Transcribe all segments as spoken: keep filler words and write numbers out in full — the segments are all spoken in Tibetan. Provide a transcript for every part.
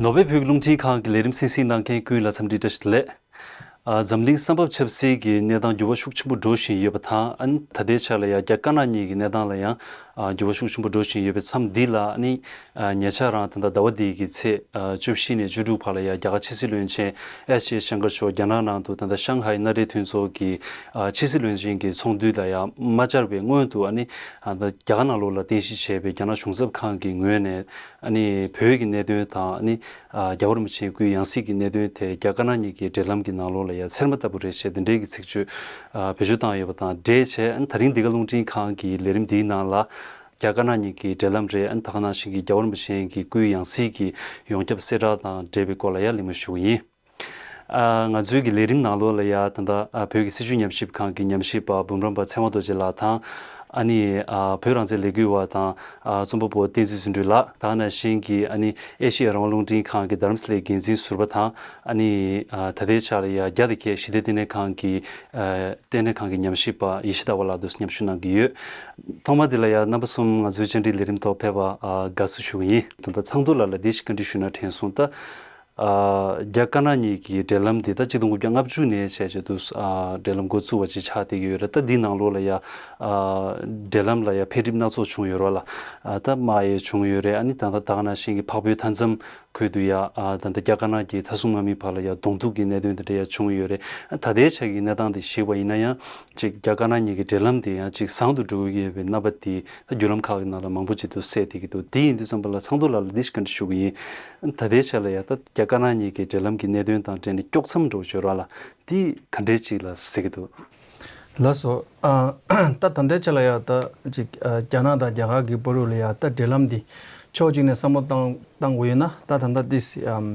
ནོར་ཝེ་བོད་ཀྱི་རླུང་འཕྲིན་ཁང་གི་ལས་རིམ་གསན་གཟིགས་གནང་མཁན་ཀུན་ལ་འཚམས་འདྲི་བཀྲ་ཤིས་བདེ་ལེགས། ཨ། འཛམ་གླིང་ས་བབ་ཆབ་སྲིད་ཀྱི་གནས་སྟངས་འགྱུར་བ་ཤུགས་ཆེན་པོ་འགྲོ་བཞིན་ཡོད་པ་དང་། ཨ་ནི་ད་ལྟའི་ཆ་ལ་ཡང་རྒྱ་དཀར་ནག་གཉིས་ཀྱི་གནས་སྟངས་ལ་ཡང་ཨ་འགྱུར་བ་ཤུགས་ཆེན་པོ་འགྲོ་བཞིན་ཡོད་པའི་མཚམས་འདི་ལ། ཨ་ནི་ཨ་ཉེ་ཆར་རང་ད་ལྟ་ཟླ་བ་འདི་གི་ཚེས་ཨ་བཅུ་བཞི་ནས་བཅུ་དྲུག་བར་ལ་ཡང་རྒྱ་གར་ཕྱི་སྲིད་བློན་ཆེན་ཨེས་ཇེ་ཤང་ཀར་མཆོག་རྒྱ་ནག་ནང་དུ་ད་ལྟ་ཤང་ཧའེ་མངའ་སྡེ་མཐུན་ཚོགས་ཀྱི་ཨ་ཕྱི་སྲིད་བློན་ཆེན་གྱི་ཚོགས་འདུ་ལ་ཡང་མ་བཅར་བའི་སྔོན་དུ། ཨ་ནི་ཨ་ད་རྒྱ་གར་ནང་ལོགས་ལ་རྟེན་གཞི་བྱས་པའི་རྒྱ་ནག་གཞུང་ཚབ་ཁང་གི་ངོས་ནས། ཨ་ནི་བོད་ཀྱི་གནད་དོན་དང་། ཨ་ནི་ཨ་རྒྱལ་བ་རིན་པོ་ཆེའི་སྐུའི་ཡང་སྲིད་ཀྱི་གནད་དོན་དེ་རྒྱ་དཀར་ནག་གཉིས་ཀྱི་འབྲེལ་ལམ་གྱི་ནང་ལོགས་ལ་ཡང་ཚེར་མ་ལྟ་བུ་རེད་ཅེས་དེ་འདྲའི་གི་ཚིག་བརྗོད་ཨ་བེད་སྤྱོད་བཏང་ཡོད་པ་དང་འབྲེལ་བྱས། ཨ་ནི་ད་རིང་འདི་ག་རླུང་འཕྲིན་ཁང་གི་ལས་རིམ་འདིའི་ནང་ལ་རྒྱ་དཀར་ནག་གཉིས་ཀྱི་འབྲེལ་ལམ་རེད། ཨ་ནི་ད་ག་ནང་བཞིན་གྱི་རྒྱལ་བ་རིན་པོ་ཆེ་གི་སྐུའི་ཡང་སྲིད་ཀྱི་ཡོངས་ཁྱབ་གསལ་བསྒྲགས་དང་འབྲེལ་བའི་སྐོར་ལ་ཡང་གླེང་མོལ་ཞུ་གི་ཡིན། ཨ་ང་ཚོའི་གི་ལས་རིམ་ནང་ལོགས་ལ་ཡང་ད་ལྟ་ཨ་བོད་ཀྱི་སྲིད་བྱུས་ཉམས་ཞིབ་ཁང་གི་ཉམས་ཞིབ་པ་འབུམ་རམས་པ་ཚེ་དབང་རྡོ་རྗེ་ལགས་དང་། ཨ་ནི་ཨ་བོད་རང་བཙན་ལས་འགུལ་བ་དང་ཨ་རྩོམ་པ་པོ་བསྟན་འཛིན་བརྩོན་འགྲུས་ལགས། ད་ག་ནང་བཞིན་གྱི་ཨ་ནི་ཨེ་ཤི་ཡ་རང་དབང་རླུང་འཕྲིན་ཁང་གི་རྡ་རམ་ས་ལའི་འགན་འཛིན་ཟུར་པ་དང་། ཨ་ནི་ཨ་ད་ལྟའི་ཆ་ལ་ཡང་རྒྱ་དང་ཁྱད་ཞི་བདེ་ལྟེ་གནས་ཁང་གི་ཨ་ལྟེ་གནས་ཁང་གི་ཉམས་ཞིབ་པ་ཡེ་ཤེས་ཟླ་བ་ལགས་དང་མཉམ་ཞུགས་གནང་གི་ཡོད། ཐོག་མ་དེ་ལ་ཡང་རྣམ་པ་གསུམ་ང་ཚོའི་བཅར་འདྲིའི་ལས་རིམ་ཐོག་ཕེབས་པ་ཨ་དགའ་བསུ་ཞུ་གི་ཡིན། ད་ལྟ་ཚང་དུ་ལ་ལ་འདི་ཞིག་བཀའ་འདྲི་ཞུས་ན་དྲན་སོང་། ད་ཨ་རྒྱ་དཀར་ནག་གཉིས་ཀྱི་འབྲེལ་ལམ་འདི་ད་གཅིག་སྟོང་དགུ་བརྒྱ་ལྔ་བཅུ་ནས་བྱས་བྱས་དུས་ཨ་འབྲེལ་ལམ་འགོ་བཙུགས་པ་ཅིག་ཆགས་བསྡད་ཀྱི་ཡོད་རེད། ད་འདི་ནང་ལོགས་ལ་ཡང་ཨ་འབྲེལ་ལམ་ལ་ཡང་འཕེལ་འགྲིབ་སྣ་ཚོགས་བྱུང་ཡོད་རེད་བ་ལ། ཨ་ད་དམག་ཡང་བྱུང་ཡོད་རེད། ཨ་ནི་ད་ད་ད་ག་ནང་བཞིན་གྱི་འཕགས་བོད་མཐའ་མཚམས་ཁུལ་དུ་ཡང་ཨ་ད་ལྟ་རྒྱ་དཀར་ནག་གི་མཐའ་སྲུང་དམག་མི་བར་ལ་ཡང་གདོང་ཐུག་གི་གནད་དོན་དེ་འདྲ་ཡང་བྱུང་ཡོད་རེད། ཨ་ད་ལྟའི་ཆ་གི་གནས་སྟངས་དེ་གཞིགས་པ་ཡིན་ན་ཡང་ཅིག་རྒྱ་དཀར་ནག་གཉིས་ཀྱི་འབྲེལ་ལམ་དེ་ཡང་ཅིག་བཟང་དུ་འགྲོ་གི་ཡོད་པའི་རྣམ་པ་དེ་ད་བརྒྱུད་ལམ་ཁག་གི་ནང་ལ་མང་པོ་ཅིག་ཏུ་གསལ་བསྡད་ཀྱི་འདུག་དེ་ཡིན་དུས་ཙམ་པ་ལ་ཚང་དུ་ལ་ལ་འདི་ཞིག་བཀའ་འདྲི་ཞུ་གི་ཡིན། ད་ལྟའི་ཆ་ལ་ཡང་ད་རྒྱ་དཀར་ནག་གཉིས་ཀྱི་འབྲེལ་ལམ་གྱི་གནད་དོན་དང་འབྲེལ་ནས་དཀྱོག་མཚམས་འགྲོ་བརྗོད་ར་ལ་འདི་ག་འདྲའི་ཅིག་ལ་གཟིགས་ཀྱི་འདུག་ལགས་སོ། ཨ་ད་ད་ལྟའི་ཆ་ལ་ཡང་ད་ཅིག་ཨ་རྒྱ་ནག་དང་རྒྱ་གར་གྱི་བར་དུ་ལ་ཡང་ད་འབྲེལ་ལམ་འདི་ཕྱོགས་གཅིག་ནས་བསམ་བློ་བཏང་བཏང་དགོས་ཡོད་ན། ད་ད་ལྟ་འདི་ཨམ་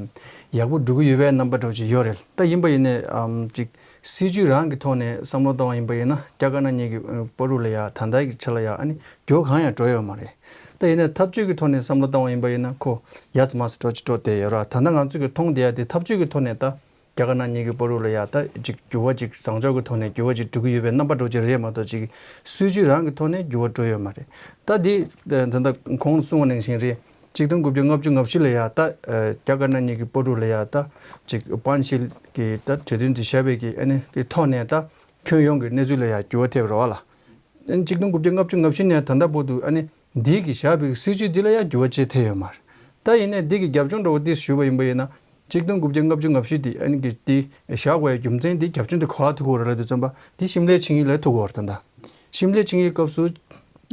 ཡག་པོ་འགྲོ་གི་ཡོད་པའི་རྣམ་པ་འདྲ་བོ་ཅིག་ཡོད་རེད། ད་ཡིན་པ་ཡིན་ནའི་ཨམ་ཅིག་སྲིད་ཇུས་རང་གི་ཐོག་ནས་བསམ་བློ་བཏང་བ་ཡིན་པ་ཡིན་ན། རྒྱ་དཀར་ནག་གཉིས་ཀྱི་ཨ་བར་དུ་ལ་ཡང་ད་ལྟའི་ཆ་ལ་ཡང་ཨ་ནི་འགྱུར་བ་གང་ཡང་འགྲོ་ཡོད་མ་རེད། ད་ཡིན་ནའི་འཐབ་ཇུས་ཀྱི་ཐོག་ནས་བསམ་བློ་བཏང་བ་ཡིན་པ་ཡིན་ན་ཁོ་ཡ་ཙམ་མ་ཙམ་འགྲོ་ཅིག་འགྲོ་བསྡད་ཡོད་ར། ད་ལྟ་ང་ཚོ་གི་མཐོང་བསྡད་ཡ་དེ་འཐབ་ཇུས་ཀྱི་ཐོག་ནས་ད་རྒྱ་དཀར་ནག་གཉིས་ཀྱི་བར་དུ་ལ་ཡང་ད་ཅིག་འགྱུར་བ་ཅིག་བཟང་ཕྱོགས་ཀྱི་ཐོག་ནས་འགྱུར་བ་ཅིག་འགྲོ་གི་ཡོད་པའི་རྣམ་པ་འདྲ་བོ་ཅིག་རེད་མ་གཏོགས། ཅིག་སྲིད་ཇུས་རང་གི་ཐོག་ནས་འགྱུར་བ་འགྲོ་ཡོད་མ་རེད། ད་འདི་ད་ལྟ་གོང་གསུངས་པ་ནང་བཞིན་རེད། གཅིག་སྟོང་དགུ་བརྒྱ་ལྔ་བཅུ་ང་བཞི་ལ་ཡང་ད་ཨ་རྒྱ་དཀར་ནག་གཉིས་ཀྱི་བར་དུ་ལ་ཡང་ད་ཅིག་པན་ཤེལ་གྱི་ད་གྲོས་མཐུན་དེ་བཞག་པའི་གི་ཨ་ནི་གི་ཐོག་ནས་ད་ཁྱོན་ཡོངས་ཀྱི་གནས་ཚུལ་ལ་ཡང་འགྱུར་བ་ཐེབས་རེད་བ་ལ། ཨ་ནི་གཅིག་སྟོང་དགུ་བརྒྱ་ལྔ་བཅུ་ང་བཞི་ནས་ད་ལྟ་བར་དུ་ཨ་ནི་འདི་གི་བཞག་པའི་སྲིད་ཇུས་འདི་ལ་ཡང་འགྱུར་བ་ཅིག་ཐེབས་ཡོད་མ་རེད། ད་ཡིན་ནའི་འདི་གི་རྒྱབ་ལྗོངས་འདྲ་བོ་ཏིས་ཞུས་པ་ཡིན་པ་ཡིན་ན། གཅིག་སྟོང་དགུ་བརྒྱ་ལྔ་བཅུ་ང་བཞི་འདི་ཨ་ནི་གི་འདི་བཞག་དགོས་ཡ་རྒྱུ་མཚན་འདི་རྒྱབ་ལྗོངས་འདི་ག་ལ་ཐུག་གི་ཡོད་རེད་ལབ་དུས་ཙམ་པ་འདི་ཤིམ་ལའི་ཆིངས་ཡིག་ལ་ཐུག་གི་ཡོད་རེད། ད་ལྟ་ཤིམ་ལའི་ཆིངས་ཡིག་སྐབས་སུ་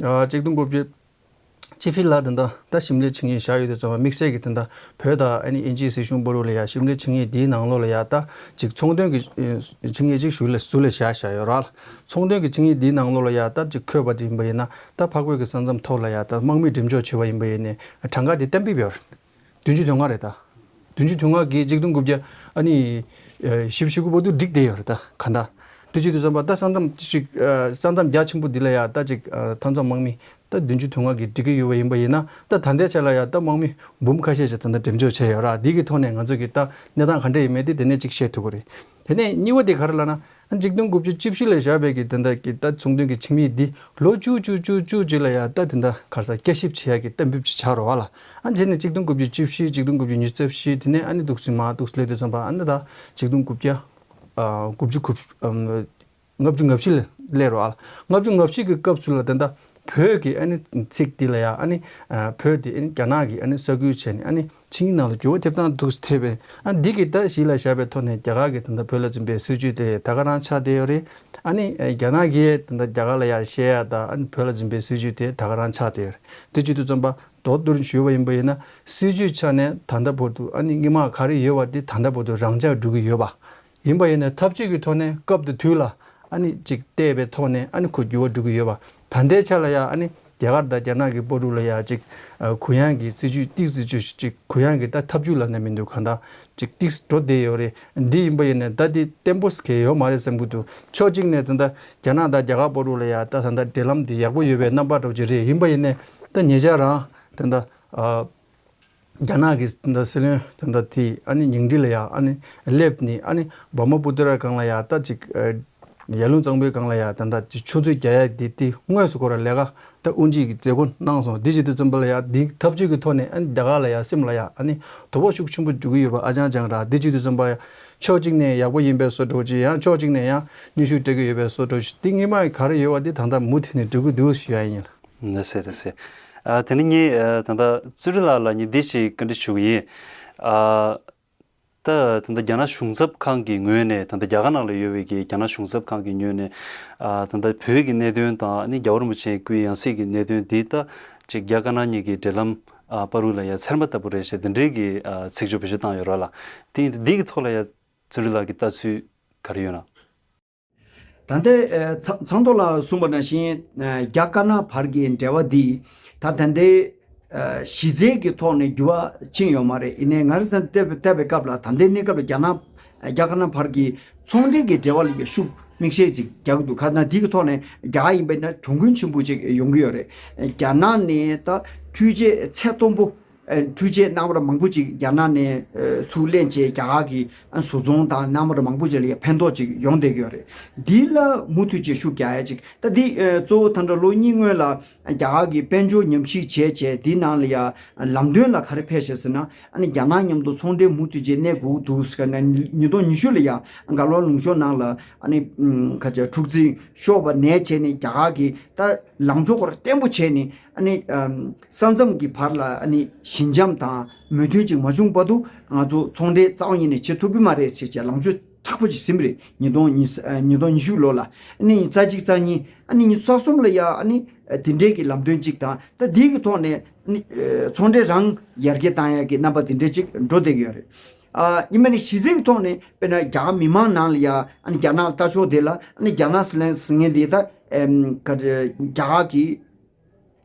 ཨ་གཅིག་སྟོང་དགུ་བརྒྱ་བཅུ་བཞི་ལ་ད་ལྟ་ད་ཤིམ་ལའི་ཆིངས་ཡིག་བཞག་ཡོད་དུས་ཙམ་པ་དམིགས་བསལ་གྱི་ད་ལྟ་བོད་དང་ཨ་ནི་དབྱིན་ཇིའི་སྲིད་གཞུང་བར་དུ་ལ་ཡ་ཤིམ་ལའི་ཆིངས་ཡིག་འདིའི་ནང་ལོགས་ལ་ཡ་ད་ཅིག་ཚོང་དོན་གྱི་ཨེ་ཆིངས་ཡིག་ཅིག་ཞུ་ལ་ཟུར་ལ་བཞག་བཞག་ཡོད་ར། ཚོང་དོན་གྱི་ཆིངས་ཡིག་འདིའི་ནང་ལོགས་ལ་ཡ་ད་ཅིག་འཁོད་པ་དེ་ཡིན་པ་ཡིན་ན། ད་འཕགས་བོད་ཀྱི་ས་མཚམས་ཐོག་ལ་ཡ་ད་དམག་མི་འགྲེམས་འཇོག་བྱས་པ་ཡིན་པ་ཡིན་ནའི་གྲངས་ཀ་དེ་གཏན་འབེབས་ཡོད་རེད། བདུན་ཅུ་དོན་ལྔ་རེད་ད། བདུན་ཅུ་དོན་ལྔ་གིས་གཅིག་སྟོང་དགུ་བརྒྱ་ཨ་ནི་ཨེ་བཞི་བཅུ་ཞེ་དགུ་བར་དུ་འགྲིག་བསྡད་ཡོད་རེད། ད་ག་འདྲ་དེ་བྱེད་དུས་ཙམ་པ་ད་ས་མཚམས་ཅིག་ཨ་ས་མཚམས་རྒྱ་ཆེན་པོ་འདི་ལ་ཡ་ད་ཅིག་ཨ་མཐའ་མཚམས་དམག་མི་ད་བདུན་ཅུ་དོན་ལྔ་གིས་སྒྲིག་གི་ཡོད་པ་ཡིན་པ་ཡིན་ན། ད་ད་ལྟའི་ཆ་ལ་ཡ་ད་དམག་མི་འབུམ་ཁ་ཤས་ཤིག་ད་ལྟ་འགྲེམས་འཇོག་བྱས་ཡོད་ར། འདི་གི་ཐོག་ནས་ང་ཚོ་གི་ད་གནས་སྟངས་ག་འདྲ་ཡིན་མིན་དེ་དེ་ནས་ཅིག་བཤད་ཐུབ་ཀྱི་རེད། དེ་ནས་གཉིས་པ་དེ་ག་རེ་ལབ་ན། ཨ་གཅིག་སྟོང་དགུ་བརྒྱ་བཅུ་བཞི་ལ་བཞག་པའི་གི་དེ་འདྲ་གི་ད་ཚོང་དོན་གྱི་ཆིངས་ཡིག་འདི་ལོ་བཅུ་བཅུ་བཅུ་བཅུ་གཅིག་ལ་ཡ་ད་དེ་འདྲ་ག་རེ་ཟ་བསྐྱར་ཞིབ་བྱེད་ཡ་གི་གཏན་འབེབས་ཅིག་ཆགས་རེད་བ་ལ། ཨ་བྱས་ནས་གཅིག་སྟོང་དགུ་བརྒྱ་བཅུ་བཞི། གཅིག་སྟོང་དགུ་བརྒྱ་ཉི་ཤུ་རྩ་བཞི། དེ་ནས་ཨ་ནི་འདུག་སེ་མར་འདུག་སེ་སླེབས་དུས་ཙམ་པ་ཨ་ནི་ད་གཅིག་སྟོང་དགུ་བརྒྱ་ཨ་དགུ་བཅུ་གོ་ཨམ། ལྔ་བཅུ་ང་བཞི་ལ་སླེབས་རེད་བ་ལ། ལྔ་བཅུ་ང་བཞི་གི་སྐབས་སུ་ལ་ད་ལྟ་བོད་ཀྱི་ཨ་ནི་ཚིག་འདི་ལ་ཡ་ཨ་ནི་ཨ་བོད་དེ་ཨ་ནི་རྒྱ་ནག་གིས་ཨ་ནི་ས་ཁུལ་བྱས་ནས་ཨ་ནི་ཆིངས་ཡིག་ནང་ལ་འགྱུར་བ་ཐེབས་སྟངས་འདུག་སེ་ཐེབས་པས། ཨ་འདི་གི་ད་གཞི་ལ་བཞག་པའི་ཐོག་ནས་རྒྱ་གར་གྱི་ད་ལྟ་བོད་ལ་འཛིན་པའི་སྲིད་ཇུས་དེ་ད་ག་རང་ཆགས་བསྡད་ཡོད་རེད། ཨ་ནི་ཨ་རྒྱ་ནག་གིས་ད་ལྟ་རྒྱ་གར་ལ་ཡ་བཤད་ཡ་ད་ཨ་ནི་བོད་ལ་འཛིན་པའི་སྲིད་ཇུས་དེ་ད་ག་རང་ཆགས་བསྡད་ཡོད་རེད། དེ་བྱེད་དུས་ཙམ་པ་མདོར་བསྡུས་ཞུས་པ་ཡིན་པ་ཡིན་ན། སྲིད་ཇུས་ཆ་ནས་ད་ལྟ་བར་དུ་ཨ་ནི་སྔོན་མ་ག་རེ་ཡོད་པ་དེ་ད་ལྟ་བར་དུ་རང་འཇགས་འགྲོ་གི་ཡོད་པ། ཡིན་པ་ཡིན་ནའི་ཐབས་ཇུས་ཀྱི་ཐོག་ནས་སྐབས་དང་དུས་ལ་ཨ་ནི་ཅིག་བལྟས་པའི་ཐོག་ནས་ཨ་ནི་ཁོ་འགྱུར་བ་འགྲོ་གི་ཡོད་པ། ད་ལྟའི་ཆ་ལ་ཡ་ཨ་ནི་རྒྱ་གར་དང་རྒྱ་ནག་གི་བར་དུ་ལ་ཡ་ཅིག་ཨ་གུ་ཡངས་ཀྱི་སྲིད་ཇུས་ཏོག་ཙམ་ཅིག་གུ་ཡངས་ཀྱི་ད་ཐབས་ཇུས་ལབ་ན་མི་འདུག་གང་ལྟར་ཅིག་ཏོག་ཙམ་འགྲོ་བསྡད་ཡོད་རེད། འདི་ཡིན་པ་ཡིན་ནའི་ད་འདི་བརྟན་པོ་གང་ཡང་ཡོད་མ་རེད་བསམ་གྱི་འདུག་ཕྱོགས་གཅིག་ནས་ད་ལྟ་རྒྱ་ནག་དང་རྒྱ་གར་བར་དུ་ལ་ཡ་ད་ད་ལྟ་འབྲེལ་ལམ་འདི་ཡག་པོ་ཡོད་པའི་རྣམ་པ་འདྲ་བོ་ཅིག་རེད། ཡིན་པ་ཡིན་ནའི་ད་ཉེ་ཆར་རང་ད་ལྟ་ཨ། རྒྱ་ནག་གི་ད་སྲིད་བློན་ད་ལྟ་དེ་ཨ་ནི་ཉིང་ཁྲི་ལ་ཡ་ཨ་ནི་སླེབས་ནས་ཨ་ནི་བྷར་མ་པུ་ཏི་ར་སྒང་ལ་ཡ་ད་ཅིག་ཨ་ ཡར་ཀླུང་གཙང་པོའི་སྒང་ལ་ཡ་ད་ལྟ་ཆུ་མཛོད་རྒྱག་ཡ་དེ་དེ་དངོས་སུ་ཁོ་ར་ལས་ཀ་ད་དབུ་འབྱེད་ཀྱི་མཛད་སྒོ་གནང་སོང་། དེ་བྱེད་དུས་ཙམ་པ་ལ་ཡ་དེ་འཐབ་ཇུས་ཀྱི་ཐོག་ནས་ཨ་ནི་རྒྱ་གར་ལ་ཡ་སེམས་ལ་ཡ་ཨ་ནི་དོ་ཕོག་ཤུགས་ཆེན་པོ་འཇུག་གི་ཡོད་པ་ཨ་ཅང་ཅང་ར། དེ་བྱེད་དུས་ཙམ་པ་ཡ་ཕྱོགས་གཅིག་ནས་ཡག་པོ་ཡིན་པའི་བཟོ་འདྲ་ཅིག་ཡང་ཕྱོགས་གཅིག་ནས་ཡང་གནོན་ཤུགས་སྤྲད་ཀྱི་ཡོད་པའི་བཟོ་འདྲ་ཅིག་དེ་སྔོན་མ་ག་རེ་ཡོད་པ་དེ་ད་ལྟ་མུ་མཐུད་ནས་འགྲོ་གི་འདུག་ཞུ་ཡ་ཡིན་ལ། ལགས་སེ་ལགས་སེ། ཨ་དེ་ནི་ངས་ཨ་ད་ལྟ་ཙུ་རི་ལགས་ལ་ངས་འདི་ཞིག་བཀའ་འདྲི་ཞུ་གི་ཡིན། ཨ་ད་ད་ལྟ་རྒྱ་ནག་གཞུང་ཚབ་ཁང་གི་ངོས་ནས་ད་ལྟ་རྒྱ་གར་ནང་ལ་ཡོད་པའི་གི་རྒྱ་ནག་གཞུང་ཚབ་ཁང་གི་ངོས་ནས་ཨ་ད་ལྟ་བོད་ཀྱི་གནད་དོན་དང་ཨ་ནི་རྒྱལ་བ་རིན་པོ་ཆེའི་སྐུའི་ཡང་སྲིད་ཀྱི་གནད་དོན་འདི་ད་ཅིག་རྒྱ་དཀར་ནག་གཉིས་ཀྱི་འབྲེལ་ལམ་ཨ་བར་དུ་ལ་ཡ་ཚེར་མ་ལྟ་བུ་རེད་ཞེས་དེ་འདྲའི་གི་ཨ་ཚིག་སྦྱོར་བེད་སྤྱོད་བཏང་ཡོད་རེད་ལ། དེ་ཡིན་དུས་འདི་གི་ཐོག་ལ་ཡ་ཙུ་རི་ལགས་ཀྱི་ལྟ་ཚུལ་ག་རེ་ཡོད་ན། ད་ལྟའི་ཨ་ཚ་ཚང་ཐོག་ལ་གསུངས་པ་ནང་བཞིན་ཨ་རྒྱ་དཀར་ནག་བར་གྱི་འབྲེལ་བ་འདི་ད་ད་ལྟའི་ཨ་གཞི་རྩའི་གི་ཐོག་ནས་འགྱུར་བ་ཕྱིན་ཡོད་མ་རེད། ཡིན་ནའི་ང་རང་ཚོ་བལྟས་པའི་བལྟས་པའི་སྐབས་ལ་ད་ལྟའི་གནས་སྐབས་ལ་རྒྱ་ནག་རྒྱ་དཀར་ནག་བར་གྱི་ཚོང་འབྲེལ་གྱི་འབྲེལ་བ་ལ་ཡ་ཤུགས་དམིགས་བསལ་ཅིག་རྒྱག་གི་འདུག་ཁ་ན་འདི་གི་ཐོག་ནས་རྒྱ་གར་ཡིན་པ་ཡིན་ན་གྱོང་གུན་ཆེན་པོ་ཅིག་ཡོང་གི་ཡོད་རེད། རྒྱ་ནག་ནས་ད་འཕྲུལ་ཆས་ཚད་མཐོན་པོ་ཨ་འཕྲུལ་ཆས་གནང་བ་མང་པོ་ཅིག་རྒྱ་ནག་ནས་ཨ་ཚུར་ལེན་བྱས་རྒྱ་གར་གྱི་ཨ་བཟོ་ཚོང་དང་གནང་བ་མང་པོ་ཅིག་ལ་ཡ་ཕན་ཐོགས་ཅིག་ཡོང་བསྡད་ཀྱི་ཡོད་རེད། འདི་ལ་མུ་མཐུད་ཅིག་ཤུགས་རྒྱག་ཡ་ཅིག་ད་འདི་ཨ་གཙོ་བོ་ད་ལྟ་ལོ་གཉིས་སྔོན་ལ་རྒྱ་གར་གྱི་དཔལ་འབྱོར་ཉམས་ཞིབ་བྱས་བྱས་འདི་ནང་ལ་ཡ་ལམ་སྟོན་ལ་ག་རེ་ཕེབས་ཤག་ཟེར་ན། ཨ་ནི་རྒྱ་ནག་མཉམ་དུ་ཚོང་འབྲེལ་མུ་མཐུད་ཅིག་གནས་དགོས་འདུག་ཟེར་ན། ཉིས་སྟོང་ཉི་ཤུ་ལ་ཡ་མགར་ཝང་ལུང་ཤོ་ནང་ལ་ཨ་ནི་ཁ་ཆེ་འཁྲུག་འཛིང་ཤོར་བ་ནས་བྱས་ནས་རྒྱ་གར་གྱི་ད་ལངས་ཕྱོགས་ཁོ་ར་བརྟན་པོ་བྱས་ནས་ཨ་ནི་ཨམ་ས་མཚམས་ཀྱི་བར་ལ་ཨ་ནི་ཞི་འཇམ་དང་མོས་མཐུན་ཅིག་མ་བྱུང་བར་དུ་ང་ཚོ་ཚོང་འབྲེལ་རྩ་བ་ཉིད་ནས་བྱེད་ཐུབ་ཀྱི་མ་རེད་ཟེར་བྱས་ལངས་ཕྱོགས་མཁྲེགས་པོ་ཅིག་ཟིན་པ་རེད། ཉིས་སྟོང་ཉི་ཨ་ཉིས་སྟོང་ཉི་ཤུ་ལོ་ལ་ཨ་ནི་ཉི་ཤུ་རྩ་གཅིག་རྩ་གཉིས་ཨ་ནི་ཉི་ཤུ་རྩ་གསུམ་ལ་ཡ་ཨ་ནི་དེ་འདྲའི་གི་ལམ་སྟོན་ཅིག་དང་ད་འདི་གི་ཐོག་ནས་ཨ་ནི་ཨ་ཚོང་འབྲེལ་རང་ཡར་རྒྱས་བཏང་ཡ་གི་རྣམ་པ་དེ་འདྲ་ཅིག་འགྲོ་བསྡད་ཀྱི་ཡོད་རེད། ཨ་ཡིན་པ་ནི་གཞི་རྩའི་ཐོག་ནས་དཔེར་ན་རྒྱ་གར་མི་མང་ནང་ལ་ཡ་ཨ་ནི་རྒྱ་ནག་ལ་ལྟ་ཕྱོགས་དེ་ལ་ཨ་ནི་རྒྱ་ནག་ཟེར་ལན་ཟེར་མཁན་དེ་ད་ཨེམ་ག་རེ་རྒྱ་གར་གྱི་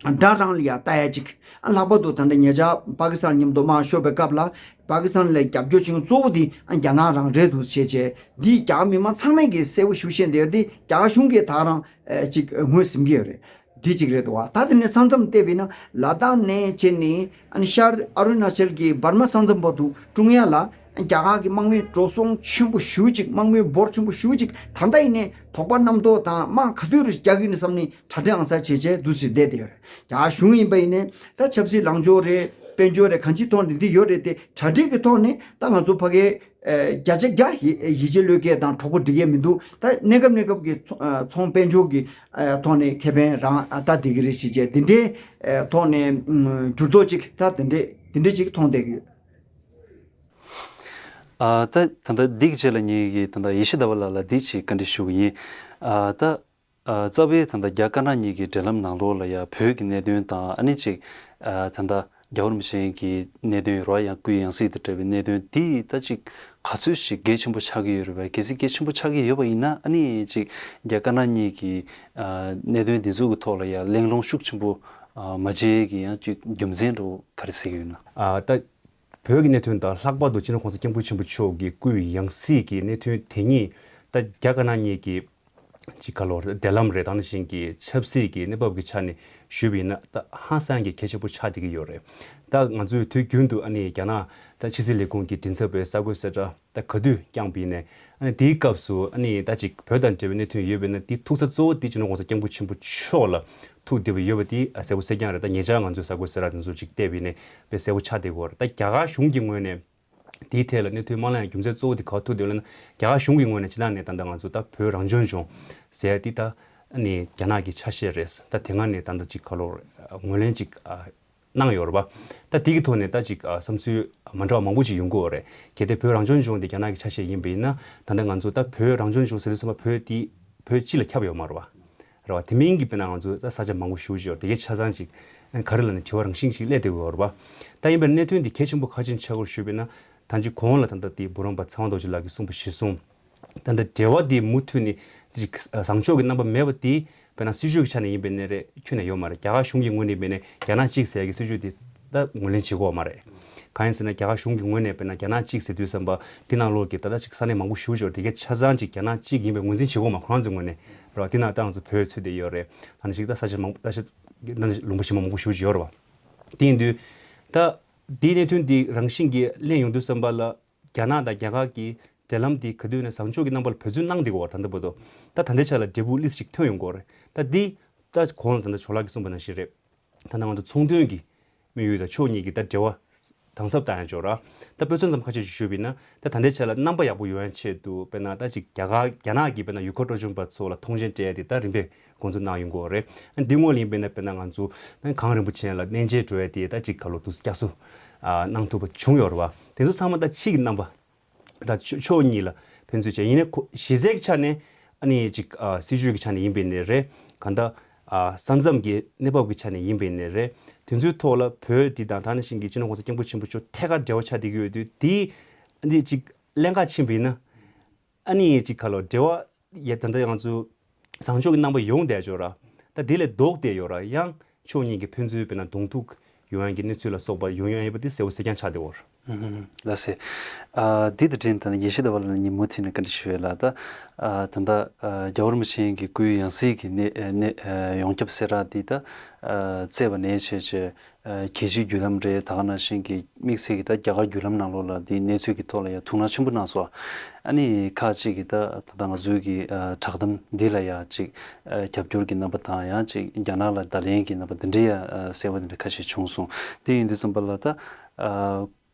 དགྲ་རང་ལ་ཡ་ལྟ་ཡ་ཅིག་ཨ་ལྷག་པར་དུ་ད་ལྟ་ཉེ་ཆར་པ་ཀི་སི་ཐན་མཉམ་དུ་དམག་ཤོར་བའི་སྐབས་ལ་པ་ཀི་སི་ཐན་ལ་རྒྱབ་སྐྱོར་བྱེད་མཁན་གཙོ་བོ་དེ་ཨ་རྒྱ་ནག་རང་རེད་འདུག་བྱས་བྱས་འདི་རྒྱ་གར་མི་མང་ཚང་མས་ཀྱི་གསལ་པོ་ཞུ་ཤེས་བསྡད་ཡོད་དེ་རྒྱ་གར་གཞུང་གིས་ད་རང་ཨེ་ཅིག་ངོས་ཟིན་གྱི་ཡོད་རེད། འདི་གཅིག་རེད་འདུག་བ། ད་དེ་ནས་ས་མཚམས་བལྟས་པ་ཡིན་ན་ལ་དྭགས་ནས་བྱས་ནས་ཨ་ནི་ཤར་ཨ་རུ་ན་ཅལ་གྱི་འབར་མ་ས་མཚམས་བར་དུ་ཀྲུང་དབྱང་ལ་རྒྱ་གར་གྱི་དམག་མི་འགྲོ་སོང་ཆེན་པོ་ཞེ་པོ་ཅིག་དམག་མི་འབོར་ཆེན་པོ་ཞེ་པོ་ཅིག་ད་ལྟ་ཡིན་ནའི་དོགས་པ་རྣམ་རྟོག་དང་དམག་ག་དུས་རུ་རྒྱག་གི་ཡིན་བསམ་ནས་གྲ་སྒྲིག་ཨང་གསར་བྱས་བྱས་འདུག་སེ་བསྡད་བསྡད་ཡོད་རེད། རྒྱ་གཞུང་ཡིན་པ་ཡིན་ནའི་ད་ཆབ་སྲིད་ལངས་ཕྱོགས་རེད། དཔལ་འབྱོར་རེད། གང་ཅིའི་ཐོག་ནས་འདི་ཡོད་རེད་དེ་གྲ་སྒྲིག་གི་ཐོག་ནས་ད་ང་ཚོ་ཕ་གིའི་ཨ་བརྒྱ་ཆ་བརྒྱ་ཡིད་ཡིད་ཆེས་བློས་འགེལ་དང་གྲོགས་པོ་སྒྲིག་ཡས་མི་འདུག་ད་གནས་སྐབས་གནས་སྐབས་ཀྱི་ཚོང་ཨ་ཚོང་དཔལ་འབྱོར་གྱི་ཨ་ཐོག་ནས་ཁེ་ཕན་རང་ཨ་ལྟ་བསྡད་ཀྱི་རེད་ཟེར་བྱས་འདི་འདྲའི་ཨ་ཐོག་ནས་ཨུམ་འགྱུར་ལྡོག་ཅིག་ད་དེ་འདྲའི་དེ་འདྲའི་ཅིག་མཐོང་བསྡད་ཀྱི་ཡོད། ཨ་ད་ད་ལྟ་འདི་གི་རྗེས་ལ་ངེད་ཀྱིས་ད་ལྟ་ཡེ་ཤེས་ཟླ་བ་ལགས་ལ་འདི་ཅིག་བཀའ་འདྲི་ཞུ་གི་ཡིན། ཨ་ད་ཨ་རྩ་བའི་ད་ལྟ་རྒྱ་དཀར་ནག་གཉིས་ཀྱི་འབྲེལ་ལམ་ནང་ལོགས་ལ་ཡ་བོད་ཀྱི་གནད་དོན་དང་ཨ་ནི་ཅིག་ཨ་ད་ལྟ་རྒྱལ་བ་རིན་པོ་ཆེ་གི་གནད་དོན་རོ་ཡང་སྐུའི་ཡང་སྲིད་དང་འབྲེལ་བའི་གནད་དོན་འདི་ད་ཅིག་ག་ཚོད་ཞིག་གལ་ཆེན་པོ་ཆགས་ཀྱི་ཡོད་རེད་པས། གལ་སྲིད་གལ་ཆེན་པོ་ཆགས་ཀྱི་ཡོད་པ་ཡིན་ན་ཨ་ནི་ཅིག་རྒྱ་དཀར་ནག་གཉིས་ཀྱི་ཨ་གནད་དོན་འདི་ཚོ་གི་ཐོག་ལ་ཡ་གླེང་སློང་ཤུགས་ཆེན་པོ་ཨ་མ་བྱེད་ཀྱི་ཡང་ཅིག་རྒྱུ་མཚན་འདྲ་བོ་ག་རེ་གཟིགས་ཀྱི་ཡོད་ན། ཨ་ད་བོད་ཀྱི་གནད་དོན་དང་ལྷག་པར་དུ་སྤྱི་ནོར་༸གོང་ས་༸སྐྱབས་མགོན་ཆེན་པོ་མཆོག་གི་སྐུའི་ཡང་སྲིད་ཀྱི་གནད་དོན་དེ་ཉིད་ད་རྒྱ་དཀར་ནག་གཉིས་ཀྱི་ཅིག་ག་ལོར་འབྲེལ་ལམ་རེད། དེ་ནང་བཞིན་གྱི་ཆབ་སྲིད་ཀྱི་གནས་བབ་ཀྱི་ཆ་ནས་ཞུས་པ་ཡིན་ན་ད་ཧང་སང་གི་གལ་ཆེན་པོ་ཆགས་བསྡད་ཀྱི་ཡོད་རེད། ད་ང་ཚོས་དུས་རྒྱུན་དུ་ཨ་ནི་རྒྱ་ནག་ད་ཕྱི་སྲིད་ལས་ཁུངས་ཀྱི་མགྲིན་ཚབ་པའི་གསར་འགོད་གསལ་བསྒྲགས་ད་ག་དུས་བསྐྱངས་པ་ཡིན་ནའི་ཨ་ནི་དེའི་སྐབས་སུ་ཨ་ནི་ད་ཅིག་བོད་དང་འབྲེལ་བའི་གནད་དོན་ཡོད་པ་ཡིན་ན་དེའི་ཐུག་ས་གཙོ་བོ་དེ་སྤྱི་ནོར་༸གོང་ས་༸སྐྱབས་མགོན་ཆེན་པོ་མཆོག་ལ་ཐུག་བསྡད་པ་ཡོད་པ་དེ་གསལ་པོ་གསལ་རྐྱང་རེད། ད་ཉེ་ཆར་ང་ཚོས་གསར་འགོད་གསལ་བསྒྲགས་དེ་ཚོ་ཅིག་བལྟས་པ་ཡིན་ནའི་དཔེ་གསལ་པོ་ཆགས་བསྡད་ཀྱི་ཡོད་རེད། ད་རྒྱ་གར་གཞུང་གི་ངོས་ནས་དེའི་ཐད་ལ་གནས་ཚུལ་མ་གླེང་ཡ་རྒྱུ་མཚན་གཙོ་བོ་དེ་ག་པར་ཐུག་འདུག་ལབ་ན། རྒྱ་གར་གཞུང་གི་ངོས་ནས་སྤྱིར་བཏང་ནས་ད་ལྟ་ང་ཚོ་ད་བོད་རང་སྐྱོང་ལྗོངས་ཟེར་ཡ་དེ་ད་ནི་རྒྱ་ནག་གི་ཆ་ཤས་རེད། ད་དེ་སྔ་ནས་ད་ལྟ་ཅིག་ག་ལོར་ངོས་ལེན་ཅིག་གནང་ཡོད་རེད་པ། ད་དེ་གི་ཐོག་ནས་ད་ཅིག་བསམ་ཚུལ་མ་འདྲ་བ་མང་པོ་ཅིག་ཡོང་གི་ཡོད་རེད། གལ་ཏེ་བོད་རང་སྐྱོང་ལྗོངས་དེ་རྒྱ་ནག་གི་ཆ་ཤས་ཡིན་པ་ཡིན་ན་ད་ལྟ་ང་ཚོ་ད་བོད་རང་སྐྱོང་ལྗོངས་ཟེར་དུས་ཙམ་པ་བོད་དེ་བོད་སྤྱི་ལ་ཁྱབ་ཡོད་མ་རེད་པ། རེད་བ། དེ་མིན་གྱི་དཔེར་ན་ང་ཚོ་ས་ཆ་མང་པོ་ཞེ་པོ་ཅིག་ཡོད་རེད། དེ་གའི་ཆ་ཚང་ཅིག་ག་རེ་ལབ་ན་དྲི་བ་རང་བཞིན་ཅིག་སླེབས་བསྡད་ཡོད་རེད་བ། ད་ཡིན་པའི་གནད་དོན་འདི་གལ་ཆེན་པོ་ག་རེ་བྱས་ནས་ཆགས་ཀྱི་ཡོད་ཞུས་པ་ཡིན་ན། ད་ཅིག་གོང་ལ་ད་ལྟ་དེ་བུ་རམ་པ་ཚེ་དབང་རྡོ་རྗེ་ལགས་ཀྱིས་གསུངས་པ་གཞིར་བཟུང་། ད་ལྟ་འབྲེལ་བ་དེ་མུ་མཐུད་ནས་ཅིག་བཟང་ཕྱོགས་ཀྱི་རྣམ་པ་མེད་པ་དེ་དཔེར་ན་སྲིད་ཇུས་ཀྱི་ཆ་ནས་ཡིན་པ་ཡིན་ནའི་རེད། ཁྱོན་ནས་ཡོད་མ་རེད། རྒྱ་གར་གཞུང་གི་ངོས་ནས་ཡིན་པ་ཡིན་ནའི་རྒྱ་ནག་གཅིག་ཟེར་ཡ་གི་སྲིད་ཇུས་དེ་ད་ངོས་ལེན་བྱེད་ཀྱི་ཡོད་མ་རེད། གང་ཡིན་ཟེར་ན་རྒྱ་གར་གཞུང་གི་ངོས་ནས་དཔེར་ན་རྒྱ་ནག་གཅིག་ཟེར་དུས་ཙམ་པ་དེ་ནང་ལོགས་ཀྱི་ད་ལྟ་ཅིག་ས་གནས་མང་པོ་ཞེ་པོ་ཅིག་ཡོད་རེད། དེ་གའི་ཆ་ཚང་ཅིག་རྒྱ་ནག་གཅིག་ཡིན་པའི་ངོས་འཛིན་བྱེད་ཀྱི་ཡོད་མ་རེད། ཁོ་རང་ཚོའི་ངོས་ནས་རེད་བ། དེ་ནང་ད་ང་ཚོ་བོད་ཚུད་བསྡད་ཡོད་རེད། ད་ནི་ཞིག་ད་ས་ཆ་མང་ད་ཆ་ད་ནི་ལུང་པ་ཞིག་མང་པོ་ཞེ་པོ་ཅིག་ཡོད་རེད་བ། དེ་ཡིན་དུས་ད་དེའི་གནད་དོན་འདི་རང་བཞིན་གྱིས་གླེང་ཡོང་དུས་ཙམ་པ་ལ་རྒྱ་ནག་དང་རྒྱ་གར་གྱི་ འབྲེལ་ལམ་འདི་ག་དུས་ནས་བཟང་ཕྱོགས་ཀྱི་རྣམ་པ་ལ་འབད་བརྩོན་གནང་བསྡད་ཀྱི་ཡོད་རེད། ད་ལྟ་བར་དུ་ད་ད་ལྟའི་ཆ་ལ་འབྲས་བུ་ལི་ཞིག་ཐོན་ཡོང་གི་ཡོད་རེད། ད་འདི་ད་གོང་ལ་ད་ལྟ་ཇོ་ལགས་ཀྱིས་གསུངས་པ་ནང་བཞིན་རེད། ད་ལྟ་ང་ཚོ་ཚོང་དོན་གྱི་དམིགས་ཡུལ་དང་ཕྱོགས་གཉིས་ཀྱི་ད་འབྲེལ་བ་དམ་ཟབ་བཏང་ཡ་ཅིག་ཡོད་རེད། ད་དཔེ་མཚོན་ཙམ་ཁ་ཤས་ཤིག་ཞུས་པ་ཡིན་ན། ད་ད་ལྟའི་ཆ་ལ་རྣམ་པ་ཡག་པོ་ཡོང་ཡ་ཆེད་དུ་དཔེར་ན་ད་ཅིག་རྒྱ་གར་རྒྱ་ནག་གི་དཔེར་ན་ཡུལ་སྐོར་སྤྲོ་འཆམ་པ་ཚོ་ལ་ཐོངས་མཆན་སྤྲད་ཡ་དེ་ད་རིམ་པས་འགོ་འཛུགས་གནང་ཡོང་གི་ཡོད་རེད། ཨ་འདི་སྔོན་ལ་ཡིན་པ་ཡིན་ན་དཔེར་ན་ང་ཚོ་གངས་རིན་པོ་ཆེ་ལ་གནས་མཇལ་འགྲོ་ཡ་དེ་ད་ཅིག་ག་ལོ་འདུག་བསྐྱར་གསོ་ཨ་གནང་ཐུབ་པ་བྱུང་ཡོད་རེད་བ། དེ་ཚོ་ཚང་མ་ད་ཕྱི་གི་རྣམ་པ། ད་ཕྱོ་ཕྱོགས་གཉིས་ལ་ཕན་ཚུན་བྱས། ཡིན་ནའི་ཁོ་གཞི་རྩའི་ཆ་ནས་ཨ་ནི་ཅིག་ཨ་སྲིད་ཇུས་ཀྱི་ཆ་ནས་ཡིན་པ་ཡིན་ནའི་རེད། གང་ལྟར་ཨ་ས་མཚམས་ཀྱི་གནས་བབ་ཀྱི་ཆ་ནས་ཡིན་པ་ཡིན་ནའི་རེད། དེ་ཚོའི་ཐོག་ལ་བོད་འདི་དང་ད་ནང་བཞིན་གྱི་སྤྱི་ནོར་༸གོང་ས་༸སྐྱབས་མགོན་ཆེན་པོ་མཆོག་ཐད་ཀར་འབྲེལ་བ་ཆགས་བསྡད་ཀྱི་ཡོད་དུས། དེ་ཨ་ནི་ཅིག་ཀླན་ཀ་ཕྱིན་པ་ཡིན་ན། ཨ་ནི་ཅིག་ག་ལོ་འབྲེལ་བ་ཡ་ད་ལྟ་ང་ཚོ་བཟང་ཕྱོགས་ཀྱི་རྣམ་པ་ཡོང་བསྡད་ཅིག་ཡོད་རེད། ད་དེ་ལས་ལྡོག་བསྡད་ཡོད་རེད། ཡང་ཕྱོགས་གཉིས་ཀྱི་ཕན་ཚུན་དཔེར་ན་གདོང་ཐུག་ཡོང་ཡ་གི་གནས་ཚུལ་ལ་སོགས་པ་ཡོང་ཡ་ཡོད་པ་དེ་གསལ་པོ་གསལ་རྐྱང་ཆགས་བསྡད་ཡོད་རེད། ལགས་སེ། ཨ་འདི་དང་འབྲེལ་ནས་ད་ནི་དགེ་བཤེས་ཟླ་བ་ལགས་ལ་ངས་མུ་མཐུད་ནས་བཀའ་འདྲི་ཞུ་ཡས་ལ། ད་ཨ་ད་ལྟ་ཨ་རྒྱལ་བ་རིན་པོ་ཆེ་གི་སྐུའི་ཡང་སྲིད་ཀྱི་གནས་ཨ་གནས་ཨ་ཡོངས་ཁྱབ་གསལ་བསྒྲགས་འདི་ད་ཨ་བསྩལ་བ་ནས་བྱས་བྱས་ཨ་རྒྱལ་སྤྱིའི་བརྒྱུད་ལམ་རེད། ད་ག་ནང་བཞིན་གྱི་དམིགས་བསལ་གྱི་ད་རྒྱ་གར་བརྒྱུད་ལམ་ནང་ལོགས་ལ་འདིའི་གནས་ཚུལ་གྱི་ཐོག་ལ་ཡང་ཐུགས་སྣང་ཆེན་པོ་གནང་སོང་། ཨ་ནི་ཁག་ཅིག་གིས་ད་ད་ལྟ་ང་ཚོའི་གི་ཨ་བསྒྲགས་གཏམ་འདི་ལ་ཡང་ཅིག་ཨ་རྒྱབ་སྐྱོར་གྱི་རྣམ་པ་དང་ཡང་ཅིག་རྒྱ་ནག་ལ་བརྡ་ལན་གྱི་རྣམ་པ་འདི་འདྲའི་ཡང་ཨ་གསལ་བ་འདི་འདྲ་ཁ་ཤས་བྱུང་སོང་། དེ་ཡིན་དུས་ཙམ་པ་ལ་ད་ཨ་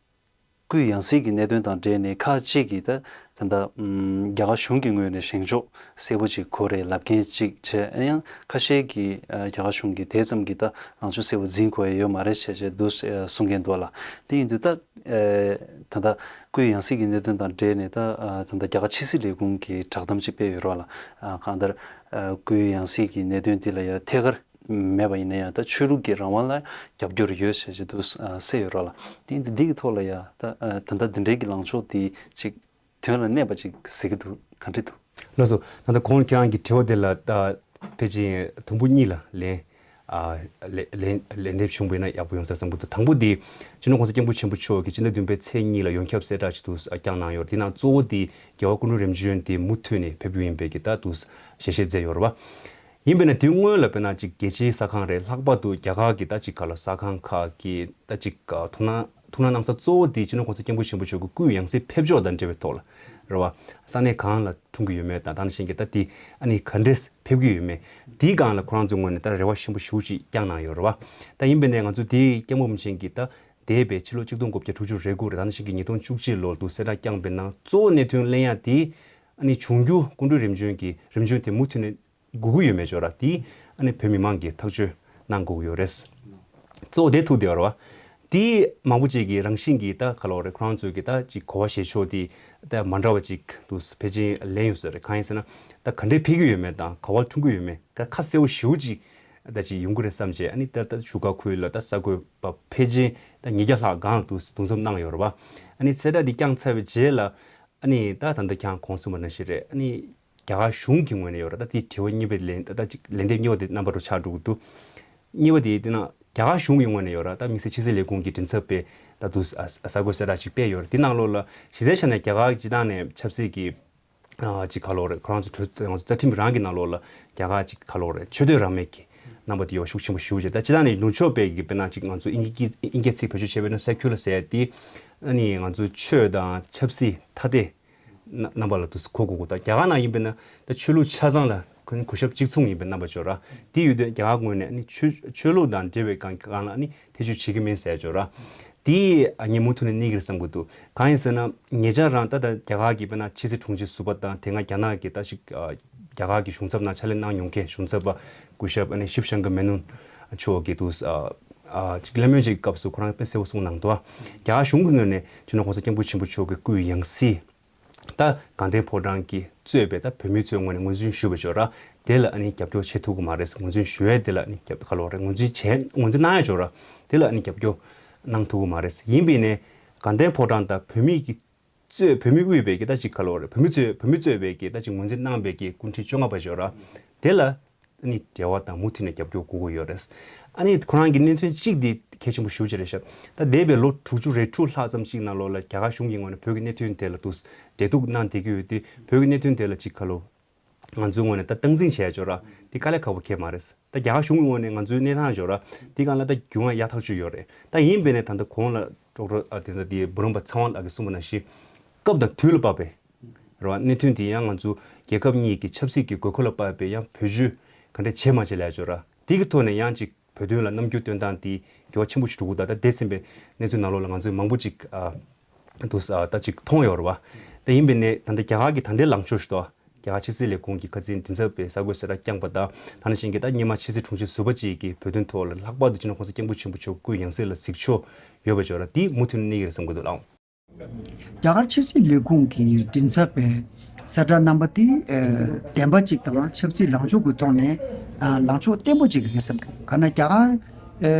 སྐུའི་ཡང་སྲིད་ཀྱི་གནད་དོན་དང་འབྲེལ་ནས་ཁག་ཅིག་གིས་ད་ད་ལྟ་ཨམ་རྒྱ་གར་གཞུང་གི་ངོས་ནས་བཞེངས་ཕྱོགས་གསལ་པོ་ཅིག་དགོས་རེད་ལབ་མཁན་ཅིག་བྱས། ཡང་ཁ་ཤས་ཀྱིས་ཨ་རྒྱ་གར་གཞུང་གིས་དེ་ཙམ་གྱིས་ད་ལངས་ཕྱོགས་གསལ་པོ་འཛིན་དགོས་ཡ་ཡོད་མ་རེད་བྱས་བྱས་འདུག་ཨ་གསུང་མཁན་འདུག་ལ། དེ་ཡིན་དུས་ད་ཨ་ད་ལྟ་སྐུའི་ཡང་སྲིད་ཀྱི་གནད་དོན་དང་འབྲེལ་ནས་ད་ཨ་ད་ལྟ་རྒྱ་གར་ཕྱི་སྲིད་ལས་ཁུངས་ཀྱིས་བསྒྲགས་གཏམ་ཅིག་སྤེལ་ཡོད་རེད་བ་ལ། ཨ་གང་ལྟར་ཨ་སྐུའི་ཡང་སྲིད་ཀྱི་གནད་དོན་འདི་ལ་ཡང་ཐད་ཀར་མེད་པ་ཡིན་ན་ཡང་ད་ཆོས་ལུགས་ཀྱི་རང་དབང་ལ་རྒྱབ་སྐྱོར་ཡོད་ཞེས་བྱས་འདུག་ཨ་གསལ་ཡོད་རེད་བ་ལ། དེ་ཡིན་དུས་འདི་གི་ཐོག་ལ་ཡང་ད་ཨ་ད་ལྟ་འདི་འདྲའི་གི་ལངས་ཕྱོགས་འདི་ཅིག་དོན་ལ་གནས་པ་ཅིག་ཟེར་གྱི་འདུག་ག་འདྲ་འདུག་ལགས་སོ། ད་ལྟ་གོང་ཁྱེད་རང་གི་དྲི་བ་དེ་ལ་ད་ཕལ་ཆེར་དུམ་བུ་གཉིས་ལ་ལན་ཨ་ལན་ལན་ལན་འདེབས་བྱུང་བ་ཡིན་ན་ཡག་པོ་ཡོང་ས་བསམ་གྱི་འདུག་དང་པོ་དེ་སྤྱི་ནོར་༸གོང་ས་༸སྐྱབས་མགོན་ཆེན་པོ་མཆོག་གིས་སྤྱི་ཟླ་བདུན་པའི་ཚེས་གཉིས་ལ་ཡོངས་ཁྱབ་གསལ་བསྒྲགས་ཅིག་འདུག་བསྐྱངས་གནང་ཡོད་རེད། དེ་ནང་གཙོ་བོ་དེ་རྒྱལ་བ་སྐུ་ཕྲེང་རིམ་བྱོན་དེ་མུ་མཐུད་ནས་ཕེབས་རྒྱུ་ཡིན་པའི་གི་ད་འདུག་ཞལ་བཞེས་མཛད་ཡོད་རེད་བ། ཡིན་པས་ན་དེའི་སྔོན་ལ་དཔེར་ན་ཅིག་རྒྱལ་སྤྱིའི་ས་ཁང་རེད། ལྷག་པར་དུ་རྒྱ་གར་གྱི་ད་ཅིག་ག་ལ་ས་ཁང་ཁག་གི་ད་ཅིག་ཐུགས་སྣང་ཐུགས་སྣང་གནང་ས་གཙོ་བོ་དེ་སྤྱི་ནོར་༸གོང་ས་༸སྐྱབས་མགོན་ཆེན་པོ་མཆོག་གི་སྐུའི་ཡང་སྲིད་ཕེབས་ཕྱོགས་དང་འབྲེལ་བའི་ཐོག་ལ་རེད་བ། ས་གནས་གང་ལ་འཁྲུངས་ཀྱི་ཡོད་མེད་དང་། ད་ནང་བཞིན་གྱི་ད་དེ་ཨ་ནི་ག་འདྲས་ཕེབས་ཀྱི་ཡོད་མེད། དེའི་སྒང་ལ་ཁོ་རང་ཚོའི་ངོས་ནས་ད་རེ་བ་ཆེན་པོ་ཞེ་པོ་ཅིག་བསྐྱངས་གནང་ཡོད་རེད་བ། ད་ཡིན་པས་ན་ང་ཚོ་དེའི་སྐྱབས་མགོན་རིན་པོ་ཆེ་གིས་ད་འདས་པའི་ཕྱི་ལོ་ཆིག་སྟོང་དགུ་བརྒྱ་དྲུག་ཅུ་རེ་དགུ་རེད། ད་ནང་བཞིན་གྱི་ཉིས་སྟོང་བཅུ་གཅིག་ལོར་འདུག་གསལ་བསྒྲགས་བསྐྱངས་པའི་ནང་གཙོ་བོ་གནད་དོན་གླེང་ཡ་དེ་ཨ་ནི་འབྱུང་འགྱུར་སྐུ་ཕྲེང་རིམ་བྱོན་གྱི་རིམ་བྱོན་དེ་མུ་མཐུད་ནས་དགོས་ཀྱི་ཡོད་མེད་ཅིག་ཡོད་རེད་བ། དེ་ཨ་ནི་བོད་མི་མང་གིས་ཐག་གཅོད་གནང་དགོས་ཀྱི་ཡོད་རེད། གཙོ་བོ་དེ་ཐུག་བསྡད་ཡོད་རེད་བ། དེ་མང་པོ་ཅིག་གིས་རང་བཞིན་གྱིས་ད་ག་ལབ་དགོས་རེད། ཁོ་རང་ཚོའི་གི་ད་ཅིག་གོ་བ་བཞེས་ཕྱོགས་དེ་ད་མ་འདྲ་བ་ཅིག་འདུག་ཕལ་ཆེར་ལེན་ཡོད་ས་རེད། གང་ཡིན་ཟེར་ན་ད་ག་འདྲས་ཕེབས་ཀྱི་ཡོད་མེད་དང་ག་པར་འཁྲུངས་ཀྱི་ཡོད་མེད་ད་ཁ་གསལ་པོ་ཞེ་པོ་ཅིག་ད་ཅིག་ཡོང་གི་རེད་བསམ་བྱས། ཨ་ནི་ད་ད་བཞུགས་སྒར་ཁུལ་ལ་ད་གསར་འགོད་པ་ཕལ་ཆེར་ད་ཉིས་བརྒྱ་ལྷག་སྒང་ལ་འདུག་འདུ་འཛོམས་གནང་ཡོད་རེད་བ། ཨ་ནི་གསལ་བསྒྲགས་འདི་བསྐྱངས་ཚར་བའི་རྗེས་ལ་ཨ་ནི་ད་ད་ལྟ་ཁྱེད་རང་གོང་གསུངས་པ་ནང་བཞིན་རེད། ཨ་ནི་རྒྱ་གར་གཞུང་གི་ངོས་ནས་ཡོད་རེད། ད་དེའི་དྲི་བ་གཉིས་པ་ལན་ད་ད་ཅིག་ལན་འདེབས་གཉིས་པ་དེ་རྣམ་པ་རུ་ཆགས་འགྲོ་གི་འདུག་གཉིས་པ་དེ་དེ་ན་རྒྱ་གར་གཞུང་གི་ངོས་ནས་ཡོད་རེད། ད་དམིགས་བསལ་ཕྱི་སྲིད་ལས་ཁུངས་ཀྱི་མགྲིན་ཚབ་པས་ད་དུ་གསར་འགོད་གསལ་བསྒྲགས་ཅིག་སྤེལ་ཡོད་རེད། དེ་ནང་ལོགས་ལ་གཞི་རྩའི་ཆ་ནས་རྒྱ་གར་གྱི་སྤྱི་བཏང་ནས་ཆབ་སྲིད་ཀྱི་ཨ་ཅིག་ག་ལབ་དགོས་རེད། ཁོ་རང་ཚོ་གྲོས་ང་ཚོ་རྩ་ཁྲིམས་རང་གི་ནང་ལོགས་ལ་རྒྱ་གར་ཅིག་ག་ལབ་དགོས་རེད། ཆོས་དད་རང་མོས་ཀྱི་རྣམ་པ་དེ་ཡོད་པ་ཤུགས་ཆེན་པོ་ཞེ་པོ་ཅིག་ད་སྤྱི་བཏང་ནས་ནུབ་ཕྱོགས་པའི་གི་དཔེར་ན་ཅིག་ང་ཚོ་དབྱིན་ཇི་དབྱིན་སྐད་ཚིག་བེད་སྤྱོད་བྱས་པ་ཡིན་ན་secular་ཟེར་ཡ་དེ་ཨ་ནི་ང་ཚོ་ཆོས་དང་ཆབ་སྲིད་ཐ་དད་རྣམ་པ་ལ་དུ་གོ་དགོས་གོ་ད་རྒྱ་གར་ནང་ཡིན་པས་ན་ད་ཆོས་ལུགས་ཆ་ཚང་ལ་ཁོ་ནི་གུས་ཞབས་གཅིག་མཚུངས་ཡིན་པའི་རྣམ་པ་ཅིག་ཡོད་ར། དེ་ཡོད་དུས་རྒྱ་གར་ངོས་ནས་ཨ་ནི་ཆོས་ཆོས་ལུགས་དང་འབྲེལ་བའི་སྒང་སྒང་ལ་ཨ་ནི་ཐེ་བྱུས་བྱེད་ཀྱི་མིན་ཟེར་ཅིག་ཡོད་ར། དེ་ཨ་ངས་མུ་མཐུད་ནས་གནས་ཀྱི་རེད་བསམ་གྱི་འདུག་གང་ཡིན་ཟེར་ན་ཉེ་ཆར་རང་ད་ལྟ་རྒྱ་གར་གྱི་དཔེར་ན་ཕྱི་སྲིད་དྲུང་ཆེ་ཟུར་པ་དང་དེ་སྔ་རྒྱ་ནག་གི་ད་ཞིག་རྒྱ་གར་གྱི་གཞུང་ཚབ་ནང་ཕྱག་ལས་གནང་མྱོང་མཁན་གཞུང་ཚབ་པ་སྐུ་ཞབས་ཨ་ནི་ཤིབ་ཤང་གི་མེ་ནོན་མཆོག་གིས་དུ་ཅིག་གླེང་མོལ་ཅིག་སྐབས་སུ་ཁོ་རང་དཔེ་གསལ་པོ་གསུངས་གནང་འདུག་རྒྱ་གར་གཞུང་གི་ངོས་ནས་སྤྱི་ནོར་༸གོང་ས་༸སྐྱབས་མགོན་ཆེན་པོ་མཆོག་གི་སྐུའི་ཡང་སྲིད་ད་དགའ་ལྡན་ཕོ་བྲང་གིས་གཙོས་པའི་ད་བོད་མི་ཚོའི་ངོས་ནས་ངོས་འཛིན་ཞུས་པ་ཅིག་ཡོད་ར། དེ་ལ་ཨ་ནི་རྒྱབ་སྐྱོར་བྱེད་ཐུབ་ཀྱི་མ་རེད། ངོས་འཛིན་ཞུ་ཡས་དེ་ལ་ཨ་ནི་རྒྱབ་ག་ལབ་དགོས་རེད། ངོས་འཛིན་བྱས་ངོས་འཛིན་གནང་ཡས་ཅིག་ཡོད་ར། དེ་ལ་ཨ་ནི་རྒྱབ་སྐྱོར་གནང་ཐུབ་ཀྱི་མ་རེད། ཡིན་པས་ནས་དགའ་ལྡན་ཕོ་བྲང་དང་བོད་མི་གི་གཙོས་བོད་མི་དབུས་པའི་གི་ད་ཅིག་ག་ལབ་དགོས་རེད། བོད་མི་གཙོས་བོད་མི་གཙོས་པའི་གི་ད་ཅིག་ངོས་འཛིན་གནང་བའི་གི་སྐུ་ཕྲེང་བཅོ་ལྔ་པ་ཅིག་ཡོད་ར། དེ་ལ་ཨ་ནི་འབྲེལ་བ་དང་མུ་མཐུད་ནས་རྒྱབ་སྐྱོར་དགོས་ཀྱི་ཡོད་རེད། ཨ་ནི་ཁོ་རང་གི་གནད་དོན་གཅིག་འདི་གལ་ཆེན་པོ་ཞེ་པོ་ཅིག་རེད་ཤག་ད་འདས་པའི་ལོ་དྲུག་ཅུ་རེ་དྲུག་ལྷག་ཙམ་ཞིག་ནང་ལོགས་ལ་རྒྱ་གར་གཞུང་གི་ངོས་ནས་བོད་ཀྱི་གནད་དོན་དེ་ལ་དུ་འབྲེལ་གཏུག་གནང་བསྡད་ཀྱི་ཡོད་དུས་བོད་ཀྱི་གནད་དོན་དེ་ལ་ཅིག་ག་ལབ་ང་ཚོའི་ངོས་ནས་ད་སྟངས་འཛིན་བྱས་ཅིག་ཡོད་ར། དེ་དཀའ་ལས་ཁག་པོ་གང་ཡང་མ་རེད། ད་རྒྱ་གར་གཞུང་གི་ངོས་ནས་ང་ཚོའི་གནས་སྟངས་ཅིག་ཡོད་ར། དེ་སྒང་ལ་ད་རྒྱུས་མངའ་ཡག་ཐག་ཆོད་ཡོད་རེད། ད་ཡིན་པས་ནས་ད་ལྟ་གོང་ལ་ཀྲོག་ཀྲོག་ཨ་དེ་ད་དེ་བུ་རམ་པ་ཚེ་དབང་ལགས་ཀྱིས་གསུངས་པ་ནང་བཞིན་སྐབས་དང་དུས་ལ་བབས་པའི་ རེད་བ། གནད་དོན་དེ་ཡང་ང་ཚོ་རྒྱལ་ཁབ་གཉིས་ཀྱི་ཆབ་སྲིད་ཀྱི་དགོས་མཁོ་ལ་དཔག་པའི་ཡང་བེད་སྤྱོད་ག་འདྲ་བྱས་མ་བྱས་ལབ་ཡ་ཅིག་ཡོད་ར། དེ་གི་ཐོག་ནས་ཡང་ཅིག་བོད་དོན་ལ་རྣམ་འགྱུར་སྟོན་སྟངས་དེ་འགྱུར་བ་ཆེན་པོ་ཞིག་འགྲོ་གི་འདུག་ད་ལྟ་འདས་ཟིན་པའི་གནས་ཚུལ་ནང་ལོགས་ལ་ང་ཚོས་མང་པོ་ཅིག་ཨ་འདུག་ཨ་ད་ཅིག་མཐོང་ཡོད་རེད་བ། ད་ཡིན་པས་ནས་ད་ལྟ་རྒྱ་གར་གྱི་ད་ལྟའི་ལངས་ཕྱོགས་ཤིག་འདུག་རྒྱ་གར་ཕྱི་སྲིད་ལས་ཁུངས་ཀྱི་ཁ་ཚན་མགྲིན་ཚབ་པས་གསར་འགོད་གསལ་བསྒྲགས་བསྐྱངས་པ་དང་། ད་ནང་བཞིན་གྱི་ད་སྔོན་མ་ཕྱི་སྲིད་དྲུང་ཆེ་ཟུར་པ་ཅིག་གིས་བོད་དོན་ཐོག་ལ་ལྷག་པར་དུ་སྤྱི་ནོར་གོང་ས་སྐྱབས་མགོན་ཆེན་པོ་མཆོག་སྐུའི་ཡང་སྲིད་ལ་གཟིགས་ཕྱོགས་ཡོད་པ་ཅིག་ཡོད་ར། དེ་མུ་མཐུད་གནས་ཀྱི་རེད་བསམ་གྱི་འདུག་ལགས། རྒྱ་གར་ཕྱི་སྲིད་ལས་ཁུངས་ཀྱི་མགྲིན་ཚབ་པས་གསལ་བསྒྲགས་གནང་པ་དེ་ཨ་བདེན་པ་ཅིག་དང་ཆབ་སྲིད་ལངས་ཕྱོགས་ཀྱི་ཐོག་ནས་ཨ་ལངས་ཕྱོགས་བརྟན་པོ་ཅིག་རེད་བསམ་གྱི་འདུག་ག་ན་རྒྱ་གར་ཨ་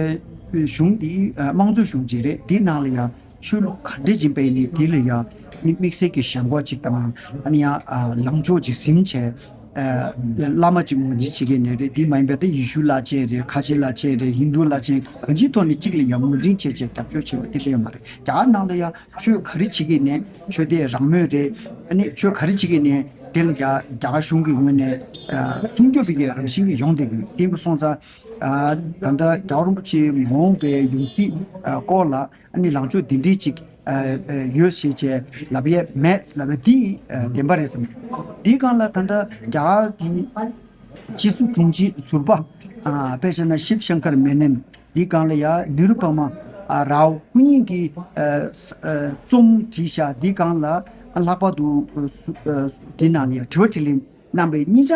གཞུང་འདི་ཨ་དམངས་གཙོ་གཞུང་ཅིག་རེད། འདི་ནང་ལ་ཡང་ཆོས་ལུགས་ག་འདྲ་ཡིན་པ་ཡིན་ནའི་དེ་ལ་ཡང་མི་དམིགས་བསལ་གྱི་ཞེན་ཁོག་ཅིག་དང་ཨ་ནི་ཡང་ཨ་ལངས་ཕྱོགས་ཅིག་ཟིན་བྱས་ཨ་བླ་མ་ཅིག་ངོས་འཛིན་བྱེད་མཁན་ནས་རེད། དེ་མ་ཡིན་པ་དེ་ཡེ་ཤུ་བླ་ཆེན་རེད། ཁ་ཆེ་བླ་ཆེན་རེད། ཧིན་རྡུ་བླ་ཆེན་གང་ཅིའི་ཐོག་ནས་གཅིག་ལ་ཡང་ངོས་འཛིན་བྱས་བྱས་རྒྱབ་སྐྱོར་བྱེད་པ་དེ་འདྲ་ཡོད་མ་རེད། རྒྱ་གར་ནང་ལ་ཡང་ཆོས་ག་རེ་བྱེད་ཀྱི་ནས་ཆོས་དད་རང་མོས་རེད། ཨ་ནི་ཆོས་ག་རེ་བྱེད་ཀྱི་ནས་དེ་ལ་ཡང་རྒྱ་གར་གཞུང་གི་ངོས་ནས་ཨ་སྲུང་སྐྱོབ་པའི་རང་བཞིན་གྱི་ཡོང་བསྡད་ཀྱི་ཡོད། དེ་འདྲ་སོང་ཙང་ཨ་ད་ལྟ་རྒྱལ་བ་རིན་པོ་ཆེ་མ་འོངས་པའི་ཡང་སྲིད་ཨ་སྐོར་ལ་ཨ་ནི་ལངས་ཕྱོགས་འདི་འདྲའི་ཅིག་ཨ་ཨ་ཡོད་ཞེས་བྱས་ལབ་ཡས་མེད་ལབ་ཡས་འདི་ཨ་བདེན་པ་རེད་བསམ། འདིའི་སྒང་ལ་ད་ལྟ་རྒྱ་གར་གྱི་སྤྱི་ཟུར་དྲུང་ཆེ་ཟུར་པ་ཨ་དཔེ་བྱས་ན་ཤིབ་ཤང་ཀར་མེ་ནན། འདིའི་སྒང་ལ་ཡང་ནི་རུ་པ་མ་ཨ་རའོ་སྐུ་ཉིད་ཀྱིས་ཨ་ཨ་རྩོམ་བྲིས་ཤག་འདིའི་སྒང་ལ་ཨ་ལྷག་པར་དུ་ཨ་སུ་ཨ་འདི་ནང་ལ་ཡང་དྲི་བ་དྲིས་ལན་གནང་བའི་གཉིས་ཆ་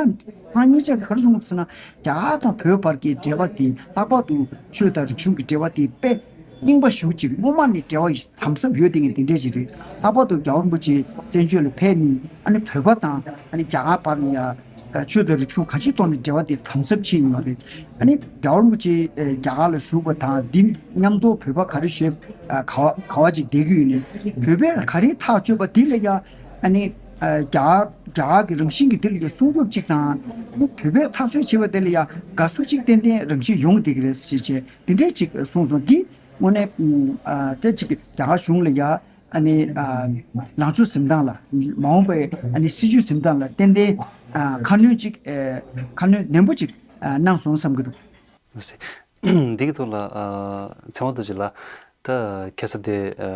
ཁོང་གཉིས་ཆ་ག་རེ་གསུངས་ཟེར་ན། རྒྱ་གར་དང་བོད་བར་གྱི་འབྲེལ་བ་དེ་ལྷག་པར་དུ་ཆོས་དང་རིག་གཞུང་གི་འབྲེལ་བ་དེ་དཔེ་རྙིང་པ་ཞེ་པོ་ཅིག་སྔོན་མ་ནས་འབྲེལ་བ་དམ་ཟབ་ཡོད་བསྡད་མཁན་དེ་འདྲས་ཅིག་རེད། ལྷག་པར་དུ་རྒྱལ་བ་རིན་པོ་ཆེ་བཙན་བྱོལ་ལ་ཕེབས་ནས་ཨ་ནི་བོད་པ་དང་ཨ་ནི་རྒྱ་གར་བར་ལ་ཡ་ཆོས་དང་རིག་གཞུང་གང་ཅིའི་ཐོག་ནས་འབྲེལ་བ་དེ་དམ་ཟབ་ཕྱིན་ཡོད་རེད། ཨ་ནི་རྒྱལ་བ་རིན་པོ་ཆེ་ཨ་རྒྱ་གར་ལ་བཞུགས་པ་དང་འདི་མཉམ་དུ་བོད་པ་ག་རེ་བྱེད་ཨ་ག་བ་ག་བ་ཅིག་བསྡད་ཀྱི་ཡོད་ནས་བོད་པས་ག་རེ་ཐག་གཅོད་པ་འདི་ལ་ཡ་ཨ་ནི་ཨ་རྒྱ་གར་རྒྱ་གར་གྱི་རང་བཞིན་གྱི་འདི་ལ་ཡ་སྲུང་སྐྱོབ་ཅིག་དང་ཨ་ནི་བོད་པས་ཐག་གཅོད་བྱེད་པ་དེ་ལ་ཡ་དགའ་བསུ་ཅིག་ཏན་ཏན་རང་བཞིན་ཡོང་བསྡད་ཀྱི་རེད་ཟེར་བྱས་འདི་འདྲས་ཅིག་གསུངས་སོང་། འདི་དངོས་གནས་ཨ་ད་ཅིག་རྒྱ་གར་གཞུང་ལ་ཡ་ཨ་ནི་ཨ་ལངས་ཕྱོགས་འཛིན་སྟངས་ལ་མ་འོངས་པའི་ཨ་ནི་སྲིད་བྱུས་འཛིན་སྟངས་ལ་ཏན་ཏན་ཨ་ཁ་སྣོན་ཅིག་ཨ་ཁ་སྣོན་ནན་པོ་ཅིག་ཨ་གནང་སོང་བསམ་གྱི་འདུག། འདི་གི་ཐོག་ལ་ཨ་ཚེ་དབང་རྡོ་རྗེ་ལགས། ད་ཁ་སང་དེ་ཨ་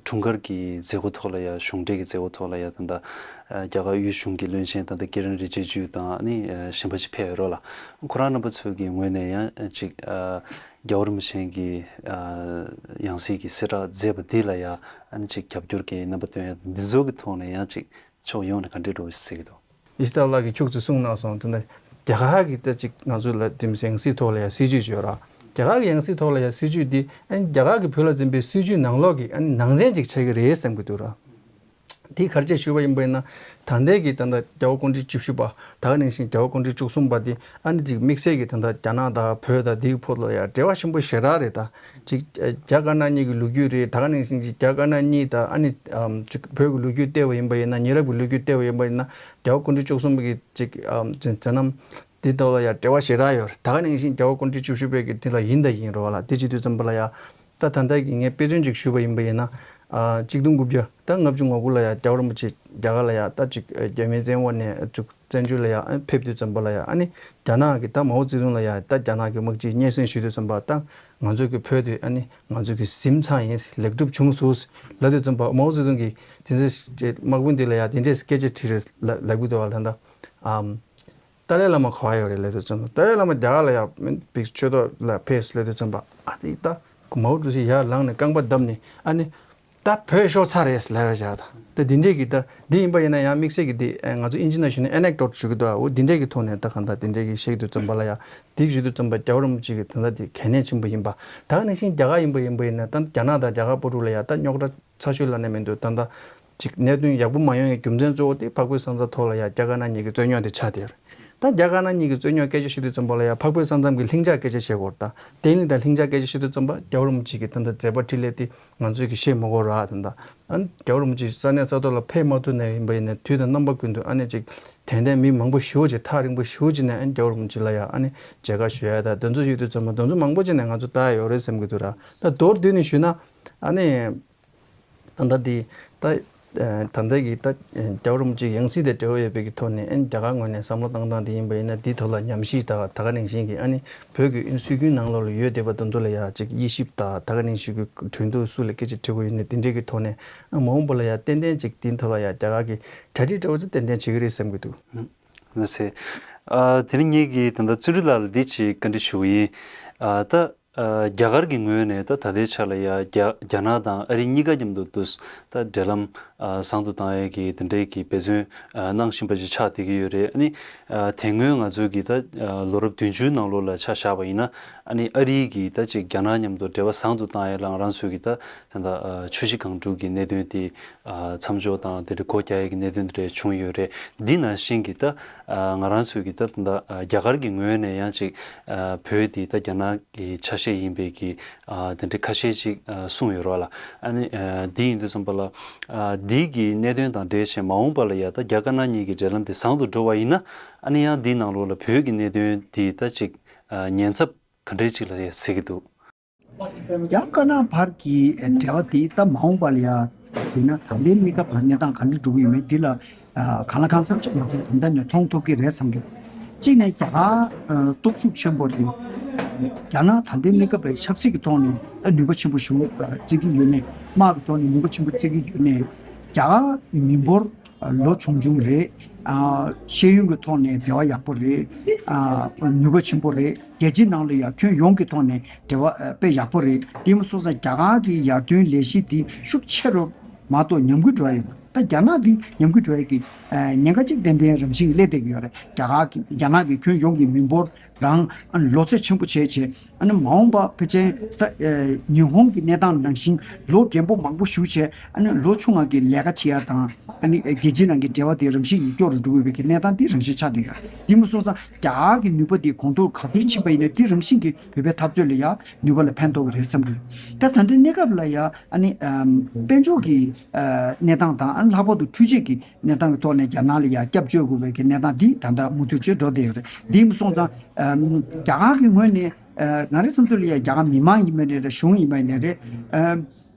འཁྲུངས་སྐར་གྱི་མཛད་སྒོ་ཐོག་ལ་ཡ་གཞུང་འབྲེལ་གྱི་མཛད་སྒོ་ཐོག་ལ་ཡ་ད་ལྟ་ཨ་རྒྱ་གར་དབུས་གཞུང་གི་བློན་ཆེན་ད་ལྟ་ཀི་རན་རི་ཇི་ཇུ་དང་ཨ་ནི་ཨ་གཞན་པ་ཞིག་ཕེབས་ཡོད་རོགས་ལ། ཁོ་རང་རྣམ་པ་ཚོ་གི་ངོས་ནས་ཡང་ཅིག་ཨ་རྒྱལ་བ་རིན་པོ་ཆེ་གི་ཨ་ཡང་སྲིད་ཀྱི་གསལ་བསྒྲགས་མཛད་པ་འདི་ལ་ཡ་ཨ་ནི་ཅིག་རྒྱབ་སྐྱོར་གྱི་རྣམ་པ་སྟོན་ཡ་འདི་ཚོ་གི་ཐོག་ནས་ཡང་ཅིག་ཕྱོགས་ཡོངས་ནས་ག་འདྲས་འགྲོ་ཟེར་གྱི་འདུག། ཡེ་ཤེས་རྟ་ལགས་ཀྱིས་ཁྱུག་ཙམ་གསུངས་གནང་སོང་། དེ་འདྲ་རྒྱ་གར་གྱི་ད་ཅིག་ང་ཚོ་ལ་དེ་མི་ཡང་སྲིད་ཐོག་ལ་ཡ་སྲིད་ཇུས་ཡོད་ར། རྒྱ་གར་གྱི་ཡང་སྲིད་ཐོག་ལ་ཡ་སྲིད་ཇུས་འདི་ཨ་ནི་རྒྱ་གར་གྱི་བོད་ལ་འཛིན་པའི་སྲིད་ཇུས་ནང་ལོགས་ཀྱི་ཨ་ནི་ནང་ཚན་ཅིག་ཆགས་ཀྱི་རེད་བསམ་གྱི་འདུག་ར། དེ་ག་རེ་བྱས་ཞུས་པ་ཡིན་པ་ཡིན་ན། ད་ལྟའི་གི་ད་ལྟ་རྒྱལ་བ་སྐུ་ཕྲེང་བཅུ་བཞི་པ་ད་ག་ནང་བཞིན་རྒྱལ་བ་སྐུ་ཕྲེང་བཅུ་གསུམ་པ་དེ་ཨ་ནི་ཅིག་དམིགས་བསལ་གྱི་ད་ལྟ་རྒྱ་ནག་དང་བོད་དང་དེའི་ཕོ་ལ་ཡ་འབྲེལ་བ་ཆེན་པོ་ཞེ་དྲག་རེད། ད་ཅིག་རྒྱ་དཀར་ནག་གཉིས་ཀྱི་ལོ་རྒྱུས་རེད། ད་ག་ནང་བཞིན་ཅིག་རྒྱ་དཀར་ནག་གཉིས་དང་ཨ་ནི་ཨམ་ཅིག་བོད་ཀྱི་ལོ་རྒྱུས་བལྟས་པ་ཡིན་པ་ཡིན་ན། ཉེ་རབས་ཀྱི་ལོ་རྒྱུས་བལྟས་པ་ཡིན་པ་ཡིན་ན་རྒྱལ་བ་སྐུ་ཕྲེང་བཅུ་གསུམ་པ་གི་ཅིག་ཨམ་ཅིག་མཛད་རྣམ་འདི་དག་ལ་ཡ་འབྲེལ་བ་ཞེ་དྲག་ཡོད་རེད། ད་ག་ནང་བཞིན་རྒྱལ་བ་སྐུ་ཕྲེང་བཅུ་བཞི་པའི་གི་དེ་ལ་ཡིན་དང་ཡིན་རོགས་ལ། དེ་བྱེད་དུས་ཙམ་པ་ལ་ཡ་ད་ད་ལྟ་གི་ངས་དཔེ་མཚོན་ཅིག་ཞུས་པ་ཡིན་པ་ཡིན་ན། ཨ་གཅིག་སྟོང་དགུ་བརྒྱ་ད་ལྔ་བཅུ་ང་དགུ་ལ་ཡ་རྒྱལ་བ་རིན་པོ་ཆེ་རྒྱ་གར་ལ་ཡ་ད་ཅིག་རྒྱ་མིའི་བཙན་འོག་ནས་ཅིག་བཙན་བྱོལ་ལ་ཡ་ཨ་ཕེབས་དུས་ཙམ་པ་ལ་ཡ་ཨ་ནི་རྒྱ་ནག་གི་ད་མའོ་ཙེ་ཏུང་ལ་ཡ་ད་རྒྱ་ནག་གི་དམག་སྤྱིའི་སྙན་སེང་ཞུ་དུས་ཙམ་པ་ད་ང་ཚོ་གི་བོད་དེ་ཨ་ནི་ང་ཚོ་གི་གཟིམ་ཚང་ཡིན། ལེགས་གྲུབ་བྱུང་སོང་ལབ་དུས་ཙམ་པ་མའོ་ཙེ་ཏུང་གིས་དེ་ཚེ་དམག་དཔོན་དེ་ལ་ཡ་དེ་འདྲའི་སྐད་ཆ་དྲིས་རེད་ལབ་ཀྱི་འདུག་བ། ད་ད་ཨམ། ཏཱ་ལའི་བླ་མ་ག་པར་ཡོད་རེད་ལབ་དུས་ཙམ་པ། ཏཱ་ལའི་བླ་མ་རྒྱ་གར་ལ་ཡ་མི་བིག་ཆོས་ཐོག་ལ་ཕེབས་ལབ་དུས་ཙམ་པ། ཨ་ཙི་ད་མའོ་ཀྲུའུ་ཞི་ཡར་ལངས་ནས་རྐང་པ་བརྡབས་ནས་ཨ་ནི་ད་བོད་ཤོར་ཚར་རེད་ལབ་ར་བཞག་ད་ད་འདི་འདྲས་ཀྱི་ད་འདི་ཡིན་པ་ཡིན་ན་ཡང་དམིགས་བསལ་གྱི་འདི་ཨ་ང་ཚོ་ཨིན་ཇི་ནང་ཞུས་ན་ཨེ་ནེག་ཌོཊ་ཞུ་གི་འདུག་འོ་འདི་འདྲས་ཀྱི་ཐོག་ནས་ད་གང་ལྟར་འདི་འདྲས་ཀྱི་བཤད་དུས་ཙམ་པ་ལ་ཡ་འདི་ཞུ་དུས་ཙམ་པ་རྒྱལ་བ་རིན་པོ་ཆེ་གི་ད་ལྟ་འདི་གལ་གནད་ཆེན་པོ་ཡིན་པ། ད་ག་ནང་བཞིན་རྒྱ་གར་ཡིན་པ་ཡིན་པ་ཡིན་ན་ད་རྒྱ་ནག་དང་རྒྱ་གར་བར་དུ་ལ་ཡ་ད་རྙོག་དྲ་ཚ་ཤོས་ལབ་ནས་མི་འདུག་ད་ལྟ་ཅིག་གནད་དོན་ཡག་པོ་མ་ཡོང་བའི་རྒྱུ་མཚན་གཙོ་བོ་དེ་འཕགས་བོད་ས་མཚམས་ཐོག་ལ་ཡ་རྒྱ་དཀར་ནག་གཉིས་ཀྱི་རྩོད་རྙོག་དེ་ཆགས་བསྡད་ཡོད་རེད། ད་རྒྱ་དཀར་ནག་གཉིས་ཀྱི་རྩོད་རྙོག་སྐད་ཆ་ཤོད་དུས་ཙམ་པ་ལ་ཡ་འཕགས་བོད་ས་མཚམས་ཀྱི་ལྷིང་འཇགས་སྐད་ཆ་བཤད་དགོས་རེད། ད་བརྟན་ལྷིང་དང་ལྷིང་འཇགས་སྐད་ཆ་ཤོད་དུས་ཙམ་པ་རྒྱལ་བ་རིན་པོ་ཆེ་གི་ད་ལྟ་མཛད་པ་འཕྲིན་ལས་དེ་ང་ཚོས་ཀྱི་ཤེས་མི་དགོས་ར། ད་ལྟ་ཨ་ནི་རྒྱལ་བ་རིན་པོ་ཆེ་ས་གནས་ས་ཐོག་ལ་ཕེབས་མ་ཐུབ་ནའི་ཡིན་པ་ཡིན་ན་དུས་དང་རྣམ་པ་ཀུན་ཏུ་ཨ་ནི་ཅིག་དད་ལྡན་མི་མང་པོ་ཞེ་པོ་ཅིག་ཐག་རིང་པོ་ཞེ་པོ་ཅིག་ནས་ཨ་ནི་རྒྱལ་བ་རིན་པོ་ཆེ་ལ་ཡ་ཨ་ནི་མཇལ་ཁ་ཞུ་ཡ་ད་དེ་ཚོ་ཡོད་དུས་ཙམ་པ་དེ་ཚོ་མང་པོ་ཅིག་ནས་ང་ཚོ་ལྟ་ཡ་ཡོད་རེད་བསམ་གྱི་འདུག་ར། ད་མདོར་བསྡུས་ནས་ཞུས་ན་ཨ་ནི། ད་ལྟ་འདི་ད་ ད་ལྟ་གི་ད་རྒྱལ་བ་རིན་པོ་ཆེའི་ཡང་སྲིད་དང་འབྲེལ་བ་ཡོད་པའི་གི་ཐོག་ནས་ཨ་ནི་རྒྱ་གར་ངོས་ནས་བསམ་བློ་བཏང་སྟངས་དེ་ཡིན་པ་ཡིན་ན། དེའི་ཐོག་ལ་ཉམས་ཞིབ་དང་ད་ག་ནང་བཞིན་གྱི་ཨ་ནི་བོད་ཀྱི་ཨ་ནི་སྲོལ་རྒྱུན་ནང་ལོགས་ལ་ཡོད་བསྡད་པ་དེ་ཚོ་ལ་ཡ་ཅིག་དབྱེ་ཞིབ་དང་ད་ག་ནང་བཞིན་གྱི་གྲོས་བསྡུར་སུ་ལ་སྐད་ཆ་དྲི་དགོས་ཡོད་ན་དེ་འདྲའི་གི་ཐོག་ནས་ཨ་མ་འོངས་པ་ལ་ཡ་ཏན་ཏན་ཅིག་དེའི་ཐོག་ལ་ཡ་རྒྱ་གར་གྱི་གྲ་སྒྲིག་འདྲ་བོ་ཚོ་ཏན་ཏན་བྱེད་ཀྱི་རེད་བསམ་གྱི་འདུག། ལགས་སེ། ཨ་དེ་ནི་ངེད་ཀྱིས་ད་ལྟ་བརྩོན་འགྲུས་ལགས་ལ་འདི་ཅིག་བཀའ་འདྲི་ཞུ་གི་ཡིན། ཨ་ད་ཨ་རྒྱ་གར་གྱི་ངོས་ནས་ད་ད་ལྟའི་ཆ་ལ་ཡ་རྒྱ་རྒྱ་ནག་དང་ཨ་རི་གཉིས་ཀ་མཉམ་དུ་དུས་ད་འབྲེལ་ལམ་ཨ་བཟང་དུ་བཏང་ཡས་ཀྱི་དེ་འདྲའི་གི་འབད་བརྩོན་ཨ་གནང་བཞིན་པ་ཅིག་ཆགས་བསྡད་ཀྱི་ཡོད་རེད། ཨ་ནི་ཨ་དེ་སྔོན་ང་ཚོའི་གི་ད་ཨ་ལོ་རབས་བདུན་ཅུའི་ནང་ལོགས་ལ་ཆ་བཞག་པ་ཡིན་ན། ཨ་ནི་ཨ་རིའི་གི་ད་ཅིག་རྒྱ་ནག་མཉམ་དུ་འབྲེལ་བ་བཟང་དུ་བཏང་ཡས་ལ་ང་རང་ཚོའི་གི་ད་ད་ལྟ་ཨ་ཆུ་བཞི་སྒང་དྲུག་གི་གནད་དོན་དེ་ཨ་མཚམས་འཇོག་དང་དེ་འདྲ་སྒོ་རྒྱག་ཡས་ཀྱི་གནད་དོན་དེ་འདྲ་བྱུང་ཡོད་རེད། འདི་ནང་བཞིན་གྱི་ད་ཨ་ང་རང་ཚོའི་གི་ད་ད་ལྟ་ཨ་རྒྱ་གར་གྱི་ངོས་ནས་ཡང་ཅིག་ཨ་བོད་དེ་ད་རྒྱ་ནག་གི་ཆ་ཤས་ཡིན་པའི་གི་ཨ་དེ་འདྲ་ཁ་ཤས་ཅིག་ཨ་གསུངས་ཡོད་རེད་བ་ལ། ཨ་ནི་ཨ་འདི་ཡིན་དུས་ཙམ་པ་ལ་ཨ་འདི་གི་གནད་དོན་དང་འབྲེལ་བྱས་མ་འོངས་པ་ལ་ཡ་ད་རྒྱ་དཀར་ནག་གཉིས་ཀྱི་འབྲེལ་ལམ་དེ་བཟང་དུ་འགྲོ་བ་ཡིན་ན། ཨ་ནི་ཡང་འདིའི་ནང་ལོགས་ལ་བོད་ཀྱི་གནད་དོན་དེ་ད་ཅིག་ཨ་ཉེན་ཚབས་ག་འདྲའི་ཅིག་ལ་ཡ་གཟིགས་ཀྱི་འདུག། རྒྱ་དཀར་ནག་བར་གྱི་འབྲེལ་བ་དེ་ད་མ་འོངས་པ་ལ་ཡ་ཡིན་ན་ད་ལྟའི་གནས་སྐབས་ལ་གནས་སྟངས་ག་འདྲ་འགྲོ་གི་ཡོད་མེད་འདི་ལ་ཨ་གང་ལ་གང་འཚམ་ཅིག་ང་ཚོས་ད་ལྟ་ནས་མཐོང་ཐུབ་ཀྱི་རེད་བསམ་གྱི། གཅིག་ནས་རྒྱ་གར་ཨ་སྟོབས་ཤུགས་ཆེན་པོ་རེད། རྒྱ་ནག་ད་ལྟའི་གནས་སྐབས་ལ་ཆབ་སྲིད་ཀྱི་ཐོག་ནས་ཨ་ནུས་པ་ཆེན་པོ་ཞིག་ཨ་བརྩི་གི་ཡོད་ནས། དམག་གི་ཐོག་ནས་ནུས་པ་ཆེན་པོ་བརྩི་གི་ཡོད་ནས། རྒྱ་གར་མི་འབོར་ལོ་ཆུང་ཆུང་རེད། ཨ་ཤེས་ཡོན་གྱི་ཐོག་ནས་འབྲེལ་བ་ཡག་པོ་རེད། ཨ་ནུས་པ་ཆེན་པོ་རེད། རྒྱལ་སྤྱིའི་ནང་ལ་ཡང་ཁྱོན་ཡོངས་ཀྱི་ཐོག་ནས་འབྲེལ་བ་ཨ་དཔེ་ཡག་པོ་རེད། དེ་མ་སོང་ཙང་རྒྱ་གར་གྱི་ཡར་ཐོན་ལས་གཞི་འདི་ཤུགས་ཆེ་རུ་མ་གཏོགས་ཉམས་རྒུད་འགྲོ་ཡ་ཡོད་མ་རེད། ད་རྒྱ་ནག་འདི་ཉམས་རྒུད་འགྲོ་ཡ་གི་ཨ་ཉེན་ཁ་གཅིག་ཏན་ཏན་རང་བཞིན་སླེབས་བསྡད་ཀྱི་ཡོད་རེད། རྒྱ་གར་གྱི་རྒྱ་ནག་གི་ཁྱོན་ཡོངས་ཀྱི་མི་འབོར་རང་ཨ་ནི་ལོ་ཚད་ཆེན་པོ་བྱས་བྱས། ཨ་ནི་མ་འོངས་པ་ཕལ་ཆེར་ད་ཨེ་ཉི་ཧོང་གི་གནས་སྟངས་ནང་བཞིན་ལོ་རྒན་པོ་མང་པོ་བཞུགས་བྱས། ཨ་ནི་ལོ་ཆུང་བ་གི་ལས་ཀ་བྱེད་ཡ་དང་། ཨ་ནི་ཨེ་རྒྱལ་སྤྱིའི་ནང་གི་འབྲེལ་བ་དེ་རང་བཞིན་གྱིས་སྐྱོ་རུ་འགྲོ་གི་ཡོད་པའི་གི་གནས་སྟངས་དེ་རང་བཞིན་ཆགས་བསྡད་ཡོད། དེ་མ་སོང་ཙང་རྒྱ་གར་གྱི་ནུས་པ་དེ་གོང་མཐོར་ག་ཚོད་ཕྱིན་པ་ཡིན་ན་དེ་རང་བཞིན་གྱིས་བོད་པའི་འཐབ་རྩོད་ལ་ཡང་ནུས་པ་ལ་ཕན་ཐོགས་ཀྱི་རེད་བསམ་གི། ད་ད་ལྟའི་གནས་སྐབས་ལ་ཡང་ཨ་ནི་ཨམ་དཔལ་འབྱོར་གྱི་ཨ་གནས་སྟངས་དང་། ཨ་ནི་ལྷག་པར་དུ་འཕྲུལ་ཆས་ཀྱི་གནས་སྟངས་ཀྱི་ཐོག་ནས་རྒྱ་ནག་ལ་ཡང་སྐྱབས་བཅོལ་དགོས་པའི་གི་གནས་སྟངས་འདི་ད་ལྟ་མུ་མཐུད་བྱས་འགྲོ་བསྡད་ཡོད་རེད། འདི་མ་སོང་ཙང་ཨམ་རྒྱ་གར་གྱི་ངོས་ནས་ཨ་ང་རའི་བསམ་ཚུལ་ལ་ཡང་རྒྱ་གར་མི་མང་ཡིན་པ་ནས་རེད། གཞུང་ཡིན་པ་ནས་རེད། ཨམ་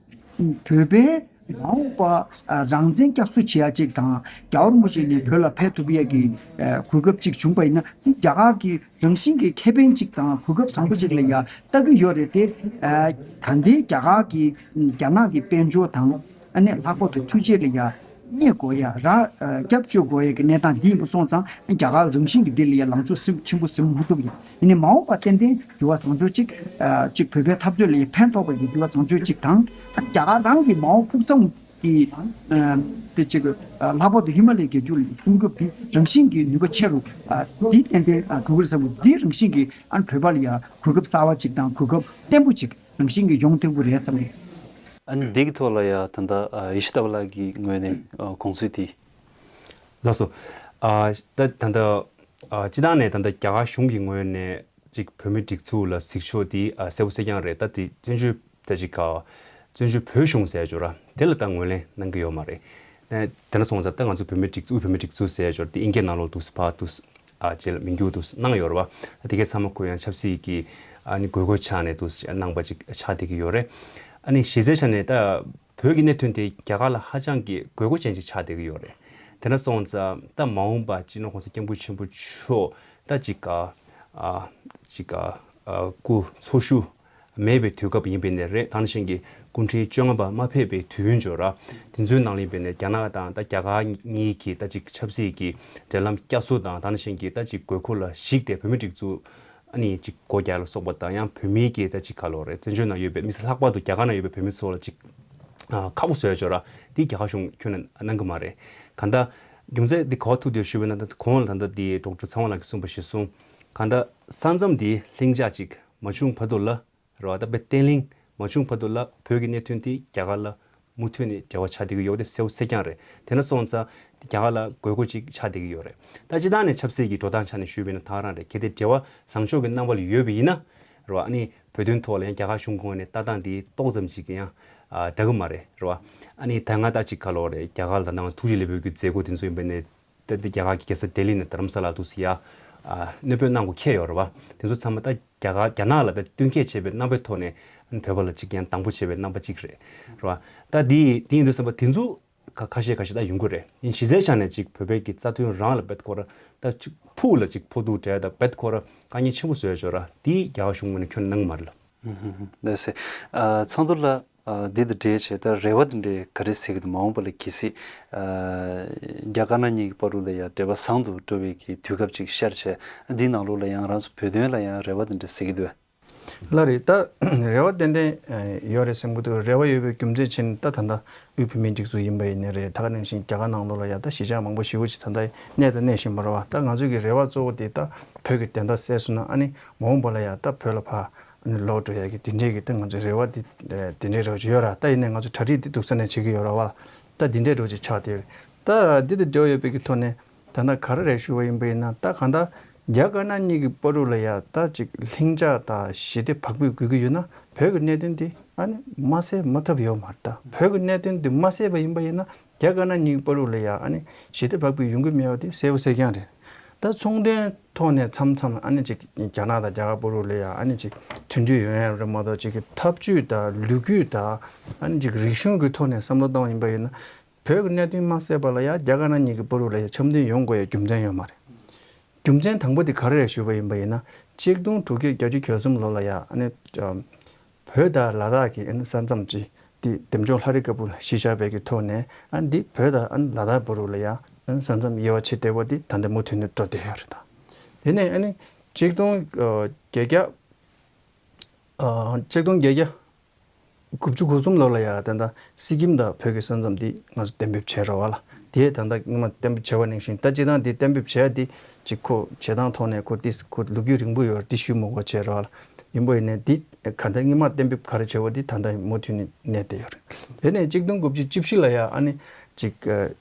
བོད་པའི་མ་འོངས་པ་ཨ་རང་བཙན་སྐྱབས་གསོ་བྱེད་ཡ་གཅིག་དང་། རྒྱལ་བ་རིན་པོ་ཆེ་ནས་བོད་ལ་ཕེབས་ཐུབ་ཡ་གི་ཨ་གོ་སྐབས་གཅིག་བྱུང་པ་ཡིན་ན། རྒྱ་གར་གྱི་རང་བཞིན་གྱི་ཁེ་ཕན་གཅིག་དང་གོ་སྐབས་བཟང་པོ་གཅིག་ལ་ཡ་ལྟ་གི་ཡོད་རེད་དེ། ཨ་ད་ལྟའི་རྒྱ་གར་གྱི་རྒྱ་ནག་གི་དཔལ་འབྱོར་དང་། ཨ་ནི་ལྷག་པར་དུ་འཕྲུལ་ཆས་ལ་ཡ་གནས་དགོས་ཡ་ར་ཨ་སྐྱབས་བཅོལ་དགོས་ཡ་གི་གནས་སྟངས་འདི་ཡིན་པ་སོང་ཙང་། རྒྱ་གར་རང་བཞིན་གྱི་འདི་ལ་ཡ་ལངས་ཕྱོགས་ཟིན་ཆེན་པོ་ཟིན་མ་ཐུབ་ཡ། ཡིན་ནའི་མ་འོངས་པ་ཏན་ཏན་འགྱུར་བ་བཟང་ཕྱོགས་གཅིག་ཨ་གཅིག་བོད་པའི་འཐབ་རྩོད་ལ་ཡ་ཕན་ཐོགས་པ་ཡི་འགྱུར་བ་བཟང་ཕྱོགས་གཅིག་དང་། རྒྱ་གར་རང་གི་མ་འོངས་ཕུགས་བསམ་གྱི་ཨ་དེ་གཅིག་ཨ་ལྷག་པར་དུ་ཧི་མ་ལའི་རྒྱལ་རྒྱུད་ལ་སྲུང་སྐྱོབ་འདི་རང་བཞིན་གྱི་ནུས་པ་ཆེ་རུ་ཨ་འདི་ཏན་ཏན་ཨ་འགྲོ་གི་རེད་བསམ་གི། འདི་རང་བཞིན་གྱི་ཨ་བོད་པ་ལ་ཡ་གོ་སྐབས་གསར་བ་གཅིག་དང་གོ་སྐབས་བརྟན་པོ་གཅིག་རང་བཞིན་གྱི་ཡོང་བརྟན་པོ་རེད་བསམ་གི། ཨ་ནི་འདི་གི་ཐོག་ལ་ཡ་ད་ལྟ་ཨ་ཡེ་ཤེས་ལྟ་བ་ལགས་ཀྱི་ངོས་ནས་ཨ་དགོངས་ཚུལ་དེ། ལགས་སོ། ཨ་ད་ད་ལྟ་ཨ་སྤྱི་བཏང་ནས་ད་ལྟ་རྒྱ་གར་གཞུང་གི་ངོས་ནས་ཅིག་བོད་མིའི་སྒྲིག་འཛུགས་ལ་གཟིགས་ཕྱོགས་དེ་ཨ་གསལ་པོ་གསལ་རྐྱང་རེད། ད་དེ་བཙན་བྱོལ་ད་ཅིག་ཨ་བཙན་བྱོལ་བོད་གཞུང་ཟེར་ཡ་ཅིག་ཡོད་ར། དེ་ལ་ད་ངོས་ལེན་གནང་གི་ཡོད་མ་རེད། ཨ་དེ་འདྲ་སོང་ཙང་ད་ང་ཚོ་བོད་མིའི་སྒྲིག་འཛུགས་བོད་མིའི་སྒྲིག་འཛུགས་ཟེར་ཡ་ཅིག་ཡོད་ར། དེ་ཨིན་སྐད་ནང་ལོགས་འདུག་སེ་ཕར་འདུག་སེ་ཨ་རྗེས་ལ་མིང་རྒྱུག་འདུག་སེ་གནང་ཡོད་རེད་བ། ད་དེ་གའི་ཚང་མ་ཁོ་ཡང་ཆབ་སྲིད་ཀྱི་ཨ་ནི་དགོས་མཁོ་ཆགས་ནས་འདུག་སེ་གནང་པ་ཅིག་ཆགས་བསྡད་ཀྱི་ཡོད་རེད། ཨ་ནི་གཞི་རྩའི་ཆ་ནས་ད་བོད་ཀྱི་གནད་དོན་དེ་རྒྱ་གར་ལ་ཧ་ཅང་གི་དགོས་མཁོ་ཅན་ཅིག་ཆགས་བསྡད་ཀྱི་ཡོད་རེད། དེ་འདྲ་སོང་ཙང་ད་མ་འོངས་པ་སྤྱི་ནོར་༸གོང་ས་༸སྐྱབས་མགོན་ཆེན་པོ་མཆོག་ད་ཅིག་ག་ཨ་ཅིག་ག་ཨ་སྐུ་འཚོ་བཞུགས་མེད་པའི་དུས་སྐབས་ཡིན་པ་ནས་རེད། ད་ནང་བཞིན་གྱི་སྐུ་ཕྲེང་བཅོ་ལྔ་པ་མ་ཕེབས་པའི་དུས་ཡུན་ཅིག་ཡོད་ར། དེ་ཚོའི་ནང་ལ་ཡིན་པ་ནས་རྒྱ་ནག་དང་ད་རྒྱ་གར་གཉིས་ཀྱི་ད་ཅིག་ཆབ་སྲིད་ཀྱི་འབྲེལ་ལམ་བསྐྱར་གསོ་དང་། ད་ནང་བཞིན་གྱི་ད་ཅིག་དགོས་མཁོ་ལ་གཞིགས་ཏེ་བོད་མིའི་སྒྲིག་འཛུགས་ཨ་ནི་ཅིག་སྒོ་རྒྱག་ལ་སོགས་པ་དང་། ཡང་བོད་མིའི་གི་ད་ཅིག་ག་ལོ་རེད། བཙན་བྱོལ་ནང་ཡོད་པའི་མི་ས་ལྷག་པར་དུ་རྒྱ་གར་ནང་ཡོད་པའི་བོད་མི་ཚོ་ལ་ཅིག་ཨ་ཁག་པོ་བཟོ་ཡ་ཅིག་ཡོད་ར། འདི་རྒྱ་གར་གཞུང་ཁྱོན་ནས་གནང་གི་མ་རེད། གང་ལྟར་རྒྱུ་མཚན་འདི་ག་པར་ཐུག་བསྡད་ཞུས་པ་ཡིན་ན། ད་གོང་ལ་ད་ལྟ་འདི་ཌོག་ཊར་ཚེ་དབང་ལགས་ཀྱིས་གསུངས་པ་གཞིར་བཟུང་། གང་ལྟར་ས་མཚམས་འདི་ལྷིང་འཇགས་ཅིག་མ་བྱུང་བར་དུ་ལ་རེད་བ། ད་དཔེ་བརྟན་ལྷིང་མ་བྱུང་བར་དུ་ལ་བོད་ཀྱི་གནད་དོན་དེ་རྒྱ་གར་ལ་མུ་མཐུད་ནས་འབྲེལ་བ་ཆགས་བསྡད་ཀྱི་ཡོད་དེ་གསལ་པོ་གསལ་རྐྱང་རེད། དེ་འདྲ་སོང་ཙང་དེ་རྒྱ་གར་ལ་དགོས་མཁོ་ཅིག་ཆགས་བསྡད་ཀྱི་ཡོད་རེད། ད་སྤྱིར་བཏང་ནས་ཆབ་སྲིད་ཀྱི་འགྲོ་སྟངས་ཆ་ནས་ཞུས་པ་ཡིན་ན་ད་ག་རང་རེད། གལ་ཏེ་འབྲེལ་བ་བཟང་ཕྱོགས་ཀྱི་རྣམ་པ་ལ་ཡོད་པ་ཡིན་ན་རེད་བ། ཨ་ནི་བོད་དོན་ཐོག་ལ་ཡང་རྒྱ་གར་གཞུང་གི་ངོས་ནས་ལྟ་སྟངས་དེ་ཏོག་ཙམ་ཅིག་ཡང་ཨ་འདྲ་གི་མ་རེད་རེད་བ། ཨ་ནི་ད་སྔ་ད་ཅིག་ག་ལོ་རེད། རྒྱ་གར་ལ་ད་ནང་ཐུགས་རྗེ་ལེགས་འབུལ་གྱི་མཛད་སྒོ་དེ་ཚོ་ཡིན་པ་ནས། ད་ལྟ་རྒྱ་གར་གྱི་རྒྱལ་ས་ལྡི་ལི་ནས་རྡ་རམ་ས་ལ་འདུག་སེ་ཡ་ཨ་གནས་སྤོས་གནང་དགོས་ཁེལ་ཡོད་རེད་བ། དེ་ཚོ་ཚང་མ་ད་རྒྱ་གར་རྒྱ་ནག་ལ་ད་བསྟུན་མཁས་བྱས་པའི་རྣམ་པའི་ཐོག་ནས་བོད་པ་ལ་ཅིག་ཡང་དང་པོ་བྱས་པའི་རྣམ་པ་ཅིག་རེད་རེད་བ། ད་དེ་དེ་ཡིན་དུས་ཙམ་པ་དེ་ཚོ་ ཁ་ཁ་ཤས་ཁ་ཤས་ད་ཡོང་གི་རེད། ཡིན་གཞི་རྩའི་ཆ་ནས་ཅིག་བོད་པའི་གི་རྩ་དོན་རང་ལ་རྦད་ཁོ་ར་ད་ཅིག་ཕུགས་ལ་ཅིག་ཕོག་ཐུག་བྲལ་ད་རྦད་ཁོ་ར་དཀའ་ངལ་ཆེན་པོ་བཟོས་ཡོད་ར། དེ་རྒྱ་གར་གཞུང་ངོས་ནས་ཁྱོན་གནང་གི་མ་རེད་ལ། ལགས་སེ། ཨ་ཚང་དུ་ལ། ཨ་འདི་དང་འབྲེལ་བྱས་ད་རེ་བ་དེ་འདྲའི་ག་རེ་ཟེར་གི་འདུག་མ་འོངས་པ་ལ་གལ་སྲིད་ཨ་རྒྱ་དཀར་ནག་གཉིས་ཀྱི་བར་དུ་ལ་ཡ་འབྲེལ་བ་བཟང་དུ་འགྲོ་བའི་གི་དུས་སྐབས་ཅིག་ཤར་བྱས། འདི་ནང་ལོགས་ལ་ཡང་རང་ཚོ་བོད་དོན་ལ་ཡང་རེ་བ་དེ་འདྲ་ཟེར་གི་འདུག་ལགས་རེད། ད་རེ་བ་ཏན་ཏན་ཡོད་རེད་བསམ་གི་འདུག་རེ་བ་ཡོད་པའི་རྒྱུ་མཚན་བྱས་ནས་ད་ད་ལྟ་དབུས་བོད་མིའི་སྒྲིག་འཛུགས་ཡིན་པ་ཡིན་ནའི་རེད། ད་ག་ནང་བཞིན་རྒྱ་གར་ནང་ལོགས་ལ་ཡ་ད་གཞིས་ཆགས་མང་པོ་ཞེ་པོ་ཅིག་ད་ལྟ་གནས་དང་གནས་བཞིན་པ་རེད་བ། ད་ང་ཚོའི་གི་རེ་བ་གཙོ་བོ་དེ་ད་བོད་ཀྱི་བདེན་མཐའ་གསལ་སོང་ན་ཨ་ནི་མ་འོངས་པ་ལ་ཡ་ད་བོད་ལ་ཕར་ཨ་ནི་ལོག་འགྲོ་ཡ་གི་དེ་འདྲའི་གི་ད་ང་ཚོའི་རེ་བ་དེ་དེ་འདྲའི་རེ་བ་ཅིག་ཡོད་ར། ད་ཡིན་ནའི་ང་ཚོ་གྲ་སྒྲིག་དེ་སྡུག་ས་ནས་བྱེད་ཀྱི་ཡོད་ར་བ། ད་དེ་འདྲའི་རེ་བ་ཅིག་ཆགས་བསྡད་ཡོད་རེད། ད་འདི་དང་འབྲེལ་བ་ཡོད་པའི་གི་ཐོག་ནས། ད་ལྟ་ག་རེ་རེ་ཞུ་བ་ཡིན་པ་ཡིན་ན་ད་གང་ལྟར་རྒྱ་དཀར་ནག་གཉིས་ཀྱི་བར་དུ་ལ་ཡ་ད་ཅིག་ལྷིང་འཇགས་དང་ཞི་བདེ་བག་ཕེབས་དགོས་ཀྱི་ཡོད་ན་བོད་ཀྱི་གནད་དོན་འདི་ཨ་ནི་མ་སེལ་མ་ཐབས་ཡོད་མ་རེད། ད་བོད་ཀྱི་གནད་དོན་འདི་མ་སེལ་བ་ཡིན་པ་ཡིན་ན་རྒྱ་དཀར་ནག་གཉིས་ཀྱི་བར་དུ་ལ་ཡ་ཨ་ནི་ཞི་བདེ་བག་ཕེབས་ཡོང་གི་མེད་པ་དེ་གསལ་པོ་གསལ་རྐྱང་རེད། ད་ཚོང་དོན་ཐོག་ནས་མཚམས་མཚམས་ཨ་ནི་ཅིག་རྒྱ་ནག་དང་རྒྱ་གར་བར་དུ་ལ་ཡ་ཨ་ནི་ཅིག་མཐུན་སྒྲིལ་ཡོང་ཡ་རེད་མ་གཏོགས་ཅིག་གི་ཐབས་ཇུས་དང་ལོ་རྒྱུས་དང་ཨ་ནི་ཅིག་རིག་གཞུང་གི་ཐོག་ནས་བསམ་བློ་བཏང་བ་ཡིན་པ་ཡིན་ན། བོད་ཀྱི་གནད་དོན་མ་སེལ་བ་ལ་ཡང་རྒྱ་དཀར་ནག་གཉིས་ཀྱི་བར་དུ་ལ་ཡང་འཆམ་མཐུན་ཡོང་དགོས་ཡ་རྒྱུ་མཚན་ཡོད་མ་རེད། རྒྱུ་མཚན་དང་པོ་དེ་ག་རེ་རེད་ཞུས་པ་ཡིན་པ་ཡིན་ན། གཅིག་སྟོང་དྲུག་བརྒྱ་བརྒྱད་ཅུ་གྱ་གསུམ་ལོ་ལ་ཡང་ཨ་ནི་བོད་དང་ལ་དྭགས་ཀྱི་ཨ་ནི་ས་མཚམས་ཀྱི་དེ་འདེམས་སྐྱོང་ལྷ་རི་དཀར་པོ་ལ་གཞི་བཞག་པའི་གི་ཐོག་ནས་ཨ་ནི་འདི་བོད་དང་ཨ་ནི་ལ་དྭགས་བར་དུ་ལ་ཡང་ཨ་ནི་ས་མཚམས་དབྱེ་བ་ཕྱེ་བསྡད་པ་དེ་ད་ལྟ་མུ་མཐུད་ནས་འགྲོ་བསྡད་ཡོད་རེད་ད། དེ་ནས་ཨ་ནི་གཅིག་སྟོང་བརྒྱད་བརྒྱ་གཅིག་སྟོང་བརྒྱད་བརྒྱ་དགུ་བཅུ་གོ་གསུམ་ལོ་ལ་ཡང་ད་ལྟ་སི་ཀིམ་དང་བོད་ཀྱི་ས་མཚམས་འདི་ང་ཚོ་གཏན་འབེབས་བྱས་རེད་བ་ལ། དེ་ད་ལྟ་སྔོན་མ་གཏན་འབེབས་བྱས་པ་ནང་བཞིན་ད་སྤྱིར་བཏང་འདི་གཏན་འབེབས་བྱས་འདི་ཅིག་ཁོ་བྱེད་སྟངས་ཐོག་ནས་ཁོ་ཏིས་ཁོ་ལོ་རྒྱུས་རིང་པོ་ཡོད་རེད། འདི་ཞུ་མི་དགོས་བྱས་རེད་བ་ལ། ཡིན་པ་ཡིན་ནའི་འདི་ག་ད་སྔོན་མ་གཏན་འབེབས་ག་རེ་བྱས་པ་འདི་ད་ལྟ་མུ་མཐུད་ནས་གནས་བསྡད་ཡོད་རེད། དེ་ནས་གཅིག་སྟོང་དགུ་བརྒྱ་བཅུ་བཞི་ལ་ཡང་ཨ་ནི་ཅིག་རྒྱ་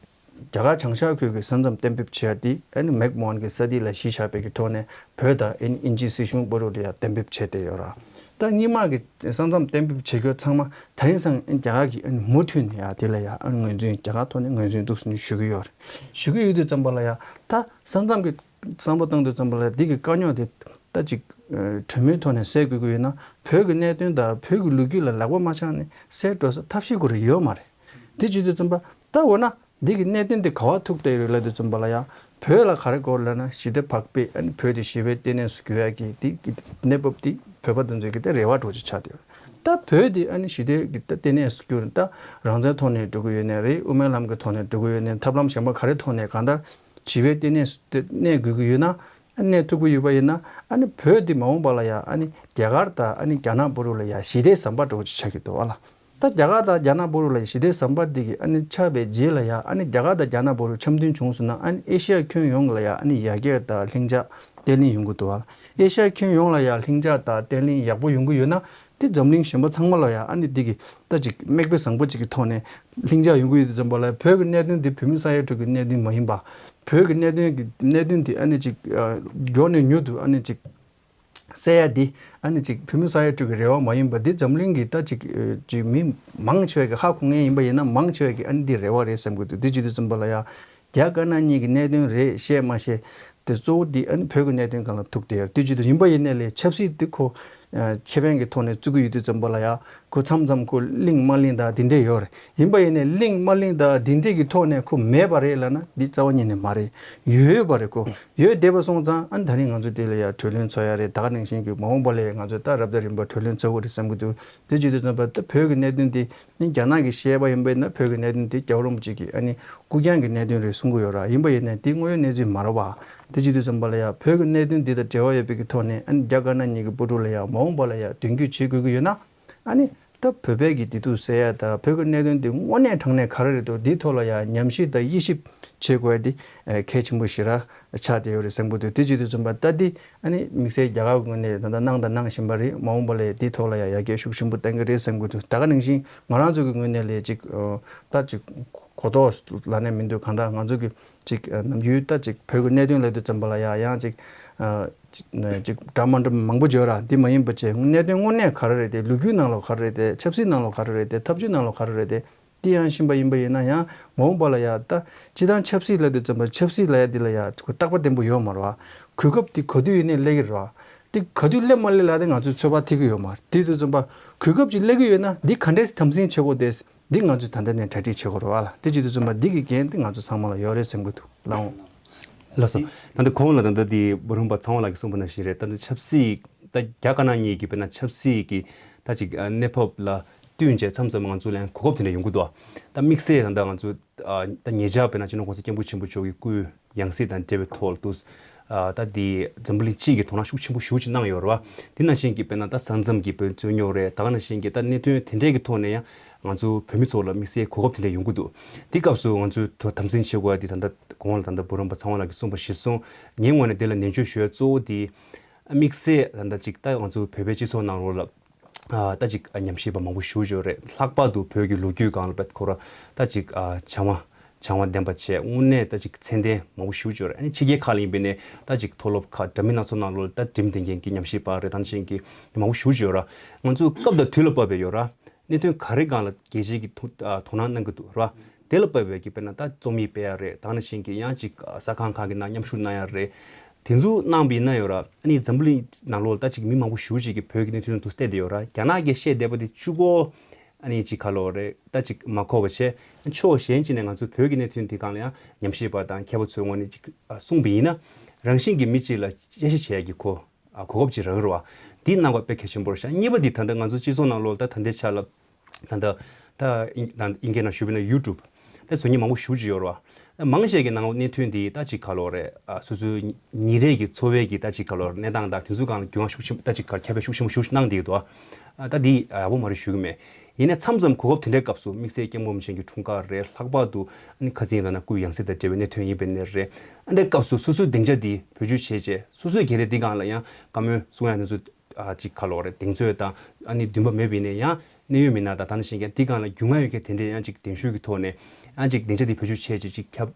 གར་བྱང་ཤར་ཁུལ་གྱི་ས་མཚམས་གཏན་འབེབས་བྱས་ཏེ་ཨ་ནི་མེག་མོ་ཧན་གྱི་ས་དེ་ལ་གཞི་བཞག་པའི་གི་ཐོག་ནས་བོད་དང་ཨ་ནི་དབྱིན་ཇིའི་སྲིད་གཞུང་བར་དུ་ལ་ཡང་གཏན་འབེབས་བྱས་ཏེ་ཡོད་ར། ད་སྔོན་མ་གི་ས་མཚམས་གཏན་འབེབས་བྱེད་རྒྱུ་ཚང་མ་ད་ཡིན་སང་ཨ་ནི་རྒྱ་གར་གྱིས་ཨ་ནི་མུ་མཐུད་ནས་ཡང་དེ་ལ་ཡང་ཨ་ནི་ངོས་འཛིན་རྒྱ་གར་ཐོག་ནས་ངོས་འཛིན་འདུག་ཟེར་ནས་ཞུ་གི་ཡོད་རེད། ཞུ་གི་ཡོད་དུས་ཙམ་པ་ལ་ཡང་ད་ས་མཚམས་ཀྱི་བསམ་བློ་བཏང་དུས་ཙམ་པ་ལ་འདི་གི་དཀའ་རྙོག་དེ་ད་ཅིག་གྲོས་མོལ་ཐོག་ནས་སེལ་དགོས་ཀྱི་ཡོད་ན་བོད་ཀྱི་གནད་དོན་དང་བོད་ཀྱི་ལོ་རྒྱུས་ལ་ལག་པ་མ་འཆང་ནས་སེལ་འགྲོ་ས་ཐབས་ཤེས་ཁོ་རང་ཡོད་མ་རེད། དེ་བྱེད་དུས་ཙམ་པ་ད་འོ་ན། འདི་གི་གནད་དོན་དེ་ག་བ་ཐུག་བསྡད་ཡོད་ལབ་དུས་ཙམ་པ་ལ་ཡང་བོད་ལ་ག་རེ་དགོས་ལབ་ན་ཞི་བདེ་བག་ཕེབས་ཨ་ནི་བོད་དེ་ཞི་བའི་ལྟེ་གནས་སུ་འགྱུར་ཡག་གི་དེ་གི་གནས་བབ་དེ་བོད་པ་དེ་ཚོའི་གི་དེ་རེ་བ་འདྲ་བོ་ཅིག་ཆགས་བསྡད་ཡོད། ད་བོད་དེ་ཨ་ནི་ཞི་བདེ་གི་ད་ལྟེ་གནས་སུ་འགྱུར་ད་རང་བཙན་ཐོག་ནས་འགྲོ་གི་ཡོད་ནའི་རེད། དབུ་མའི་ལམ་གི་ཐོག་ནས་འགྲོ་གི་ཡོད་ནའི་ཐབས་ལམ་གཞན་པ་ག་རེ་ཐོག་ནས་གང་ལྟར་ཞི་བའི་ལྟེ་གནས་སུ་དེ་གནས་དགོས་ཀྱི་ཡོད་ན་ཨ་གནས་ཐུབ་ཀྱི་ཡོད་པ་ཡིན་ན་ཨ་ནི་བོད་དེ་མ་འོངས་པ་ལ་ཡང་ཨ་ནི་རྒྱ་གར་དང་ཨ་ནི་རྒྱ་ནག་བར་དུ་ལ་ཡང་ཞི་བདེའི་ཟམ་པ་འདྲ་བོ་ཅིག་ཆགས་ཀྱི་འདུག་ཨ་ལ། ད་རྒྱ་གར་དང་རྒྱ་ནག་བར་དུ་ལ་ཞི་བདེའི་ཟམ་པ་འདི་གི་ཨ་ནི་ཆགས་པའི་རྗེས་ལ་ཡང་ཨ་ནི་རྒྱ་གར་དང་རྒྱ་ནག་བར་དུ་འཆམ་མཐུན་བྱུང་སོང་ན་ཨ་ནི་ཨེ་ཤི་ཡ་ཁྱོན་ཡོངས་ལ་ཡང་ཨ་ནི་ཡར་རྒྱས་དང་ལྷིང་འཇགས་བརྟན་ལྷིང་ཡོང་གི་འདུག་བ། ཨེ་ཤི་ཡ་ཁྱོན་ཡོངས་ལ་ཡང་ལྷིང་འཇགས་དང་བརྟན་ལྷིང་ཡག་པོ་ཡོང་གི་ཡོད་ན་དེ་འཛམ་གླིང་གཞན་པ་ཚང་མ་ལ་ཡང་ཨ་ནི་འདི་གི་ད་ཅིག་མིག་དཔེ་བཟང་པོ་ཅིག་གི་ཐོག་ནས་ལྷིང་འཇགས་ཡོང་གི་ཡོད་དུས་ཙམ་པ་ལ་བོད་ཀྱི་གནད་དོན་འདི་བོད་མི་ས་ཡ་དྲུག་གི་གནད་དོན་མ་ཡིན་པ། བོད་ཀྱི་གནད་དོན་གྱི་གནད་དོན་འདི་ཨ་ནི་ཅིག་མགྱོགས་ནས་མྱུར་དུ་ཨ་ནི་ཅིག་སེལ་ཡ་འདི་ཨ་ནི་ཅིག་བོད་མི་ས་ཡ་དྲུག་གི་རེ་བ་མ་ཡིན་པ་འདི་འཛམ་གླིང་གི་ད་ཅིག་ཅིག་མི་མང་ཆེ་བ་གི་ཧ་གོ་མཁན་ཡིན་པ་ཡིན་ན་མང་ཆེ་བ་གི་ཨ་ནི་འདི་རེ་བ་རེད་བསམ་གི་འདུག་དེ་བྱེད་དུས་ཙམ་པ་ལ་ཡ་རྒྱ་དཀར་ནག་གཉིས་ཀྱི་གནད་དོན་རེད་བཤད་མ་བཤད་དེ་གཙོ་བོ་འདི་ཨ་ནི་བོད་ཀྱི་གནད་དོན་སྒང་ལ་ཐུག་བསྡད་ཡོད། དེ་བྱེད་དུས་ཡིན་པ་ཡིན་ནའི་ལས་ཆབ་སྲིད་འདི་ཁོ་ཁེ་ཕན་གྱི་ཐོག་ནས་བརྩི་གི་ཡོད་དུས་ཙམ་པ་ལ་ཡ་ཁོ་མཚམས་མཚམས་ཁོ་གླེང་མ་གླེང་དང་དེ་འདྲས་ཡོད་རེད། ཡིན་པ་ཡིན་ནའི་གླེང་མ་གླེང་དང་དེ་འདྲས་ཀྱི་ཐོག་ནས་ཁོ་མེད་པ་རེད་ལབ་ན་འདི་རྩ་བ་ཉིད་ནས་མ་རེད། ཡོད་ཡོད་པ་རེད། ཁོ་ཡོད་བསྡད་པ་སོང་ཙང་ཨ་ནི་ད་རིང་ང་ཚོ་དེ་ལ་ཡ་གྲོས་གླེང་ཚོགས་ཡ་རེད། ད་ག་ནང་བཞིན་གྱི་མ་འོངས་པ་ལ་ཡ་ང་ཚོ་ད་རབ་དང་རིམ་པ་གྲོས་གླེང་ཚོགས་དགོས་རེད་བསམ་གྱི་འདུག་དེ་བྱེད་དུས་ཙམ་པ་ད་བོད་ཀྱི་གནད་དོན་དེ་ནི་རྒྱ་ནག་གིས་བཤད་པ་ཡིན་པས་ན་བོད་ཀྱི་གནད་དོན་དེ་རྒྱལ་བ་རིན་པོ་ཆེ་གིས་ཨ་ནི་སྐུ་རྐྱང་གི་གནད་དོན་རེད་གསུང་གི་ཡོད་ར། ཡིན་པ་ཡིན་ནའི་དེ་དངོས་ཡོད་གནས་ཚུལ་མ་རེད་བ། དེ་བྱེད་དུས་ཙམ་པ་ལ་ཡ་བོད་ཀྱི་གནད་དོན་འདི་དང་འབྲེལ་བ་ཡོད་པའི་གི་ཐོག་ནས་ཨ་ནི་རྒྱ་དཀར་ནག་གཉིས་ཀྱི་བར་དུ་ལ་ཡ་མ་འོངས་པ་ལ་ཡ་མདུན་སྐྱོད་བྱེད་དགོས་ཀྱི་ཡོད་ན་ཨ་ནི། ད་བོད་པའི་གི་བདེ་སྡུག་སེལ་ཡ་དང་བོད་ཀྱི་གནད་དོན་དེ་དངོས་གནས་དྲང་གནས་ག་རེ་རེད་འདུག་འདིའི་ཐོག་ལ་ཡང་ཉམས་ཞིབ་དང་དབྱེ་ཞིབ་བྱེད་དགོས་ཡ་དེ་གལ་ཆེན་པོ་ཞེ་དྲག་ཆགས་བསྡད་ཡོད་རེད་བསམ་གྱི་འདུག་དེ་བྱེད་དུས་ཙམ་པ་ད་འདི་ཨ་ནི་དམིགས་བསལ་རྒྱ་གར་གྱི་ངོས་ནས་ད་ལྟ་གནང་དང་གནང་བཞིན་པ་རེད། མ་འོངས་པ་ལ་ཡང་འདིའི་ཐོག་ལ་ཡང་ཡར་རྒྱས་ཤུགས་ཆེན་པོ་གཏང་གི་རེད་བསམ་གྱི་འདུག་ད་ག་ནང་བཞིན་ང་རང་ཚོ་གི་ངོས་ནས་ལས་ཅིག་ད་ཅིག་གོ་རྟོགས་ལབ་ནས་མི་འདུག་གང་ལྟར་ང་ཚོ་གི་ཅིག་ནམ་རྒྱུན་ད་ཅིག་བོད་ཀྱི་གནད་དོན་ལབ་དུས་ཙམ་པ་ལ་ཡང་ཡང་ཅིག་ཅིག་འདྲ་མ་འདྲ་མང་པོ་བརྗོད་ར་འདི་མ་ཡིན་པ་བྱས་གནད་དོན་དངོས་གནས་ག་རེ་རེད་དེ། ལོ་རྒྱུས་ནང་ལོགས་ག་རེ་རེད་དེ། ཆབ་སྲིད་ནང་ལོགས་ག་རེ་རེད་དེ། ཐབས་བྱུས་ནང་ལོགས་ག་རེ་རེད་དེ། འདི་ཡང་ཤེས་པ་ཡིན་པ་ཡིན་ན་ཡང་མ་འོངས་པ་ལ་ཡ་ད་སྤྱི་བཏང་ཆབ་སྲིད་ལབ་དུས་ཙམ་པ་ཆབ་སྲིད་ལབ་ཡ་འདི་ལ་ཡ་ཁོ་རྟག་པ་བརྟན་པོ་ཡོད་མ་རེད་བ། གོ་སྐབས་དེ་ག་དུས་ཡིན་ནའི་སླེབས་ཀྱི་རེད་བ། དེ་ག་དུས་སླེབས་མ་སླེབས་ལ་དེ་ང་ཚོས་ཚོད་དཔག་ཐིག་གི་ཡོད་མ་རེད། དེ་དུས་ཙམ་པ་གོ་སྐབས་ཅིག་སླེབས་ཀྱི་ཡོད་ན་འདི་ག་འདྲས་དམ་འཛིན་བྱེད་དགོས་དེ། འདི་ང་ཚོས་ད་ལྟ་ནས་གྲ་སྒྲིག་བྱེད་དགོས་རེད་བ་ལ། འདི་བྱེད་དུས་ཙམ་པ་འདི་གི་འགན་འདི་ང་ཚོ་ཚང་མ་ལ་ཡོད་རེད་བསམ་གྱི་འདུག་ལགས་འོང་། ལགས་སོ། ད་ལྟ་གོང་ལ་ད་ལྟ་འདི་བུ་རམ་པ་ཚང་བ་ལགས་ཀྱིས་གསུངས་པ་ནང་བཞིན་རེད། ད་ལྟ་ཆབ་སྲིད་ད་རྒྱ་དཀར་ནག་གཉིས་ཀྱི་དཔེར་ན་ཆབ་སྲིད་ཀྱི་ད་ཅིག་གནས་བབ་ལ་བསྟུན་བྱས་མཚམས་མཚམས་ང་ཚོ་ལ་ཡང་གོ་སྐབས་དེ་འདྲ་ཡོང་གི་འདུག་ད་དམིགས་བསལ་ད་ལྟ་ང་ཚོ་ད་ཉེ་ཆར་དཔེར་ན་སྤྱི་ནོར་༸གོང་ས་༸སྐྱབས་མགོན་ཆེན་པོ་མཆོག་གི་སྐུའི་ཡང་སྲིད་དང་འབྲེལ་བའི་ཐོག་ཏུ། ཨ་ད་དེ་འཛམ་བུ་གླིང་སྤྱི་ཡི་དོ་སྣང་ཤུགས་ཆེན་པོ་ཞེ་པོ་ཅིག་གནང་ཡོད་རེད་བ། དེ་ནང་བཞིན་གྱི་དཔེར་ན་ད་ས་མཚམས་ཀྱི་བོད་རྩོད་རྙོག་རེད། ད་ག་ནང་བཞིན་གྱི་ད་གནད་དོན་དེ་འདྲའི་གི་ཐོག་ནས་ཡང་ང་ཚོ་བོད་མི་ཚོ་ལ་དམིགས་བསལ་གོ་སྐབས་དེ་འདྲ་ཡོང་གི་འདུག་དེ་སྐབས་སུ་ང་ཚོས་དོ་དམ་འཛིན་བྱེད་དགོས་ཡ་དེ་ད་ལྟ་གོང་ལ་ད་ལྟ་བུ་རམ་པ་ཚང་བ་ལགས་ཀྱིས་གསུངས་པ་གཞིར་བཟུང་ངའི་ངོས་ནས་དེ་ལ་ནན་བརྗོད་ཞུ་ཡ་གཙོ་བོ་དེ་དམིགས་བསལ་ད་ལྟ་ཅིག་ད་ང་ཚོ་བོད་པའི་སྤྱི་ཚོགས་ནང་ལོགས་ལ། ཨ་ད་ཅིག་ཨ་ཉམས་ཞིབ་པ་མང་པོ་ཞེ་པོ་ཅིག་ཡོད་རེད། ལྷག་པར་དུ་བོད་ཀྱི་ལོ་རྒྱུས་སྒང་ལ་བེད་ཁོ་ར་ད་ཅིག་ཨ་བྱང་བ་བྱང་བ་ལྡན་པ་བྱས་དངོས་གནས་ད་ཅིག་མཚན་ལྡན་མང་པོ་ཞེ་པོ་ཅིག་ཡོད་རེད། ཨ་ནི་ཕྱི་རྒྱལ་ཁག་ལ་ཡིན་པ་ཡིན་ནའི་ད་ཅིག་མཐོ་སློབ་ཁག་འདྲ་མིན་སྣ་ཚོགས་ནང་ལོགས་ལ་ད་འགྲིམ་བསྡད་མཁན་གྱི་ཉམས་ཞིབ་པ་རེད། ད་ནང་བཞིན་གྱི་མང་པོ་ཞེ་པོ་ཅིག་ཡོད་ར། ང་ཚོ་སྐབས་དང་དུས་ལ་བབས་པའི་ཡོད་ར། གནད་དོན་ག་རེ་སྒང་ལ་རྒྱལ་སྤྱིའི་གི་ཐུགས་ཨ་དོ་སྣང་གནང་གི་འདུག་ར། དེ་ལ་བབས་པའི་གི་དཔེར་ན་ད་རྩོམ་ཡིག་སྤེལ་ཡ་རེད། ད་ནང་བཞིན་གྱི་ཡང་ཅིག་གསར་ཁང་ཁག་གི་ནང་མཉམ་ཞུགས་གནང་ཡ་རེད། དེ་ཚོ་གནང་བ་ཡིན་ན་ཡོད་ར། ཨ་ནི་འཛམ་བུ་གླིང་ནང་ལོགས་ལ་ད་ཅིག་མི་མང་པོ་ཞེ་པོ་ཅིག་གིས་བོད་ཀྱི་གནད་དོན་དུ་བལྟས་བསྡད་ཡོད་ར། རྒྱ་ནག་གིས་བཤད་བསྡད་པ་དེ་གཅིག་པོ་ཨ་ནི་ཅིག་ག་ལབ་དགོས་རེད། ད་ཅིག་མ་གོ་བ་བྱས། ཕྱོགས་གཞན་ཅིག་ནས་ང་ཚོ་བོད་ཀྱི་གནད་དོན་དེ་སྒང་ལ་ཡང་ཉམས་ཞིབ་པ་དང་མཁས་པ་ཚོའི་ངོས་ནས་ཅིག་གསུངས་པ་ཡིན་ན། རང་བཞིན་གྱིས་མི་གཅིག་ལ་དཔྱད་ཞིབ་བྱེད་ཡ་གི་གོ་ཨ་གོ་སྐབས་ཅིག་རག་གི་རེད་བ། འདི་གནང་བ་དཔེ་གལ་ཆེན་པོ་རེད་ཤག་གཉིས་པ་འདི་ད་ལྟ་ང་ཚོ་སྤྱི་ཚོགས་ནང་ལོགས་ལ་ད་ད་ལྟའི་ཆ་ལ། ད་ལྟ་ད་ཨིན་ད་ཨིན་སྐད་ནང་ཞུས་པ་ཡིན་ན་ཡུ་ཊུབ་ད་བཟོ་མཁན་མང་པོ་ཞེ་པོ་ཅིག་ཡོད་རེད་བ། མང་ཆེ་གི་ནང་གནད་དོན་འདི་ད་ཅིག་ག་ལབ་དགོས་རེད། ཨ་སོ་སོའི་ཉིན་རེ་གི་འཚོ་བའི་གི་ད་ཅིག་ག་ལབ་དགོས་རེད། གནས་སྟངས་དང་དེ་ཚོ་སྒང་ལ་རྒྱུས་མངའ་ཤུགས་ཆེན་པོ་ད་ཅིག་ག་ཁྱབ་སྤེལ་ཤུགས་ཆེན་པོ་ཞེ་པོ་ཅིག་གནང་བསྡད་ཡོད་དོ། ཨ་ད་འདི་ཡག་པོ་མ་རེད་ཞུ་གི་མེད། ཡིན་ནའི་མཚམས་མཚམས་གོ་སྐབས་དེ་འདྲའི་སྐབས་སུ་དམིགས་བསལ་སྐྱབས་མགོན་རིན་པོ་ཆེ་གི་འཁྲུངས་སྐར་རེད། ལྷག་པར་དུ་ཨ་ནི་ཁ་སང་ཡིན་ན་སྐུའི་ཡང་སྲིད་དང་འབྲེལ་བའི་གནད་དོན་ཡིན་པ་ཡིན་ནའི་རེད། ཨ་འདྲའི་སྐབས་སུ་སོ་སོའི་སྡིངས་ཆ་འདི་བེད་སྤྱོད་བྱས་བྱས་སོ་སོས་གལ་ཏེ་འདི་སྒང་ལ་ཡང་བཀའ་མོལ་གསུང་ཡ་དེ་ཚོ། ཨ་ཅིག་ག་ལབ་དགོས་རེད། གདེང་ཚོད་དང་ཨ་ནི་འདུན་པ་མེད་པ་ཡིན་ན་ཡང་གནད་ཡོད་མི་སྣ་དང་ད་ནང་བཞིན་གྱི་འདི་སྒང་ལ་རྒྱུས་མངའ་ཡོད་མཁན་དེ་འདྲས་ཡང་ཅིག་གདན་ཞུས་ཀྱི་ཐོག་ནས་ཨ་ཅིག་སྡིངས་ཆ་དེ་བེད་སྤྱོད་བྱས་ཅིག་ཅིག་ཁྱབ་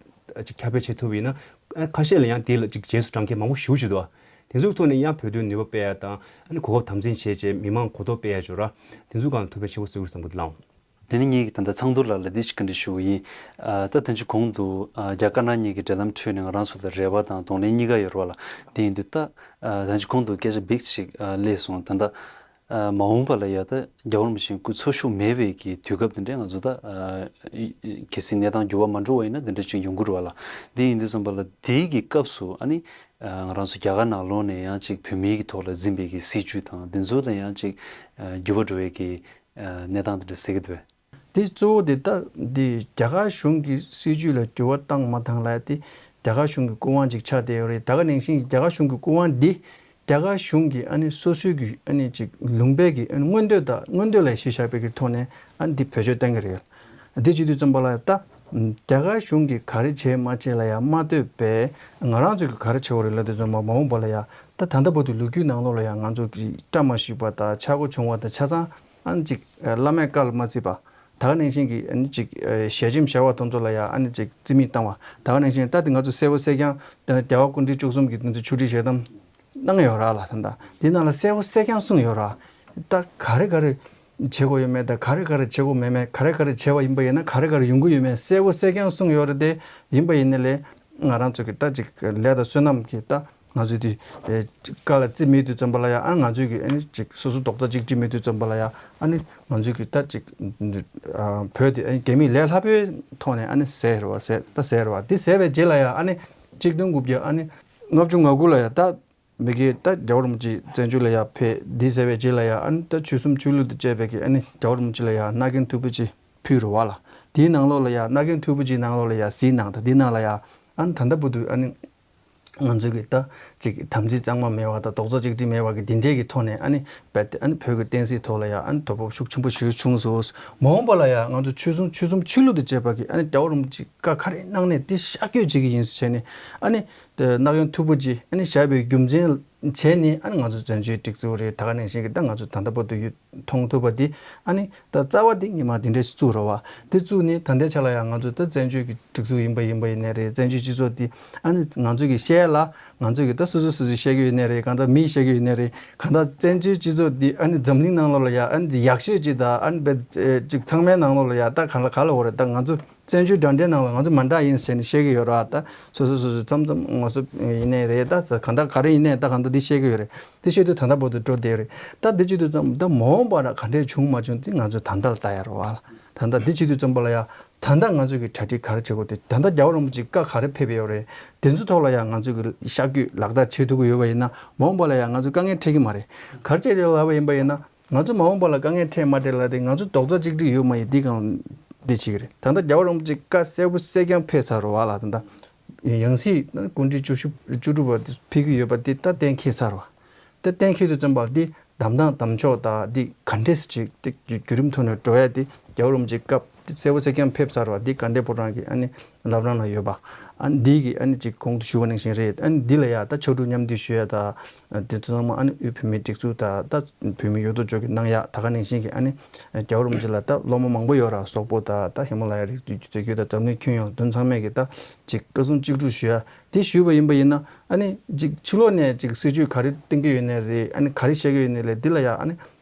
ཅིག་ཁྱབ་སྤེལ་བྱེད་ཐུབ་པ་ཡིན་ན། ཨ་ཁ་ཤས་ལ་ཡང་དེ་ལ་ཅིག་རྗེས་སུ་འབྲང་མཁན་མང་པོ་ཞེ་པོ་ཅིག་འདུག་དེ་ཚོའི་ཐོག་ནས་ཡང་བོད་དོན་ནུས་པ་སྤེལ་ཡ་དང་ཨ་ནི་གོ་སྐབས་དམ་འཛིན་བྱས་བྱས་མི་མང་གོ་རྟོགས་སྤེལ་ཡ་ཅིག་ཡོད་ར། དེ་ཚོའི་སྒང་ལ་ཐུགས་ཕན་ཆེན་པོ་གསོས་ཀྱི་རེད་བསམ་གྱི་འདུག་ལགས། དེ་ནས་ངེད་ཀྱིས་ད་ལྟ་ཚང་ཐུར་ལགས་ལ་འདི་ཞིག་བཀའ་འདྲི་ཞུ་གི་ཡིན། ཨ་ད་ད་ཅི་གོང་དུ་ཨ་རྒྱ་དཀར་ནག་གཉིས་ཀྱི་འབྲེལ་ལམ་ཁྲོད་ནས་ང་རང་ཚོ་ལ་རེ་བ་དང་གདོང་ལེན་གཉིས་ཀ་ཡོད་རེད་བ་ལ། དེ་ཡིན་དུས་ད་ཨ་ད་ཅི་གོང་དུ་སྐད་ཆ་འབིགས་ཤིག་ཨ་སླེབས་སོང་། ད་ལྟ་ཨ་མ་འོངས་པ་ལ་ཡ་ད་རྒྱལ་བ་རིན་པོ་ཆེའི་སྐུ་འཚོ་བཞུགས་མེད་པའི་གི་དུས་སྐབས་དེ་འདྲའི་ང་ཚོ་ད་ཨ་གལ་སྲིད་གནས་སྟངས་འགྱུར་བ་མ་འགྲོ་བ་ཡིན་ན་དེ་འདྲ་ཅིག་ཡོང་གི་རེད་བ་ལ། དེ་ཡིན་དུས་ཙམ་པ་ལ་དེའི་གི་སྐབས་སུ་ཨ་ནི་ཨ་ང་རང་ཚོ་རྒྱ་གར་ནང་ལོགས་ནས་ཡང་ཅིག་བོད་མིའི་གི་ཐོག་ལ་འཛིན་པའི་གི་སྲིད་བྱུས་དང་དེ་ཚོ་ལ་ཡང་ཅིག་ཨ་འགྱུར་བ་འགྲོ་བའི་གི་ཨ་གནས་སྟངས་དེ་འདྲ་གཟིགས་ཀྱི་འདུག་གས། འདི་གཙོ་བོ་དེ་ད་འདི་རྒྱ་གར་གཞུང་གི་སྲིད་བྱུས་ལ་འགྱུར་བ་བཏང་མ་བཏང་ལབ་ཡ་དེ་རྒྱ་གར་གཞུང་གི་སྐུ་དབང་ཅིག་ཆགས་བསྡད་ཡོད་རེད། ད་ག་ནང་བཞིན་རྒྱ་གར་གཞུང་གི་སྐུ་དབང་འདི་རྒྱ་གར་གཞུང་གི་ཨ་ནི་སོ་སོའི་གི་ཨ་ནི་ཅིག་ལུང་པའི་གི་ཨ་ནི་མངོན་འདོད་དང་མངོན་འདོད་ལ་གཞི་བཞག་པའི་གི་ཐོག་ནས་ཨ་ནི་འདི་བེད་སྤྱོད་གཏོང་གི་རེད། འདི་བྱེད་དུས་ཙམ་པ་ལ་ད་རྒྱ་གར་གཞུང་གི་ག་རེ་བྱས་མ་བྱས་ལ་ཡང་མ་ལྟོས་པའི་ང་རང་ཚོ་གི་ག་རེ་བྱེད་དགོས་རེད་ལབ་དུས་ཙམ་པ་མ་འོངས་པ་ལ་ཡང་ད་ད་ལྟ་བར་དུ་ལོ་རྒྱུས་ནང་ལོགས་ལ་ཡང་ང་ཚོ་གི་བཀྲ་མ་ཤིས་པ་དང་ཆག་སྒོ་བྱུང་བ་དང་ཆ་ཚང་ཨ་ནི་ཅིག་བླ་མས་བཀའ་ལ་མ་བརྩིས་པ། ད་ག་ནང་བཞིན་གྱི་ཨ་ནི་ཅིག་ཞལ་ཆེམས་བཞག་པ་དེ་ཚོ་ལ་ཡང་ཨ་ནི་ཅིག་རྩིས་མེད་བཏང་བ། ད་ག་ནང་བཞིན་ད་དེ་ང་ཚོ་གསལ་པོ་གསལ་རྐྱང་དེ་ནས་རྒྱལ་བ་སྐུ་ཕྲེང་བཅུ་གསུམ་གྱི་དེ་ཚོ་ཆོས་ཁྲིད་ཞལ་གདམས་གནང་ཡོད་ར་ལ། ད་ད་དེ་ནང་ལ་གསལ་པོ་གསལ་རྐྱང་གསུངས་ཡོད་ར། ད་ག་རེ་ག་རེ་བྱེད་དགོས་ཡོད་མེད་དང་ག་རེ་ག་རེ་བྱེད་དགོས་མེད་མེད་ག་རེ་ག་རེ་བྱས་པ་ཡིན་པ་ཡིན་ན་ག་རེ་ག་རེ་ཡོང་གི་ཡོད་མེད་གསལ་པོ་གསལ་རྐྱང་གསུངས་ཡོད་རེད་དེ། ཡིན་པ་ཡིན་ན་ལས་ང་རང་ཚོ་གི་ད་ཅིག་ལས་དང་བསོད་ནམས་ཀྱི་ད་ང་ཚོས་དེ་ཨེ་བཀའ་ལ་རྩིས་མེད་དུས་ཙམ་པ་ལ་ཡང་ཨ་ང་ཚོས་ཀྱི་ཨ་ནི་ཅིག་སོ་སོ་རྡོག་རྩ་གཅིག་སྒྲིལ་མེད་དུས་ཙམ་པ་ལ་ཡང་ཨ་ནི་ང་ཚོས་ཀྱི་ད་ཅིག་ཨ་བོད་དེ་ཨ་ནི་རྒྱ་མིས་ལས་སླ་པོའི་ཐོག་ནས་ཨ་ནི་ཟས་རེད་བ། ཟས་ད་ཟས་རེད་བ། དེ་ཟས་པའི་རྗེས་ལ་ཡང་ཨ་ནི་གཅིག་སྟོང་དགུ་བརྒྱ་ཨ་ནི་ལྔ་བཅུ་ང་དགུ་ལ་ཡང་ད་མི་གིས་ད་རྒྱལ་བ་རིན་པོ་ཆེ་བཙན་བྱོལ་ལ་ཡང་ཕེབས། དེ་ཟས་པའི་རྗེས་ལ་ཡང་ཨ་ནི་ད་ཆོལ་གསུམ་ཆོས་ལུགས་དང་བཅས་པའི་གི་ཨ་ནི་རྒྱལ་བ་རིན་པོ་ཆེ་ལ་ཡང་མནའ་གན་མཐུག་པོ་ཅིག་ཕུལ་རེད་བ་ལ། དེའི་ནང་ལོགས་ལ་ཡང་མནའ་གན་མཐུག་པོ་ཅིག་ནང་ལོགས་ལ་ཡང་གཟིགས་གནང་། ད་དེའི་ནང་ལ་ཡང་ཨ་ནི་ད་ལྟ་བར་དུ་ཨ་ནི་ང་ཚོས་ཀྱི་ད་ཅིག་དམ་ཚིག་གཙང་མ་མེད་པ་དང་རྡོག་རྩ་གཅིག་སྒྲིལ་མེད་པ་གི་དེ་འདྲའི་གི་ཐོག་ནས་ཨ་ནི་རྦད་དེ་ཨ་ནི་བོད་ཀྱི་བསྟན་སྲིད་ཐོག་ལ་ཡང་ཨ་ནི་དོ་ཕོག་ཤུགས་ཆེན་པོ་ཞིག་བྱུང་སོང་། མ་འོངས་པ་ལ་ཡང་ང་ཚོ་ཆོལ་གསུམ་ཆོལ་གསུམ་ཆོས་ལུགས་དང་བཅས་པ་གི་ཨ་ནི་རྒྱལ་བ་རིན་པོ་ཆེ་བཀའ་ག་རེ་གནང་ནས་དེ་ཤར་བསྐྱོད་བྱེད་ཀྱི་ཡིན་ཟེར་བྱས་ནས་ཨ་ནི་མནའ་གན་མཐུག་པོ་ཅིག་ཨ་ནི་བཞག་པའི་རྒྱུ་མཚན་བྱས་ནས་ཨ་ནི་ང་ཚོ་བཙན་བྱོལ་སྒྲིག་འཛུགས་རེད། ད་ག་ནང་བཞིན་གྱི་ད་ང་ཚོ་ད་ལྟ་བར་དུ་ཡོད་མཐོང་ཐུབ་པ་འདི་ཨ་ནི་ད་རྩ་བ་འདི་སྔོན་མ་འདི་འདྲ་ཞིག་བཙུགས་རེད་བ། འདི་བཙུགས་ནས་ད་ལྟའི་ཆ་ལ་ཡང་ང་ཚོ་ད་བཙན་བྱོལ་གྱི་སྒྲིག་འཛུགས་ཡིན་པ་ཡིན་པ་ཡིན་ནའི་རེད། བཙན་བྱོལ་སྤྱི་ཚོགས་འདི་ཨ་ནི་ང་ཚོ་གི་བཤད་ལ་ང་ཚོ་གི་ད་སོ་སོ་སོ་སོས་བཤད་ཀྱི་ཡོད་ནའི་རེད། གང་ལྟར་མིས་བཤད་ཀྱི་ཡོད་ནའི་རེད། གང་ལྟར་བཙན་བྱོལ་སྤྱི་ཚོགས་འདི་ཨ་ནི་འཛམ་གླིང་ནང་ལོགས་ལ་ཡང་ཨ་ནི་ཡག་ཤོས་ཅིག་དང་ཨ་ནི་བེད་ཅིག་ཚང་མའི་ནང་ལོགས་ལ་ཡང་ད་གང་ལ་ག་ལ་འོ་རེད། ད་ང་ཚོ་ བཙན་བྱོལ་དྲ་འབྲེལ་ནང་ལ་ང་ཚོ་མ་འདྲ་ཡིན་ཟེར་ནས་བཤད་ཀྱི་ཡོད་ར། ད་སོ་སོ་སོ་སོ་མཚམས་མཚམས་ངོ་སོ་ཡིན་ནའི་རེད། ད་གང་ལྟར་ག་རེ་ཡིན་ནའི་ད་གང་ལྟར་འདི་བཤད་ཀྱི་ཡོད་རེད། འདི་བཤད་དུས་ད་ལྟ་བར་དུ་འགྲོ་བསྡད་ཡོད་རེད། ད་འདི་བྱེད་དུས་ཙམ་ད་མ་འོངས་པ་ལ་ག་འདྲས་བྱུང་མ་བྱུང་འདི་ང་ཚོས་ད་ལྟ་ལ་ལྟ་ཡ་རེད་བ། ད་ལྟ་འདི་བྱེད་དུས་ཙམ་པ་ལ་ཡ་ད་ལྟ་ང་ཚོས་ཀྱི་གྲ་སྒྲིག་ག་རེ་བྱེད་དགོས་དེ། ད་ལྟ་རྒྱལ་བ་རིན་པོ་ཆེ་བཀའ་ག་རེ་ཕེབས་ཡོད་རེད། དེ་ཚོ་ཐོག་ལ་ཡ་ང་ཚོས་ཀྱི་ཤར་བསྐྱོད་ལག་བསྟར་བྱེད་ཐུབ་ཀྱི་ཡོད་པ་ཡིན་ན་མ་འོངས་པ་ལ་ཡ་ང་ཚོ་དཀའ་ངལ་འཕྲད་ཀྱི་མ་རེད། ག་རེ་བྱས་ཡོད་ལབ་པ་ཡིན་པ་ཡིན་ན། ང་ཚོ་མ་འོངས་པ་ལ་དཀའ་ངལ་འཕྲད་མ་འཕྲད་ལ་དེ་ང་ཚོ་རྡོག་རྩ་གཅིག་སྒྲིལ་ཡོད་མ་ཡིན་འདི་གང་འདི་བྱེད་ཀྱི་རེད། ད་ལྟ་རྒྱལ་བ་རིན་པོ་ཆེ་བཀའ་གསལ་པོ་གསལ་རྐྱང་ཕེབས་ཚར་བ་ལ་ད་ལྟ་ཡང་སྲིད་སྐུ་ཕྲེང་བཅུ་བཅུ་དྲུག་པ་དེ་ཕེབས་ཀྱི་ཡོད་པ་དེ་ད་གཏན་འཁེལ་ཚར་བ། ད་གཏན་འཁེལ་དུས་ཙམ་པ་འདི་བདམས་ཐང་བདམས་ཕྱོགས་དང་འདི་ག་འདྲས་ཅིག་དེ་བརྒྱུད་རིམ་ཐོག་ནས་འགྲོ་ཡ་དེ་རྒྱལ་བ་རིན་པོ་ཆེ་བཀའ་དེ་གསལ་པོ་གསལ་རྐྱང་ཕེབས་ཚར་བ་འདི་དགའ་ལྡན་ཕོ་བྲང་གི་ཨ་ནི་བླ་བྲང་ལ་ཡོད་པ། ཨ་ནི་འདི་གི་ཨ་ནི་ཅིག་གོང་དུ་ཞུ་བ་ནང་བཞིན་རེད། ཨ་ནི་འདི་ལ་ཡ་ད་ཕྱག་གྲུ་མཉམ་འདེགས་ཞུ་ཡ་ད་དེ་ཚོ་ཚང་མ་ཨ་ནི་དབུས་བོད་མིའི་སྒྲིག་འཛུགས་ད་ད་བོད་མི་ཡོད་དོ་ཅོག་གི་གནང་ཡ་ད་ག་ནང་བཞིན་གི་ཨ་ནི་རྒྱལ་བ་རིན་པོ་ཆེ་ལ་ད་སློབ་མ་མང་པོ་ཡོད་ར། སོག་པོ་ད་ད་ཧི་མ་ལ་ཡ་རི་རྒྱུད་ཀྱི་ད་འཛམ་གླིང་ཁྱོན་ཡོངས་དོན་ཚང་མས་གི་ད་ཅིག་བཀའ་གསུང་གཅིག་སྒྲུབ་ཞུ་ཡ་དེ་ཞུས་པ་ཡིན་པ་ཡིན་ན། ཨ་ནི་ཅིག་ཕྱི་ལོགས་ནས་ཅིག་སྲིད་བྱུས་ག་རེ་གཏན་འཁེལ་ཡོད་ནའི་རེད། ཨ་ནི་ག་རེ་བཤད་ཀྱི་ཡོད་ནའི་རེད། འདི་ལ་ཡ་ཨ་ནི་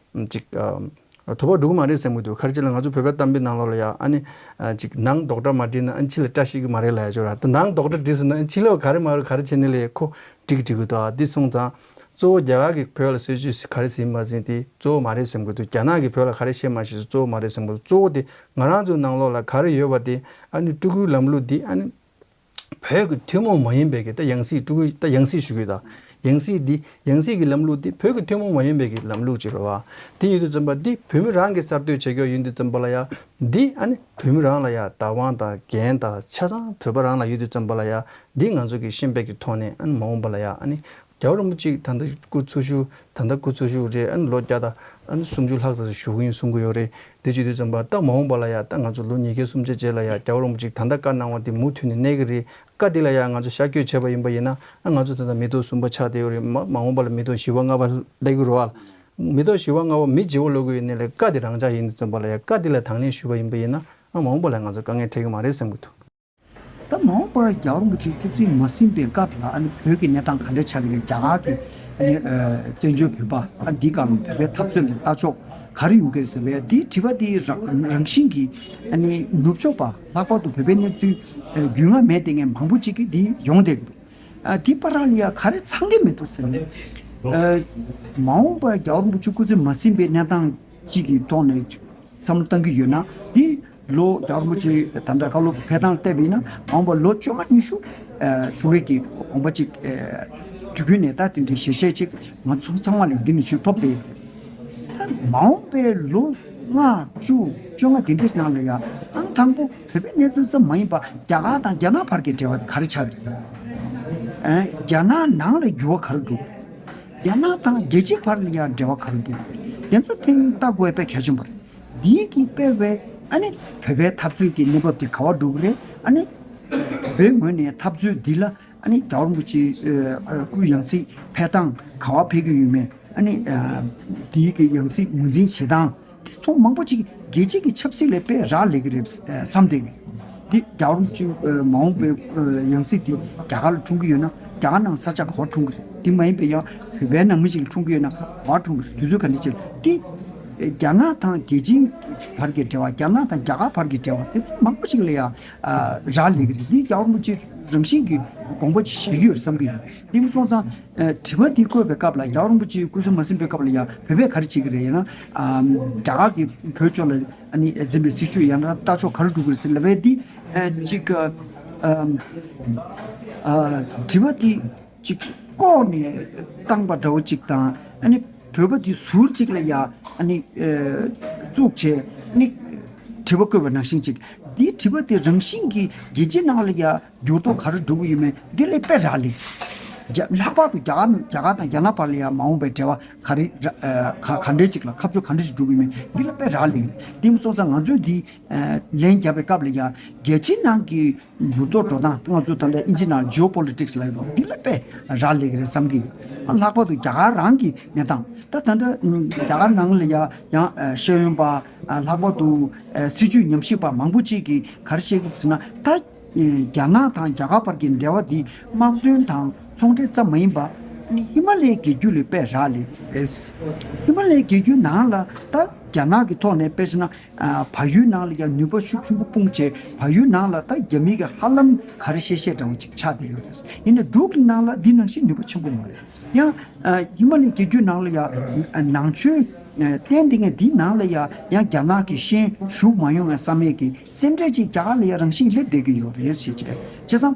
ཅིག་ཨ། ཐོབ་པ་འགྲོ་གི་མ་རེད་བསམ་གྱི་འདུག་ག་རེ་བྱས་ལ་ང་ཚོ་བོད་པའི་གཏམ་དཔེ་ནང་ལོགས་ལ་ཡ་ཨ་ནི་ཨ་ཅིག་ནང་རྡོག་སྒྲ་མ་བསྒྲིལ་ན་ཨ་ནི་ཕྱི་ལ་སྐྲ་ཤད་ཀྱི་མ་རེད་ལབ་ཡ་ཅིག་ཡོད་ར། ད་ནང་རྡོག་སྒྲ་བསྒྲིལ་སོང་ན་ཨ་ནི་ཕྱི་ལོགས་ག་རེ་མ་རེད་ག་རེ་བྱས་ནའི་ལས་ཁོ་འགྲིག་འགྲིག་གི་འདུག་ཨ་འདི་སོང་ཙང་གཙོ་བོ་རྒྱ་གར་གྱིས་བོད་ལ་སྲིད་བྱུས་ག་རེ་ཟིན་མ་ཟིན་དེ་གཙོ་བོ་མ་རེད་བསམ་གྱི་འདུག་རྒྱ་ནག་གིས་བོད་ལ་ག་རེ་བཤད་མ་བཤད་གཙོ་བོ་མ་རེད་བསམ་གྱི་འདུག་གཙོ་བོ་དེ་ང་རང་ཚོའི་ནང་ལོགས་ལ་ག་རེ་ཡོད་པ་དེ་ཨ་ནི་སྤྲུལ་སྐུའི་ལམ་ལུགས་འདི་ཨ་ནི། བོད་ཀྱི་ཐུན་མོང་མ་ཡིན་པའི་གི་ད་ཡང་སྲིད་སྤྲུལ་སྐུ་ད་ཡང་སྲིད་ཞུ་རྒྱུ་ད། ཡང་སྲིད་འདི་ཡང་སྲིད་ཀྱི་ལམ་ལུགས་འདི་བོད་ཀྱི་ཐུན་མོང་མ་ཡིན་པའི་གི་ལམ་ལུགས་ཅིག་རེད་བ། དེ་ཡིན་དུས་ཙམ་པ་འདི་བོད་མི་རང་གི་གསར་གཏོད་བྱེད་རྒྱུ་ཡིན་དུས་ཙམ་པ་ལ་ཡ། འདི་ཨ་ནི་བོད་མི་རང་ལ་ཡ་བདག་དབང་དང་འགན་དང་ཆ་ཚང་བོད་པ་རང་ལ་ཡོད་དུས་ཙམ་པ་ལ་ཡ། འདི་ང་ཚོ་གི་ཤེས་དཔལ་གྱི་ཐོག་ནས་ཨ་ནི་མ་འོངས་པ་ལ་ཡ་ཨ་ནི། རྒྱལ་བ་རིན་པོ་ཆེ་ད་ལྟ་སྐུ་འཚོ་བཞུགས་ད་ལྟ་སྐུ་འཚོ་བཞུགས་རེད། ཨ་ནི་ལོ་བརྒྱ་དང་ཨ་ནི་སུམ་ཅུ་ལྷག་ཙམ་བཞུགས་ཀྱི་ཡིན་གསུང་གི་ཡོད་རེད། དེ་བྱེད་དུས་ཙམ་པ་ད་མ་འོངས་པ་ལ་ཡ་ད་ང་ཚོ་ལོ་ཉིས་བརྒྱ་སུམ་བརྒྱ་རྗེས་ལ་ཡ་རྒྱལ་བ་རིན་པོ་ཆེ་ད་ལྟ་བཀའ་གནང་བ་དེ་མུ་མཐུད་ནས་གནས་ཀྱི་རེད། བཀའ་དེ་ལ་ཡ་ང་ཚོ་ཤར་བསྐྱོད་བྱས་པ་ཡིན་པ་ཡིན་ན་ཨ་ང་ཚོ་ད་ལྟ་མི་ཐོག་གསུམ་པ་ཆགས་བསྡད་ཡོད་རེད། མ་མ་འོངས་པ་ལ་མི་ཐོག་བཞི་པ་ལྔ་པ་སླེབས་ཀྱི་རེད་བ། མི་ཐོག་བཞི་པ་ལྔ་པ་མི་བརྗེ་པོ་སླེབས་ཀྱི་ཡོད་ནའི་ལས་བཀའ་དེ་རང་འཇགས་ཡིན་དུས་ཙམ་པ་ལ་ཡ་བཀའ་དེ་ལ་དང་ལེན་ཞུས་པ་ཡིན་པ་ཡིན་ན་ཨ་མ་འོངས་པ་ལ་ང་ཚོ་དཀའ་ངལ་འཕྲད་ཀྱི་མ་རེད་བསམ་གྱི་འདུག་ད་མ་འོངས་པར་རྒྱལ་བ་རིན་པོ་ཆེ་སྐུ་ཚེ་མ་ཟིན་པའི་སྐབས་ལ་ཨ་ནི་བོད་ཀྱི་གནས་སྟངས་ག་འདྲ་ཆགས་ཀྱི་རེད། རྒྱ་གར་གྱི་ཨ་ནི་ཨ་བཙན་བྱོལ་བོད་པ་ཨ་འདི་སྒང་ལ་བོད་པའི་འཐབ་རྩོད་ལ་ལྟ་ཕྱོགས་ག་རེ་ཡོང་གི་རེད་ཟེར་བའི་འདིའི་དྲི་བ་འདི་རང་རང་བཞིན་གྱིས་ཨ་ནི་ནུབ་ཕྱོགས་པ་ལྷག་པར་དུ་བོད་པའི་གནས་ཚུལ་ཨ་རྒྱུས་མངའ་མེད་བསྡད་མཁན་མང་པོ་ཅིག་གིས་འདི་ཡོང་བསྡད་ཀྱི་འདུག་ཨ་འདི་བར་ལ་ཡ་ག་རེ་ཚང་གི་མི་འདུག་ཟེར་ནས་ཨ་མ་འོངས་པར་རྒྱལ་བ་རིན་པོ་ཆེ་སྐུ་ཚེ་མ་ཟིན་པའི་གནས་སྟངས་གཅིག་གི་ཐོག་ནས་བསམ་བློ་བཏང་གི་ཡོད་ན་འདི། ལོ་རྒྱལ་བ་རིན་པོ་ཆེ་ད་ལྟ་བཀའ་སློབ་ཕེབས་སྟངས་བལྟས་པ་ཡིན་ན་མ་འོངས་པ་ལོ་བཅོ་ལྔ་ཉི་ཤུ་ཨ་བཞུགས་ཡས་ཀྱི་དགོངས་པ་ཅིག་ཨ་དུས་རྒྱུན་ནས་ད་དེ་འདྲའི་ཞལ་བཞེས་ཅིག་ང་ཚོ་ཚང་མ་ལ་འདི་ནས་ཞུ་ཐོབ་པས། ད་མ་འོངས་པའི་ལོ་ལྔ་བཅུ་བཅོ་ལྔ་དེ་འདྲའི་ནང་ལ་ཡང་ཨང་དང་པོ་བོད་པའི་གནས་ཚུལ་ཙམ་མ་ཡིན་པ་རྒྱ་གར་དང་རྒྱ་ནག་བར་གྱི་འབྲེལ་བ་ག་རེ་ཆགས་རེད། ཨ་རྒྱ་ནག་ནང་ལ་འགྱུར་བ་ག་རེ་འགྲོ། རྒྱ་ནག་དང་རྒྱལ་སྤྱིའི་བར་ལ་ཡང་འབྲེལ་བ་ག་རེ་འགྲོ། དེ་ཚོ་ཐེངས་ལྟ་དགོས་པའི་གལ་ཆེན་པོ་རེད། འདིའི་གིས་སྤེལ་བའི་ཨ་ནི་བོད་པའི་འཐབ་རྩོད་ཀྱི་གནས་བབ་དེ་ག་པར་འགྲོ་གི་རེད། ཨ་ནི་བོད་ངོས་ནས་འཐབ་རྩོད་འདི་ལ་ཨ་ནི་རྒྱལ་བ་རིན་པོ་ཆེ་ཨ་སྐུའི་ཡང་སྲིད་ཕེབས་སྟངས་ག་པར་ཕེབས་ཀྱི་ཡོད་མེད། ཨ་ནི་ཨ་འདིའི་གི་ཡང་སྲིད་ངོས་འཛིན་བྱེད་སྟངས་དེ་ཚོ་མང་པོ་ཅིག་རྒྱལ་སྤྱི་གི་ཆབ་སྲིད་ལ་དཔེ་རག་ལས་ཀྱི་རེད་བསམ་བསྡད་ཀྱི། འདི་རྒྱལ་བ་རིན་པོ་ཆེ་ཨ་མ་འོངས་པའི་ཨ་ཡང་སྲིད་འདི་རྒྱ་གར་ལ་འཁྲུངས་ཀྱི་ཡོད་ན་རྒྱ་གར་ནང་ས་ཆ་ག་པར་འཁྲུངས་ཀྱི་རེད། འདི་མ་ཡིན་པའི་ཡང་བོད་པའི་ནང་མི་ཞིག་ལ་འཁྲུངས་ཀྱི་ཡོད་ན་ག་པར་འཁྲུངས་ཀྱི་རེད། དུས་ཚོད་ག་འདྲ་ཅིག་འདི་རྒྱ་ནག་དང་རྒྱལ་སྤྱིའི་བར་གྱི་འབྲེལ་བ། རྒྱ་ནག་དང་རྒྱ་གར་བར་གྱི་འབྲེལ་བ་དེ་ཚོ་མང་པོ་ཞིག་ལ་ཡང་ཨ་རག་ལས་ཀྱི་རེད། འདི་རྒྱལ་བ་རིན་པོ་ཆེ་རང་བཞིན་གྱིས་དགོངས་པ་ཅིག་བཞེས་ཀྱི་ཡོད་བསམ་གྱི་ཡོད། འདི་མ་སོང་ཙང་ཨ་དྲི་བ་འདི་བཀོད་པའི་སྐབས་ལ་རྒྱལ་བ་རིན་པོ་ཆེ་སྐུ་ཚེ་མ་ཟིན་པའི་སྐབས་ལ་ཡང་བོད་པས་ག་རེ་བྱེད་ཀྱི་རེད་ཡིན་ན། ཨ་རྒྱ་གར་གྱིས་བོད་ཕྱོགས་ལ་ཨ་ནི་འཛིན་པའི་སྲིད་བྱུས་ཡང་ན་ལྟ་ཕྱོགས་ག་རེ་འགྲོ་གི་རེད་ཟེར་ལབ་པའི་འདི་ཨ་གཅིག་ཨ་ཨ་དྲི་བ་འདི་གཅིག་ལྐོག་ནས་བཏང་པ་འདྲ་བོ་གཅིག་དང་ཨ་ནི་བོད་པ་འདི་ཟུར་གཅིག་ལ་ཡ་ཨ་ནི་ཨ་བཙུགས་བྱས་ཨ་ནི་དྲི་བ་བཀོད་པ་ནང་བཞིན་གཅིག་འདིའི་དྲི་བ་འདི་རང་བཞིན་གྱིས་རྒྱལ་སྤྱིའི་ནང་ལ་ཡ་འགྱུར་ལྡོག་ག་རེ་འགྲོ་གི་ཡོད་མེད་འདི་ལས་དཔེ་རག་ལས། རྒྱ་ལྷག་པར་དུ་རྒྱ་གར་རྒྱ་གར་དང་རྒྱ་ནག་བར་ལ་ཡང་མ་འོངས་པའི་འབྲེལ་བ་ག་རེ་ར་ཨ་ག་ག་འདྲས་ཅིག་ལ་ཁ་ཕྱོགས་ག་འདྲས་ཅིག་འགྲོ་གི་ཡོད་མེད་འདི་ལ་དཔེ་རག་ལས་ཀྱི་རེད། དེ་མ་སོང་ཙང་ང་ཚོས་འདི་ཨ་ལན་བརྒྱབ་པའི་སྐབས་ལ་ཡང་རྒྱལ་སྤྱིའི་ནང་གི་འགྱུར་ལྡོག་འགྲོ་སྟངས་ང་ཚོས་ད་ལྟ་ཨིན་ཇི་ནང་ལ་ཇི་ཨོ་པོ་ལི་ཊིག་སི་ལབ་ཡོད་འདི་ལ་དཔེ་རག་ལས་ཀྱི་རེད་བསམ་གྱི་ཡོད། ལྷག་པར་དུ་རྒྱ་གར་རང་གི་གནས་སྟངས་ད་ད་ལྟ་རྒྱ་གར་ནང་ལ་ཡང་ཡང་ཤེས་ཡོན་པ་ལྷག་པར་དུ་སྲིད་བྱུས་ཉམས་ཞིབ་པ་མང་པོ་ཅིག་གིས་ག་རེ་བཤད་ཀྱི་ཟེར་ན་ད། རྒྱ་ནག་དང་རྒྱ་གར་བར་གྱི་འབྲེལ་བ་འདི་དམག་དོན་དང་ཚོང་འབྲེལ་ཙམ་མ་ཡིན་པ་ནི་ཧི་མ་ལའི་རྒྱལ་རྒྱུད་ལ་དཔེ་རག་ལས། ཧི་མ་ལའི་རྒྱལ་རྒྱུད་ནང་ལ་ད་ རྒྱ་ནག་གི་ཐོག་ནས་དཔེ་བྱས་ན་ཨ་བལ་ཡུལ་ནང་ལ་ཡང་ནུས་པ་ཤུགས་ཆེན་པོ་སྤུངས་བྱས། བལ་ཡུལ་ནང་ལ་ད་རྒྱ་མི་གི་ཧ་ལམ་ག་རེ་བཤད་བཤད་འདྲ་བོ་ཅིག་ཆགས་བསྡད་ཡོད་རེད། ཡིན་ནའི་འབྲུག་གི་ནང་ལ་འདི་ནང་བཞིན་ནུས་པ་ཆེན་པོ་ཡོད་རེད། ཡང་ཨ་ཧི་མ་ལ་ཡའི་རྒྱལ་རྒྱུད་ནང་ལ་ཡང་ཨ་ནང་ཆོས་ཨ་བསྟན་བསྡད་མཁན་འདིའི་ནང་ལ་ཡང་ཡང་རྒྱ་ནག་གི་ཤན་ཞུགས་མ་ཡོང་ངམ་བསམ་ཡས་ཀྱི་སེམས་ཁྲལ་ཅིག་རྒྱ་གར་ལ་ཡང་རང་བཞིན་སླེབས་བསྡད་ཀྱི་ཡོད་རེད་ཟེར་བྱས། བྱས་ཙང་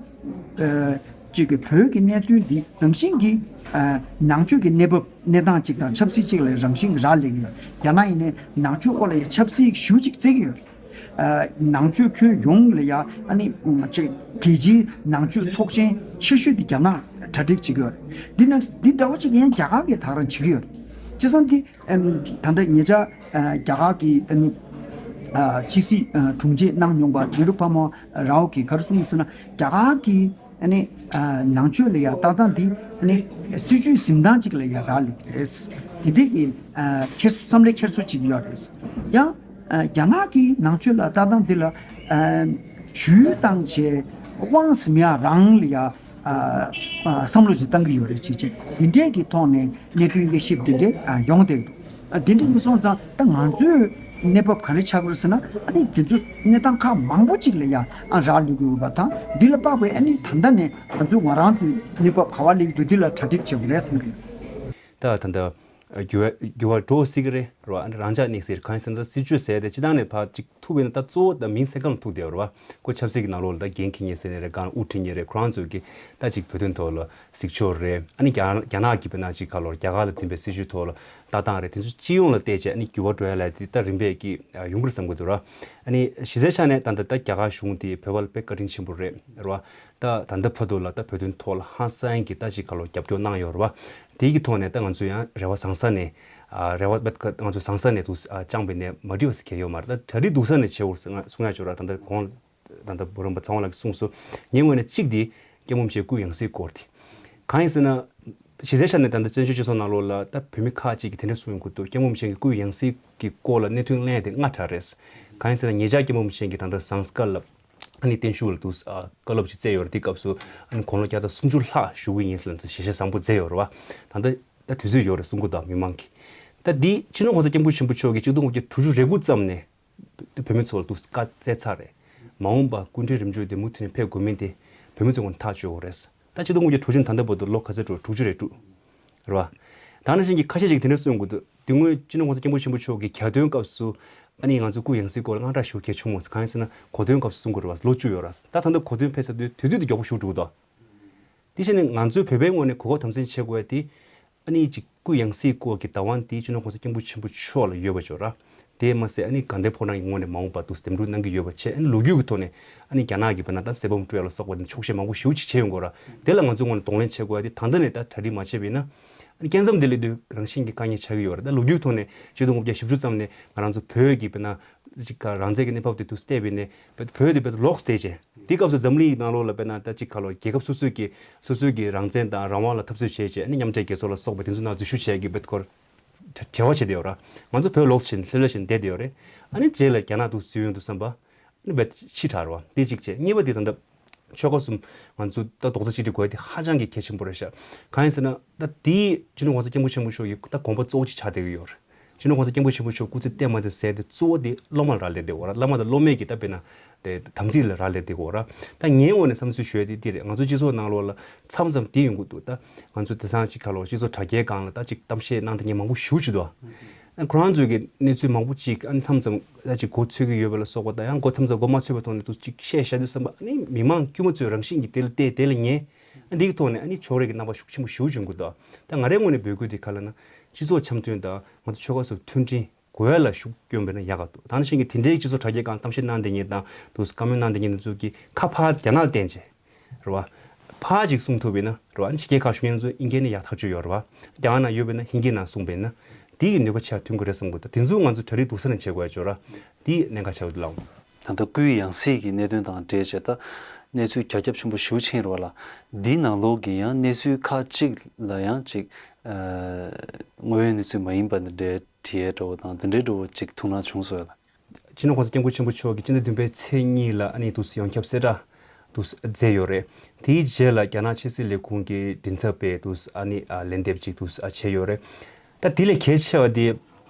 ཨ་ཅིག་གི་བོད་ཀྱི་གནད་དོན་འདི་རང་བཞིན་གྱིས་ཨ་ནང་ཆོས་ཀྱི་གནས་བབ་གནས་སྟངས་ཅིག་དང་ཆབ་སྲིད་ཅིག་ལ་རང་བཞིན་རག་ལས་ཀྱི་ཡོད། རྒྱ་ནག་ཡིན་ནའི་ནང་ཆོས་སྐོར་ལ་ཡང་ཆབ་སྲིད་ཞེ་པོ་ཅིག་བརྩི་གི་ཡོད། ཨ་ནང་ཆོས་ཁྱོན་ཡོངས་ལ་ཡང་ཨ་ནི་ཅིག་རྒྱལ་སྤྱིའི་ནང་ཆོས་ཚོགས་ཆེན་ཆེ་ཤོས་དེ་རྒྱ་ནག་གྲ་སྒྲིག་བྱེད་ཀྱི་ཡོད་རེད། འདི་ན་འདི་འདྲ་བོ་ཅིག་ཡང་རྒྱ་གར་གྱིས་ད་རང་བྱེད་ཀྱི་ཡོད་རེད། བྱས་ཙང་འདི་ཨམ་ད་ལྟ་ཉེ་ཆར་ཨ་རྒྱ་གར་གྱི་ཨ་ནི་ཨ་ཕྱི་སྲིད་ཨ་དྲུང་ཆེ་གནང་མྱོང་པ་ནེ་རུ་པ་མ་རའོ་གིས་ག་རེ་གསུངས་ཟེར་ན། རྒྱ་གར་གྱི་ཨ་ནི་ཨ་ནང་ཆོས་ལ་ཡང་ལྟ་སྟངས་འདི་ཨ་ནི་སྲིད་ཇུས་འཛིན་སྟངས་ཅིག་ལ་ཡང་རག་ལས་ཀྱི་རེད། དེ་འདྲའི་གི་ཨ་འཁྱེར་བསམ་བློའི་འཁྱེར་སོ་ཅིག་ཡོད་རེད། ཡང་ཨ་རྒྱ་ནག་གི་ནང་ཆོས་ལ་ལྟ་སྟངས་འདི་ལ་ཨ་ཇུས་བཏང་བྱས་དབང་ཟིན་ཡ་རང་ལ་ཡང་ཨ་ཨ་བསམ་བློ་ཅིག་བཏང་གི་ཡོད་རེད་ཅེས་བྱས། འདི་འདྲའི་གི་ཐོག་ནས་གནད་དོན་དབྱེ་ཞིབ་འདི་འདྲའི་ཨ་ཡོང་བསྡད་འདུག་ཨ་དེ་འདྲ་མིན་སོང་ཙང་ད་ང་ཚོའི་གནས་བབ་ག་རེ་ཆགས་ཀྱི་རེད་ཟེར་ན། ཨ་ནི་དེ་ཚོ་གནས་སྟངས་ཁག་མང་པོ་ཅིག་ལ་ཡང་ཨ་རག་ལུས་ཀྱི་ཡོད་པ་དང་། འདི་ལ་དཔག་པའི་ཨ་ནི་ད་ལྟ་ནས་ང་ཚོ་ང་རང་ཚོའི་གནས་བབ་ག་པར་སླེབས་ཀྱི་འདུག་འདི་ལ་གྲ་སྒྲིག་བྱེད་དགོས་རེད་བསམ་གྱི་ཡོད། ད་ད་ལྟ་འགྱུར་བ་འགྱུར་བ་འགྲོ་སྲིད་ཀྱི་རེད་རེད་བ། ཨ་ནི་རང་འཇགས་གནས་སྲིད་གང་ཡིན་ཟེར་ན། ད་སྲིད་བྱུས་ཟེར་དེ་སྤྱིར་བཏང་ནས་ཕར་ཅིག་ཐུག་པས་ན་ད་གཙོ་བོ་ད་མིང་སེར་ཁམས་ལ་ཐུག་བསྡད་ཡོད་རེད་བ། ཁོ་ཆབ་སྲིད་ཀྱི་ནང་ལོགས་ལ་ད་འགན་འཁྱེར་མཁན་ཟེར་ནས་རེད། གང་དབུ་ཁྲིད་མཁན་རེད། ཁོ་རང་ཚོས་ཀྱི་ད་ཅིག་བོད་དོན་ཐོག་ལ་གཟིགས་ཕྱོགས་རེད། ཨ་ནི་རྒྱ་རྒྱ་ནག་གི་བོད་ནང་ཅིག་ག་ལོར་རྒྱ་གར་ལ་འཛིན་པའི་སྲིད་བྱུས་ཐོག་ལ་ལྟ་སྟངས་རེད། དེ་ཚོ་སྤྱི་ཡོངས་ལ་བལྟས་བྱས་ཨ་ནི་འགྱུར་བ་འགྲོ་ཡ་ལ་དེ་ད་རིམ་པས་ཀྱི་ཡོང་གི་རེད་བསམ་གྱི་འདུག་ར། ཨ་ནི་གཞི་རྩའི་ཆ་ནས་ད་ལྟ་ད་རྒྱ་གར་གཞུང་དེ་བོད་པ་ལ་དཔེ་བཀའ་དྲིན་ཆེན་པོ་རེད་ར། ད་ད་ལྟ་བར་དུ་ལ་ད་བོད་དོན་ཐོག་ལ་ཧང་སང་གི་ད་ཅིག་ག་ལོར་རྒྱབ་སྐྱོར་གནང་ཡོད་ར་བ། དེའི་གི་ཐོག་ནས་ད་ང་ཚོ་ཡང་རེ་བ་བཟང་ས་ནས་ཨ་རེ་བ་ང་ཚོ་བཟང་ས་ནས་འདུག་ཨ་བཅངས་པའི་ནས་མ་འགྲིག་པ་ཟེར་གྱི་ཡོད་མ་རེད། ད་གྲ་སྒྲིག་སྡུག་ས་ནས་བྱེད་འོར་གསུང་ཡ་ཅོ་ར། ད་ལྟ་གོང་ད་ལྟ་བུ་རམ་པ་ཚང་བ་ལགས་ཀྱིས་གསུངས་སོང་། ངའི་ངོས་ནས་གཅིག་དེ་སྐྱབས་མགོན་རིན་པོ་ཆེའི་སྐུ་ཡང་སྲིད་སྐོར་དེ། གང་ཡིན་ཟེར་ན། གཞི་རྩའི་ཆ་ནས་ད་ལྟ་བཙན་བྱོལ་སྤྱི་ཚོགས་ནང་ལོགས་ལ་ད་བོད་མི་ཁག་ཅིག་གིས་དེ་འདྲ་གསུང་ཡོང་གི་འདུག་སྐྱབས་མགོན་རིན་པོ་ཆེ་གི་སྐུ་ཡང་སྲིད་ཀྱི་སྐོར་ལ་གནད་དོན་གླེང་དེ་སྔ་དྲགས་རེད། གང་ཡིན་ཟེར་ན། ཉེ་ཆར་སྐྱབས་མགོན་རིན་པོ་ཆེ་གིས་ད་ལྟ་ཟངས་དཀར་ལ་ཨ་ནི་བརྟན་བཞུགས་ལ་འདུག་ཨ་བཀའ་སློབ་ཅིག་སྩལ་ཡོད་རེད། དེའི་སྐབས་སུ་ཨ་ནི་དགུང་ལོ་བརྒྱ་དང་སུམ་ཅུ་ལྷག་བཞུགས་ཀྱི་ཡིན་ཟེར་ལབ་ཚེ་ཞལ་བཞེས་བཟང་པོ་མཛད་ཡོད་རེད་བ། ད་ལྟ་ད་དུས་ཚོད་ཡོད་རེད་གསུང་གི་འདུག་མི་མང་གིས། ད་འདི་སྤྱི་ནོར་༸གོང་ས་༸སྐྱབས་མགོན་ཆེན་པོ་མཆོག་གིས་ཆིག་སྟོང་དགུ་བརྒྱ་དྲུག་ཅུ་རེ་དགུ་ཙམ་ནས་བོད་མི་ཚོ་ལ་འདུག་བཀའ་སྩལ་ཚར་རེད། མ་འོངས་པ་སྐུ་ཕྲེང་རིམ་བྱོན་དེ་མུ་མཐུད་ནས་ཕེབས་དགོས་མིན་དེ་བོད་མི་ཚོའི་ངོས་ནས་ཐག་གཅོད་དགོས་རེད། ད་ཆིག་སྟོང་དགུ་བརྒྱ་དྲུག་ཅུ་ནས་ད་ལྟ་བར་དུ་ལོ་ག་ཚོད་འགྲོ། དྲུག་ཅུ་རེ་དྲུག་རེད་བ། ད་ནང་བཞིན་གྱི་ཁ་ཤས་ཤིག་དེ་འདྲ་གསུང་གི་འདུག་དེ་སྔོན་སྤྱི་ནོར་༸གོང་ས་༸སྐྱབས་མགོན་ཆེན་པོ་མཆོག་གིས་གྱ་སྟོན་སྐབས་སུ་ཨ་ནི་ང་ཚོ་སྐུ་ཡང་སྲིད་སྐོར་ལ་དངངས་སྐྲག་ཞེ་པོ་གལ་བྱུང་མ་སོང་། གང་ཡིན་ཟེར་ན་གོ་སྟོན་སྐབས་སུ་གསུང་དགོས་རེད་བ། ལོ་བཅུ་ཡོད་རེད། ད་ད་ལྟ་གོ་སྟོན་ཕེབས་ཚར་དུས་དུས་ཚོད་དེ་མགྱོགས་པོ་ཞེ་པོ་འགྲོ་གི་འདུག་དེ་བྱས་ནས་ང་ཚོའི་བོད་པའི་ངོས་ནས་གོ་སྐབས་དམ་འཛིན་བྱེད་དགོས་ཡ་དེ། ཨ་ནི་ཅིག་སྐུ་ཡང་སྲིད་སྐོར་གྱི་བདག་དབང་དེ་སྤྱི་ནོར་༸གོང་ས་༸སྐྱབས་མགོན་ཆེན་པོ་མཆོག་ལ་ཡོད་པ་ཅོག་ར། དེས་མ་ཟད་ཨ་ནི་དགའ་ལྡན་ཕོ་བྲང་གི་ངོས་ནས་མ་འོངས་པར་འདུག་འདེམས་སྒྲུག་གནང་གི་ཡོད་པ་བྱས། ཨ་ནི་ལོ་རྒྱུས་ཀྱི་ཐོག་ནས་ཨ་ནི་རྒྱ་ནག་གི་བོད་ནང་ད་གསེར་བུམ་སྤྲོད་ཡ་ལ་སོགས་པ་དེ་ཆོག་ཤེས་མང་པོ་ཞེ་པོ་ཅིག་བྱས་ཡོང་གི་ཡོད་ར། དེ་ལ་ང་ཚོའི་ངོས་ནས་གདོང་ལེན་བྱེད་དགོས་ཡ་དེ་ད་ལྟ་ནས་ད་གྲ་སྒྲིག་མ་བྱས་པ་ཡིན་ན། ཨ་ནི་སྐབས་མཚམས་དེ་སླེབས་དུས་རང་བཞིན་གྱིས་དཀའ་ངལ་ཆགས་ཀྱི་ཡོད་རེད། ད་ལོ་རྒྱུས་ཀྱི་ཐོག་ནས་ཆིག་སྟོང་དགུ་བརྒྱ་བཞི་བཅུ་ཙམ་ནས་ང་རང་ཚོ་བོད་ཀྱི་བོད་ནང་ཅིག་ག་རང་བཙན་གྱི་གནས་བབ་དེ་འདུག་བལྟས་པ་ཡིན་ན། བོད་དེ་བོད་ལོགས་སུ་བསྡད་བྱས། དེའི་སྐབས་སུ་འཛམ་གླིང་ནང་ལོགས་ལ་དཔེར་ན་ད་ཅིག་ག་ལོ་རྒྱལ་ཁབ་སོ་སོའི་གི་སོ་སོའི་གི་རང་བཙན་དང་རང་དབང་ལ་འཐབ་རྩོད་བྱས་བྱས་ཨ་ནི་མཉམ་འབྲེལ་རྒྱལ་ཚོགས་ལ་སོགས་པ་དེ་ཚོ་ནང་འཛུལ་ཞུགས་བྱས་ཀྱི་བོད་སྐོར་བྲལ་བ་བྱས་བསྡད་ཡོད་ར། ང་ཚོ་བོད་ལོགས་སུ་ཕྱིན་ལྷོད་ལྷོད་བྱས་བསྡད་བསྡད་ཡོད་རེད། ཨ་ནི་རྗེས་ལ་རྒྱ་ནག་འདུག་འཛུལ་ཡོང་དུས་ཙམ་པ་ཨ་ནི་བོད་ཕྱི་དྲགས་ར་བ། དེ་གཅིག་བྱས། གཉིས་པ་དེ་ད་ལྟ་ཆོལ་ཁ་གསུམ་ང་ཚོ་ད་རྡོག་རྩ་གཅིག་སྒྲིལ་དགོས་དེ་ཧ་ཅང་གི་གལ་ཆེན་པོ་རེད་ཤག་གང་ཡིན་ཟེར་ན་ད་དེའི་སྤྱི་ནོར་༸གོང་ས་༸སྐྱབས་མགོན་ཆེན་པོ་མཆོག་གི་ད་དགོངས་པ་གཙོ་བོ་གཅིག་ཆགས་བསྡད་ཀྱི་ཡོད་རེད། སྤྱི་ནོར་༸གོང་ས་༸སྐྱབས་མགོན་ཆེན་པོ་མཆོག་སྐུ་ཚེ་བརྟན་མ་དེ་ཟེར་དེ་གཙོ་བོ་དེ་སློབ་མ་ལ་རག་ལས་བསྡད་ཡོད་ར། བླ་མ་དང་སློབ་མས་ཀྱི་ད་དཔེར་ན་དེ་དམ་ཚིག་ལ་རག་ལས་བསྡད་ཡོད་ར། ད་ངའི་ངོས་ནས་བསམ་ཚུལ་ཞུ་ཡ་དེ་འདི་རེད། ང་ཚོ་སྤྱི་ཚོགས་ནང་ལོགས་ལ་མཚམས་མཚམས་དེ་ཡོང་གི་འདུག་ད་ང་ཚོ་དེང་སང་ཅིག་ག་ལོ་སྤྱི་ཚོགས་དྲ་རྒྱའི་སྒང་ལ་ད་ཅིག་གཏམ་བཤད་གནང་བསྡད་མཁན་མང་པོ་ཞེ་པོ་ཅིག་འདུག་ཨ་ཁོ་རང་ཚོས་ཀྱི་གནས་ཚུལ་མང་པོ་ཅིག་ཨ་ནི་མཚམས་མཚམས་ད་ཅིག་མགོ་ཚོས་ཀྱི་ཡོད་པ་ལ་སོགས་པ་དང་ཡང་མགོ་མཚམས་མཚམས་མགོ་མ་ཚོས་པའི་ཐོག་ནས་འདུག་ཅིག་བཤད་བཞག་དུས་ཙམ་པ་ཨ་ནི་མི་མང་དཀྱུས་མ་ཚོས་རང་བཞིན་གྱིས་དེ་ལ་བལྟས་དེ་ལ་ཉན། འདིའི་ཐོག་ནས་ཨ་ནི་ཕྱོགས་རིས་ཀྱི་རྣམ་པ་ཤུགས་ཆེན་པོ་ཞེ་པོ་བྱུང་གི་འདུག་ད་ང་རའི་ངོས་ནས་འབོད་སྐུལ་དེ་ག་ལབ་ན། སྤྱི་ཚོགས་འཆམ་མཐུན་དང་ང་ཚོ་ཆོལ་ཁ་སོགས་མཐུན་སྒྲིལ་དགོས་ཡ་ལ་ཤུགས་བསྐྱོན་པ་ཡིན་ན་ཡག་ག་འདུག་ད་ནང་བཞིན་གྱི་དེ་འདྲའི་སྤྱི་ཚོགས་དྲ་རྒྱའི་སྒང་གཏམ་བཤད་གནང་བསྡད་མཁན་དང་དུ་བཀའ་མོལ་གནང་བསྡད་མཁན་དེ་ཚོ་གིས་ཁ་ཕར་རྒྱ་ནག་ལ་བསྟན་བྱས་རེད་བ། ཕར་ཅིག་གསུང་ཐུབ་པ་ཡིན་ན་རེད་བ། ཨ་ནི་ཕྱི་རྒྱལ་ཁག་བཞུགས་མཁན་ཚོ་དབྱིན་སྐད་ནས་ཡག་ཐག་ཆོད་ཡོད་རེད་བ། རྒྱ་གར་ནང་ཡོད་པ་ཡིན་ན་ཧིན་སྐད་ནང་གསུངས་པ་ཡིན་ན་དེ་གི་ནུས་པ་ཆེ་བ་ཐོན་གྱི་རེད་བསམ་གྱི་འདུག་དེ་ཚོ་ང་ཚོ་གྲ་སྒྲིག་སྡུག་ས་ནས་བྱེད་དགོས་ཡ་ཅིག་ཡོད་ར། དེ་གནད་འགག་ཆེ་བ་འདུག་ལགས། ད་ལྟ་སྐུའི་ཡང་སྲིད་ཀྱི་གནད་དོན་དང་འབྲེལ་བྱས་ད་གནས་ཚུལ་རྒྱ་ཁྱབ་ཆེན་པོ་ཞེ་པོ་ཕྱིན་རེད་བ་ལ། འདིའི་ནང་ལོགས་ཀྱི་ཡང་གནས་ཚུལ་ཁག་ཅིག་ལ་ཡང་ཅིག་ཨ་དངོས་ཡོད་གནས་ཚུལ་མ་ཡིན་པ་འདི་འདྲའི་བྲིས་ཡས་འདྲ་བོ་དང་འདི་འདྲའི་འདྲ་བོ་ཅིག་ཐུགས་སྣང་བྱུང་སོང་ཡ་ལ། སྤྱི་ནོར་༸གོང་ས་༸སྐྱབས་མགོན་ཆེན་པོ་མཆོག་གིས་སྤྱི་ཟླ་བདུན་པའི་ཚེས་གཉིས་ལ་ཨ་ནི་འདུག་སེ་ཡོངས་ཁྱབ་གསལ་བསྒྲགས་འདུག་སེ་མཛད་ཡོད་རེད། དེའི་རྗེས་ལ་རྒྱ་ནག་ཕྱི་སྲིད་ལས་ཁུངས་ཀྱི་མགྲིན་ཚབ་པས་འདུག་སེ་ཨ་ནི་ཨ་ལན་འདེབས་ཅིག་འདུག་སེ་ཨ་བྱས་ཡོད་རེད། ད་དེ་ལས་གལ་ཆེ་བ་དེ་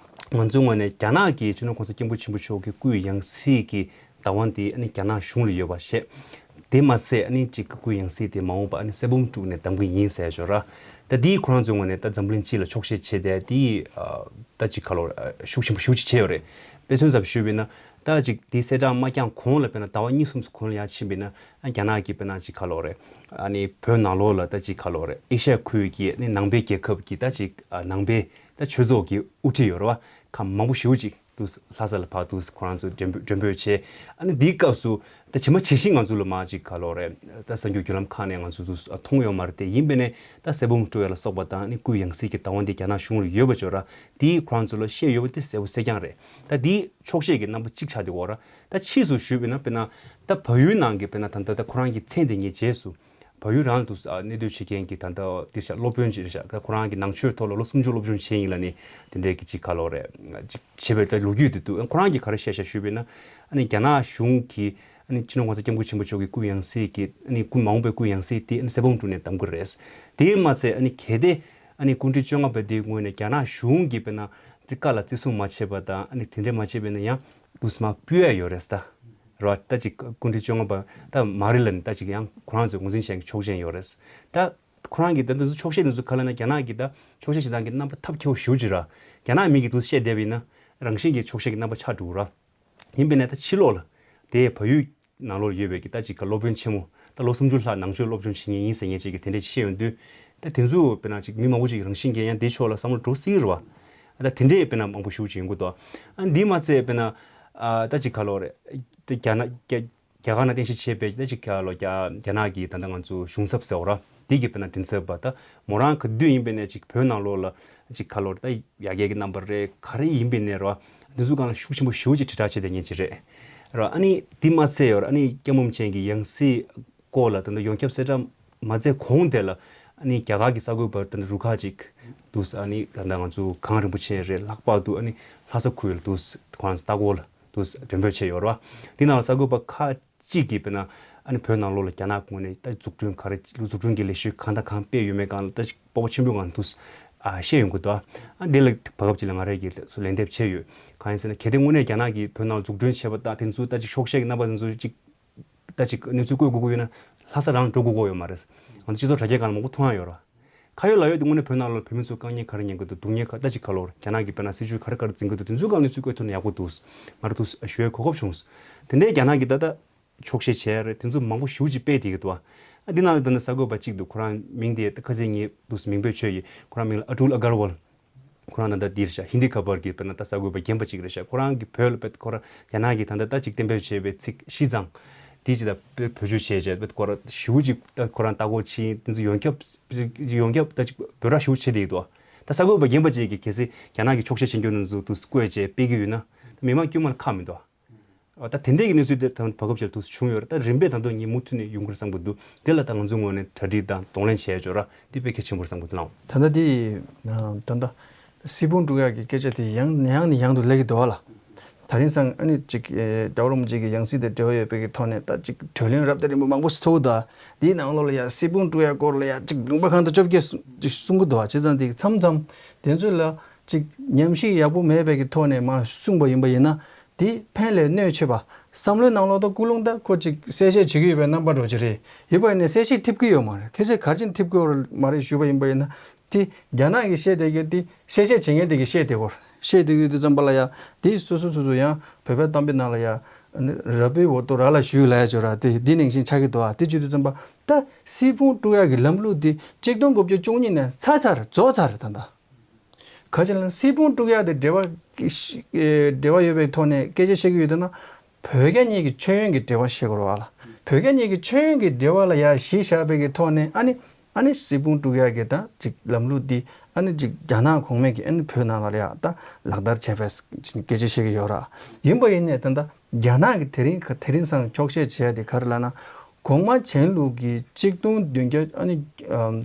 ང་ཚོའི་ངོས་ནས་རྒྱ་ནག་གི་སྤྱི་ནོར་༸གོང་ས་༸སྐྱབས་མགོན་ཆེན་པོ་མཆོག་གི་སྐུའི་ཡང་སྲིད་ཀྱི་བདག་དབང་དེ་ཨ་ནི་རྒྱ་ནག་གཞུང་ལ་ཡོད་པ་བཤད། དེ་མ་ཟད་ཨ་ནི་གཅིག་སྐུའི་ཡང་སྲིད་དེ་མ་འོངས་པ་ཨ་ནི་གསེར་བུམ་དཀྲུགས་ནས་བདམས་ཀྱི་ཡིན་ཟེར་ཞོར་ར། ད་དེའི་ཁོ་རང་ཚོའི་ངོས་ནས་ད་འཛམ་གླིང་སྤྱི་ལ་འཁྱོག་བཤད་བྱས་ཏེ་དེའི་ད་ཅིག་ག་ལོ་ཤུགས་ཆེན་པོ་ཞེ་པོ་ཅིག་བྱས་ཡོད་རེད། དཔེ་མཚོན་ཙམ་ཞུས་པ་ཡིན་ན་ད་ཅིག་དེའི་གསལ་བསྒྲགས་མ་བསྐྱངས་གོང་ལ་དཔེར་ན་ཟླ་བ་གཉིས་གསུམ་གོང་ལ་ཡར་ཕྱིན་པ་ཡིན་ན་རྒྱ་ནག་གི་དཔེར་ན་ཅིག་ག་ལོ་རེད། ཨ་ནི་བོད་ནང་ལོགས་ལ་ད་ཅིག་ག་ལོ་རེད། ཨེ་ཤ་ཡ་ཁུལ་གྱི་ནི་ནང་པའི་རྒྱལ་ཁབ་ཀྱི་ད་ཅིག་ནང་པའི་ད་ཆོས་ཚོགས་ཀྱི་དབུ་ཁྲིད་ཡོད་རེད་བ། ཁག་མང་པོ་ཞེ་པོ་ཅིག་དུ་ལྷ་ས་ལ་ཕར་དུ་ཁོ་རང་ཚོ་མགྲོན་འབོད་མགྲོན་འབོད་བྱས། ཨ་ནི་འདིའི་སྐབས་སུ་ད་ཇི་མ་ཇི་བཞིན་ང་ཚོ་ལ་མ་ཅིག་ག་ལོ་རེད། ད་གསར་འགྱུར་བརྒྱུད་ལམ་ཁག་ནས་ང་ཚོ་དུ་མཐོང་ཡོད་མ་རེད་དེ་ཡིན་པས་ནས་ད་གསེར་བུམ་དཀྲུག་ཡ་ལ་སོགས་པ་དང་ནི་སྐུའི་ཡང་སྲིད་ཀྱི་བདག་དབང་དེ་རྒྱ་ནག་གཞུང་ལ་ཡོད་པ་ཅོ་ར་དེའི་ཁོ་རང་ཚོ་ལ་བཤད་ཡོད་པ་དེ་གསལ་པོ་གསལ་རྐྱང་རེད། ད་དེའི་འཁྱོག་བཤད་ཀྱི་རྣམ་པ་གཅིག་ཆགས་དེ་འོ་ར། ད་ཕྱིས་སུ་ཞུས་པ་ཡིན་ན་དཔེར་ན་ད་བལ་ཡུལ་ནང་གི་དཔེར་ན་ད་ལྟ་ད་ཁོ་རང་གི་མཚན་དེ་ངའི་རྗེས་སུ་བལ་ཡུལ་རང་ལ་དུ་ཨ་གནས་སྡོད་བྱེད་མཁན་གྱི་ད་ལྟ་དེ་ཤ་སློབ་དཔོན་ཅིག་རེད་ཤག་ད་ཁོ་རང་གི་ནང་ཆོས་ཐོག་ལ་ལོ་སུམ་ཅུ་སློབ་སྦྱོང་བྱས་ཡིན་ལ་ནི་དེ་འདྲའི་གི་ཅིག་ག་ལོ་རེད། ཅིག་བྱེད་པའི་ད་ལོ་རྒྱུས་དེ་འདུག་ཁོ་རང་གིས་ག་རེ་བཤད་ཤག་ཞུས་པ་ཡིན་ན་ཨ་ནི་རྒྱ་ནག་གཞུང་གིས་ཨ་ནི་སྤྱི་ནོར་༸གོང་ས་༸སྐྱབས་མགོན་ཆེན་པོ་མཆོག་གི་སྐུའི་ཡང་སྲིད་ཀྱི་ཨ་ནི་སྐུ་མ་འོངས་པའི་སྐུའི་ཡང་སྲིད་དེ་ཨ་ནི་གསེར་བུམ་དཀྲུགས་ནས་བདམས་ཀྱི་རེད། དེས་མ་ཚད་ཨ་ནི་གལ་ཏེ་ཨ་ནི་སྐུ་ཕྲེང་བཅོ་ལྔ་པ་དེའི་ངོས་ནས་རྒྱ་ནག་གཞུང་གིས་དཔེར་ན་ཅིག་བཀའ་ལ་བརྩི་སྲུང་མ་བྱས་པ་དང་ཨ་ནི་དེ་འདྲས་མ་བྱས་པ་ཡིན་ན་ཡང་དུ་མར་ཕུད་ཡ་ཡོད་རེད་ད། རེད་བ། ད་ཅིག་སྐུ་ཕྲེང་བཅོ་ལྔ་པ་ད་མ་རེད་ལ་ནི་ད་ཅིག་ཡང་ཁོ་རང་ཚོས་ངོས་འཛིན་བྱེད་མཁན་གྱི་ཆོག་མཆན་ཡོད་རེད། ད་ཁོ་རང་གིས་ད་འདི་ཚོ་འཁྱོག་བཤད་འདི་ཚོ་ག་ལ་ན་རྒྱ་ནག་གིས་ད་འཁྱོག་བཤད་བྱེད་སྟངས་ཀྱི་རྣམ་པ་ཐབས་སྐྱོ་བོ་ཞེ་པོ་ཅིག་ར། རྒྱ་ནག་མི་གིས་འདུག་བཤད་བསྡད་པ་ཡིན་ན་རང་བཞིན་གྱིས་འཁྱོག་བཤད་ཀྱི་རྣམ་པ་ཆགས་འགྲོ་གི་ར། ཡིན་པས་ན་ད་ཕྱི་ལོགས་ལ་དེ་བལ་ཡུལ་ནང་ལོགས་ལ་ཡོད་པའི་གི་ད་ཅིག་ག་སློབ་དཔོན་ཆེན་མོ་ད་ལོ་སུམ་ཅུ་ལྷག་ནང་ཆོས་སློབ་སྦྱོང་བྱེད་མཁན་ཡིན་ཟེར་མཁན་ཅིག་གིས་དེ་འདྲས་བཤད་ཡོང་དུས་ད་དེ་ཚོ་དཔེར་ན་ཅིག་མི་མང་པོ་ཅིག་རང་བཞིན་གྱིས་ཡང་དེ་ཕྱོགས་ལ་བསམ་བློ་འགྲོ་སྲིད་རེད་བ། ད་དེ་འདྲས་དཔེར་ན་མང་པོ་ཞེ་པོ་ཅིག་ཡོང་གི་འདུག་ཨ་འདི་མ་ཚད་དཔེར་ན་ཨ་ད་ཅིག་ག་ལོ་རེད། ད་རྒྱ་ནག་རྒྱ་རྒྱ་གར་ནང་རྟེན་གཞི་བྱས་པའི་ད་ཅིག་ག་ལོ་རྒྱ་རྒྱ་ནག་གི་ད་ལྟ་ང་ཚོ་གཞུང་ཚབ་ཟེར་བ་ར་འདི་གི་དཔེར་ན་མགྲིན་ཚབ་པ་ད་མོ་རང་ག་དུས་ཡིན་པས་ནས་ཅིག་བོད་ནང་ལོགས་ལ་ཅིག་ག་ལོ་རེད། ད་ཡར་རྒྱས་ཀྱི་རྣམ་པ་རེད་ག་རེ་ཡིན་པས་ནས་ར་འདི་ཚོ་སྒང་ལ་ཤུགས་ཆེན་པོ་ཞེ་པོ་ཅིག་དྲིལ་བསྒྲགས་བྱས་བསྡད་མཁན་ཅིག་རེད། ར་ཨ་ནི་འདི་མ་ཚད་ཡོད་ར་ཨ་ནི་སྐྱབས་འབུམ་ཅན་གྱི་ཡང་སྲིད་སྐོར་ལ་ད་ལྟ་ཡོངས་ཁྱབ་གསལ་བསྒྲགས་མ་མཛད་གོང་དེ་ལ་ཨ་ནི་རྒྱ་གར་གྱི་གསར་འགོད་པ་ད་ལྟ་རུ་ཁག་ཅིག་འདུག་ཨ་ནི་ད་ལྟ་ང་ཚོ་གངས་རིན་པོ་ཆེ་རེད་ལྷག་པར་དུ་ཨ་ནི་ལྷ་ས་ཁུལ་ལ་འདུག་ཁོ་རང་ཚོ་ལྟ་སྐོར་ལ་འདུག་མགྲོན་འབོད་བྱས་ཡོད་རེད་བ། འདི་ནང་ལ་གསར་འགོད་པ་ཁག་ཅིག་གིས་དཔེར་ན་ཨ་ནི་བོད་ནང་ལོགས་ལ་རྒྱ་ནག་ངོས་ནས་ད་འཛུགས་སྐྲུན་ག་རེ་འཛུགས་སྐྲུན་གྱི་ལས་གཞི་གང་དང་གང་སྤེལ་ཡོད་མེད་སྒང་ལ་ད་ཅིག་སྤོབས་པ་ཆེན་པོའི་ངང་དུ་ཨ་བཤད་ཡོང་གི་འདུག་ཨ་འདི་ལ་བར་སྐབས་ཅིག་ལ་ང་རང་གིས་ལན་འདེབས་བྱས་ཡོད། གང་ཡིན་ཟེར་ན་གལ་ཏེ་དངོས་གནས་རྒྱ་ནག་གིས་བོད་ནང་འཛུགས་སྐྲུན་བྱས་པ་དང་དེ་ཚོ་ད་ཅིག་འཁྱོག་བཤད་ཀྱི་རྣམ་པ་དེ་ཚོ་ཅིག་ད་ཅིག་གནས་ཚུལ་བཀོད་དགོས་ཀྱི་ཡོད་ན་ལྷ་ས་རང་འགྲོ་དགོས་ཀྱི་ཡོད་མ་རེད། ང་ཚོ་སྤྱི་ཚོགས་དྲ་རྒྱའི་སྒང་ལ་མང་པོ་མཐོང་ཡ་ཡོད་ར། ཁ་ཡོད་ལག་ཡོད་དེ་དངོས་གནས་བོད་ནང་ལ་བོད་མི་ཚོ་དཀའ་ངལ་ག་རེ་མྱངས་ཀྱི་འདུག་སྡུག་བསྔལ་ག་ད་ཅིག་ག་ལོར་རྒྱ་ནག་གིས་དཔེར་ན་སྲིད་ཇུས་ག་རེ་ག་རེ་འཛིན་གྱི་འདུག་དེ་ཚོའི་སྒང་ལ་གནས་ཚུལ་བཀོད་ཐུབ་ན་ཡག་པོ་འདུག་ང་རང་ཚོ་ཞུ་ཡས་གོ་སྐབས་བྱུང་། དེ་འདྲའི་རྒྱ་ནག་གིས་ད་ལྟ་འཁྱོག་བཤད་བྱས་རེད་དེ་ཚོ་མང་པོ་ཞེ་པོ་ཅིག་སྤེལ་བསྡད་ཀྱི་འདུག་ཨ་འདི་ནང་ལ་ད་ལྟ་གསར་འགོད་པ་གཅིག་འདུག་ཁོ་རང་མིང་དེ་ད་ཁ་སང་ངས་འདུག་མིང་འབོད་བྱས་ཡོད། ཁོ་རང་མིང་ལ་ཨ་ཊུལ་ཨ་གར་ཝལ། ཁོ་རང་ད་ལྟ་འདིར་ཤག་ཧིན་དི་ཁ་པར་གྱི་དཔེར་ན་ད་གསར་འགོད་པ་རྒན་པ་གཅིག་རེད་ཤག་ཁོ་རང་གིས་བོད་ལ་དཔེ་ཁོ་རང་རྒྱ་ནག་གིས་ད་ལྟ་ད་ཅིག་གཏན་འབེབས་བྱས་པའི་ཚིག་ཤི་ཙང་། དེ་ཅི་ད་དཔེ་བེད་སྤྱོད་བྱས་བྱས་དཔེ་ཁོ་རང་ཞེ་པོ་ཅིག་ད་ཁོ་རང་ལྟ་སྐོར་ཕྱིན་དེ་ཚོ་ཡོངས་ཁྱབ་ཡོངས་ཁྱབ་ད་ཅིག་འབོད་སྒྲ་ཞེ་པོ་བྱས་བསྡད་ཡོད་དོ། ད་གསར་འགོད་པ་རྒན་པ་ཅིག་གིས་གལ་སྲིད་རྒྱ་ནག་གིས་འཁྱོག་བཤད་བྱེད་རྒྱུ་ནང་ཚུད་དུ་བཀོད་བྱས་སྤེལ་གྱི་ཡོད་ན་ད་མི་མང་དཀྱུས་མ་ལ་ཁག་མི་འདུག་ཨ། ད་དེ་འདྲས་ཀྱི་གནས་ཚུལ་དེ་ད་བར་སྐབས་ཤིག་ལ་དུ་བྱུང་ཡོད་རེད། ད་རིམ་པས་ད་དུང་ངས་མུ་མཐུད་ནས་ཡོང་གི་རེད་བསམ་གྱི་འདུག་དེ་ལ་ད་ང་ཚོའི་ངོས་ནས་གྲ་སྒྲིག་དང་གདོང་ལེན་བྱས་ཆོག་ར་འདི་དཔེ་གལ་ཆེན་པོ་རེད་བསམ་གྱི་འདུག་ལགས། ད་ལྟ་དེ་ད་ལྟ་སྲིད་ཕུང་དཀྲུག་ཡག་གི་སྐད་ཆ་དེ་ཡང་ཡང་ནས་ཡང་དུ་སླེབས་ཀྱི་འདུག་ལ། ད་རིང་སང་ཨ་ནི་ཅིག་རྒྱལ་བ་རིན་པོ་ཆེ་གི་ཡང་སྲིད་དང་འབྲེལ་བ་ཡོད་པའི་གི་ཐོག་ནས་ད་ཅིག་གྲོས་གླེང་རབ་དང་རིམ་པ་མང་པོ་ཞིག་ཚོགས་ཀྱི་འདུག་དེའི་ནང་ལོགས་ལ་ཡ་སྲིད་ཕུང་དཀྲུག་ཡག་སྐོར་ལ་ཡ་ཅིག་ལུང་པ་གང་དུ་བཅོ་བརྒྱད་གསུང་གི་འདུག་བྱས་ཙང་དེ་མཚམས་མཚམས་དེ་ཚོ་ལ་ཅིག་ཉམས་ཞིབ་ཡག་པོ་མེད་པའི་གི་ཐོག་ནས་མར་གསུངས་པ་ཡིན་པ་ཡིན་ན། དེ་ཕན་ལས་གནོད་ཆེ་བ། བསམ་བློའི་ནང་ལོགས་ད་ཀུན་སློང་ད་ཁོ་ཅིག་གསལ་བཤད་བྱེད་ཀྱི་ཡོད་པའི་རྣམ་པ་འདྲ་ཅིག་རེད། ཡོད་པ་ཡིན་ན་གསལ་བཤད་ཐེབས་ཀྱི་ཡོད་མ་རེད། ཁྱེད་ཚོས་ག་རེ་བྱས་ནས་ཐེབས་ཀྱི་ཡོད་མ་རེད་ཞུས་པ་ཡིན་པ་ཡིན་ན། དེ་རྒྱ་ནག་གིས་བཤད་བསྡད་ཀྱི་དེ་གསལ་བཤད་བྱེད་མཁན་དེ་གིས་བཤད་བསྡད་ཡོད། བཤད་བསྡད་ཡོད་དུས་ཙམ་པ་ལ་ཡ་དེ་སོ་སོ་སོ་སོ་ཡང་བོད་པའི་གཏམ་དཔེ་ནང་ལ་ཡ་ར་བའི་འོ་ཏོ་ར་ལ་ཞུས་ལ་ཡ་ཅོ་ར་དེ་འདི་ནང་བཞིན་ཆགས་ཀྱི་འདུག་ཨ། དེ་བྱེད་དུས་ཙམ་པ་ད་སྲིད་ཕུང་དཀྲུག་ཡག་གི་ལམ་ལུགས་དེ་གཅིག་སྟོང་དགུ་བརྒྱ་བཅུ་གཉིས་ནས་ཚར་ཚར་རྫོགས་ཚར་ད་ལྟ། ག་ཅི་ལ་སྲིད་ཕུང་དཀྲུག་ཡག་དེ་འབྲེལ་བ་འབྲེལ་བ་ཡོད་པའི་ཐོག་ནས་སྐད་ཆ་བཤད་ཀྱི་ཡོད་དེ་ན། བོད་རྒྱ་གཉིས་ཀྱི་མཆོད་ཡོན་གྱི་འབྲེལ་བ་བཤད་དགོས་རེད་བ་ལ། བོད་རྒྱ་གཉིས་ཀྱི་མཆོད་ཡོན་གྱི་འབྲེལ་བ་ལ་ཡ་གཞི་བཞག་པའི་གི་ཐོག་ནས་ཨ་ནི་ཨ་ནི་སྲིད་ཕུང་དཀྲུག་ཡག་གི་ད་ཅིག་ལམ་ལུགས་འདི་ཨ་ནི་ཅིག་རྒྱ་ནག་གོང་མས་ཀྱི་ཨ་ནི་བོད་ནང་ལ་ཡ་ད་ལག་བསྟར་བྱས་པའི་སྐད་ཆ་བཤད་ཀྱི་ཡོད་ར། ཡིན་པ་ཡིན་ནས་ད་ལྟ། རྒྱ་ནག་གིས་དེ་རིང་ག་དེ་རིང་སང་འཁྱོག་བཤད་བྱས་ཏེ་ག་རེ་ལབ་ན། གོང་མ་ཆན་ལུགས་ཀྱི་གཅིག་སྟོང་བདུན་བརྒྱ་ཨ་ནི་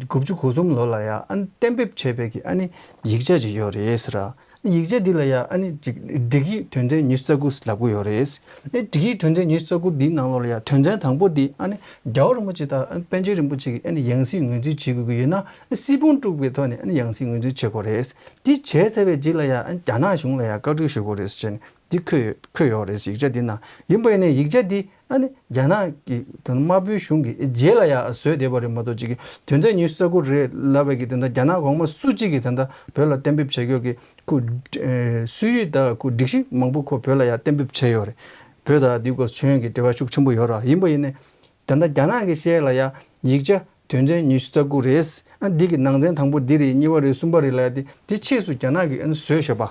དགུ་བཅུ་གོ་གསུམ་ལོ་ལ་ཡ་ཨ་ནི་གཏན་འབེབས་བྱས་པའི་གི་ཨ་ནི་ཡིག་ཆ་ཅིག་ཡོད་རེད་ཟེར། ཡིག་ཆ་འདི་ལ་ཡ་ཨ་ནི་ཅིག་སྒྲིག་ཡིག་དོན་ཚན་ཉི་ཤུ་རྩ་དགུ་ལབ་ཀྱི་ཡོད་རེད། ཨ་ནི་སྒྲིག་ཡིག་དོན་ཚན་ཉི་ཤུ་རྩ་དགུ་འདིའི་ནང་ལོགས་ལ་ཡ་དོན་ཚན་དང་པོ་འདི་ཨ་ནི་རྒྱལ་བ་རིན་པོ་ཆེ་དང་ཨ་ནི་པཎ་ཆེན་རིན་པོ་ཆེ་གི་ཨ་ནི་ཡང་སྲིད་ངོས་འཛིན་བྱེད་དགོས་ཀྱི་ཡོད་ན། ཨ་ནི་སྲིད་དབང་དཀྲུགས་པའི་ཐོག་ནས་ཨ་ནི་ཡང་སྲིད་ངོས་འཛིན་བྱེད་དགོས་རེད། འདི་བྱས་ཚར་བའི་རྗེས་ལ་ཡ་ཨ་ནི་རྒྱ་ནག་གཞུང་ལ་ཡ་བཀའ་འཁྲོལ་ཞུ་དགོས་རེད་ཟེར་ནས་འདི་འཁོད་འཁོད་ཡོད་རེད། ཡིག་ཆ་འདི་ནང་། ཡིན་པ་ཡིན་ནའི་ཡིག་ཆ་འདི་ཨ་ནི་རྒྱ་ནག་གི་དེ་དམར་པོའི་གཞུང་གི་རྗེས་ལ་ཡ་བཟོས་བསྡད་པ་རེད་མ་གཏོགས། ཅིག་གི་དོན་ཚན་ཉི་ཤུ་རྩ་དགུ་རེད་ལབ་པའི་གི་དེ་འདྲ་རྒྱ་ནག་གོང་མ་སུ་གཅིག་གིས་དེ་འདྲ་བོད་ལ་གཏན་འབེབས་བྱ་རྒྱུ་གི་ཁོ་ཨེ་སྲོལ་ཡིག་དང་ཁོ་སྒྲིག་གཞི་མང་པོ་ཁོ་བོད་ལ་ཡ་གཏན་འབེབས་བྱས་ཡོད་རེད། བོད་དང་འདི་སྐོར་མཚོན་གྱི་འབྲེལ་བ་ཤུགས་ཆེན་པོ་ཡོད་ར། ཡིན་པ་ཡིན་ནའི་ད་ལྟ་རྒྱ་ནག་གི་ཤེད་ལ་ཡ་ཡིག་ཆ་དོན་ཚན་ཉི་ཤུ་རྩ་དགུ་རེད། ཨ་འདི་གི་ནང་ཚན་དང་པོ་འདི་རེད། གཉིས་པ་རེད། གསུམ་པ་རེད་ལབ་ཡ་དེ་དེ་ཕྱིས་སུ་རྒྱ་ནག་གིས་ཨ་ནི་བཟོས་བཞག་པ་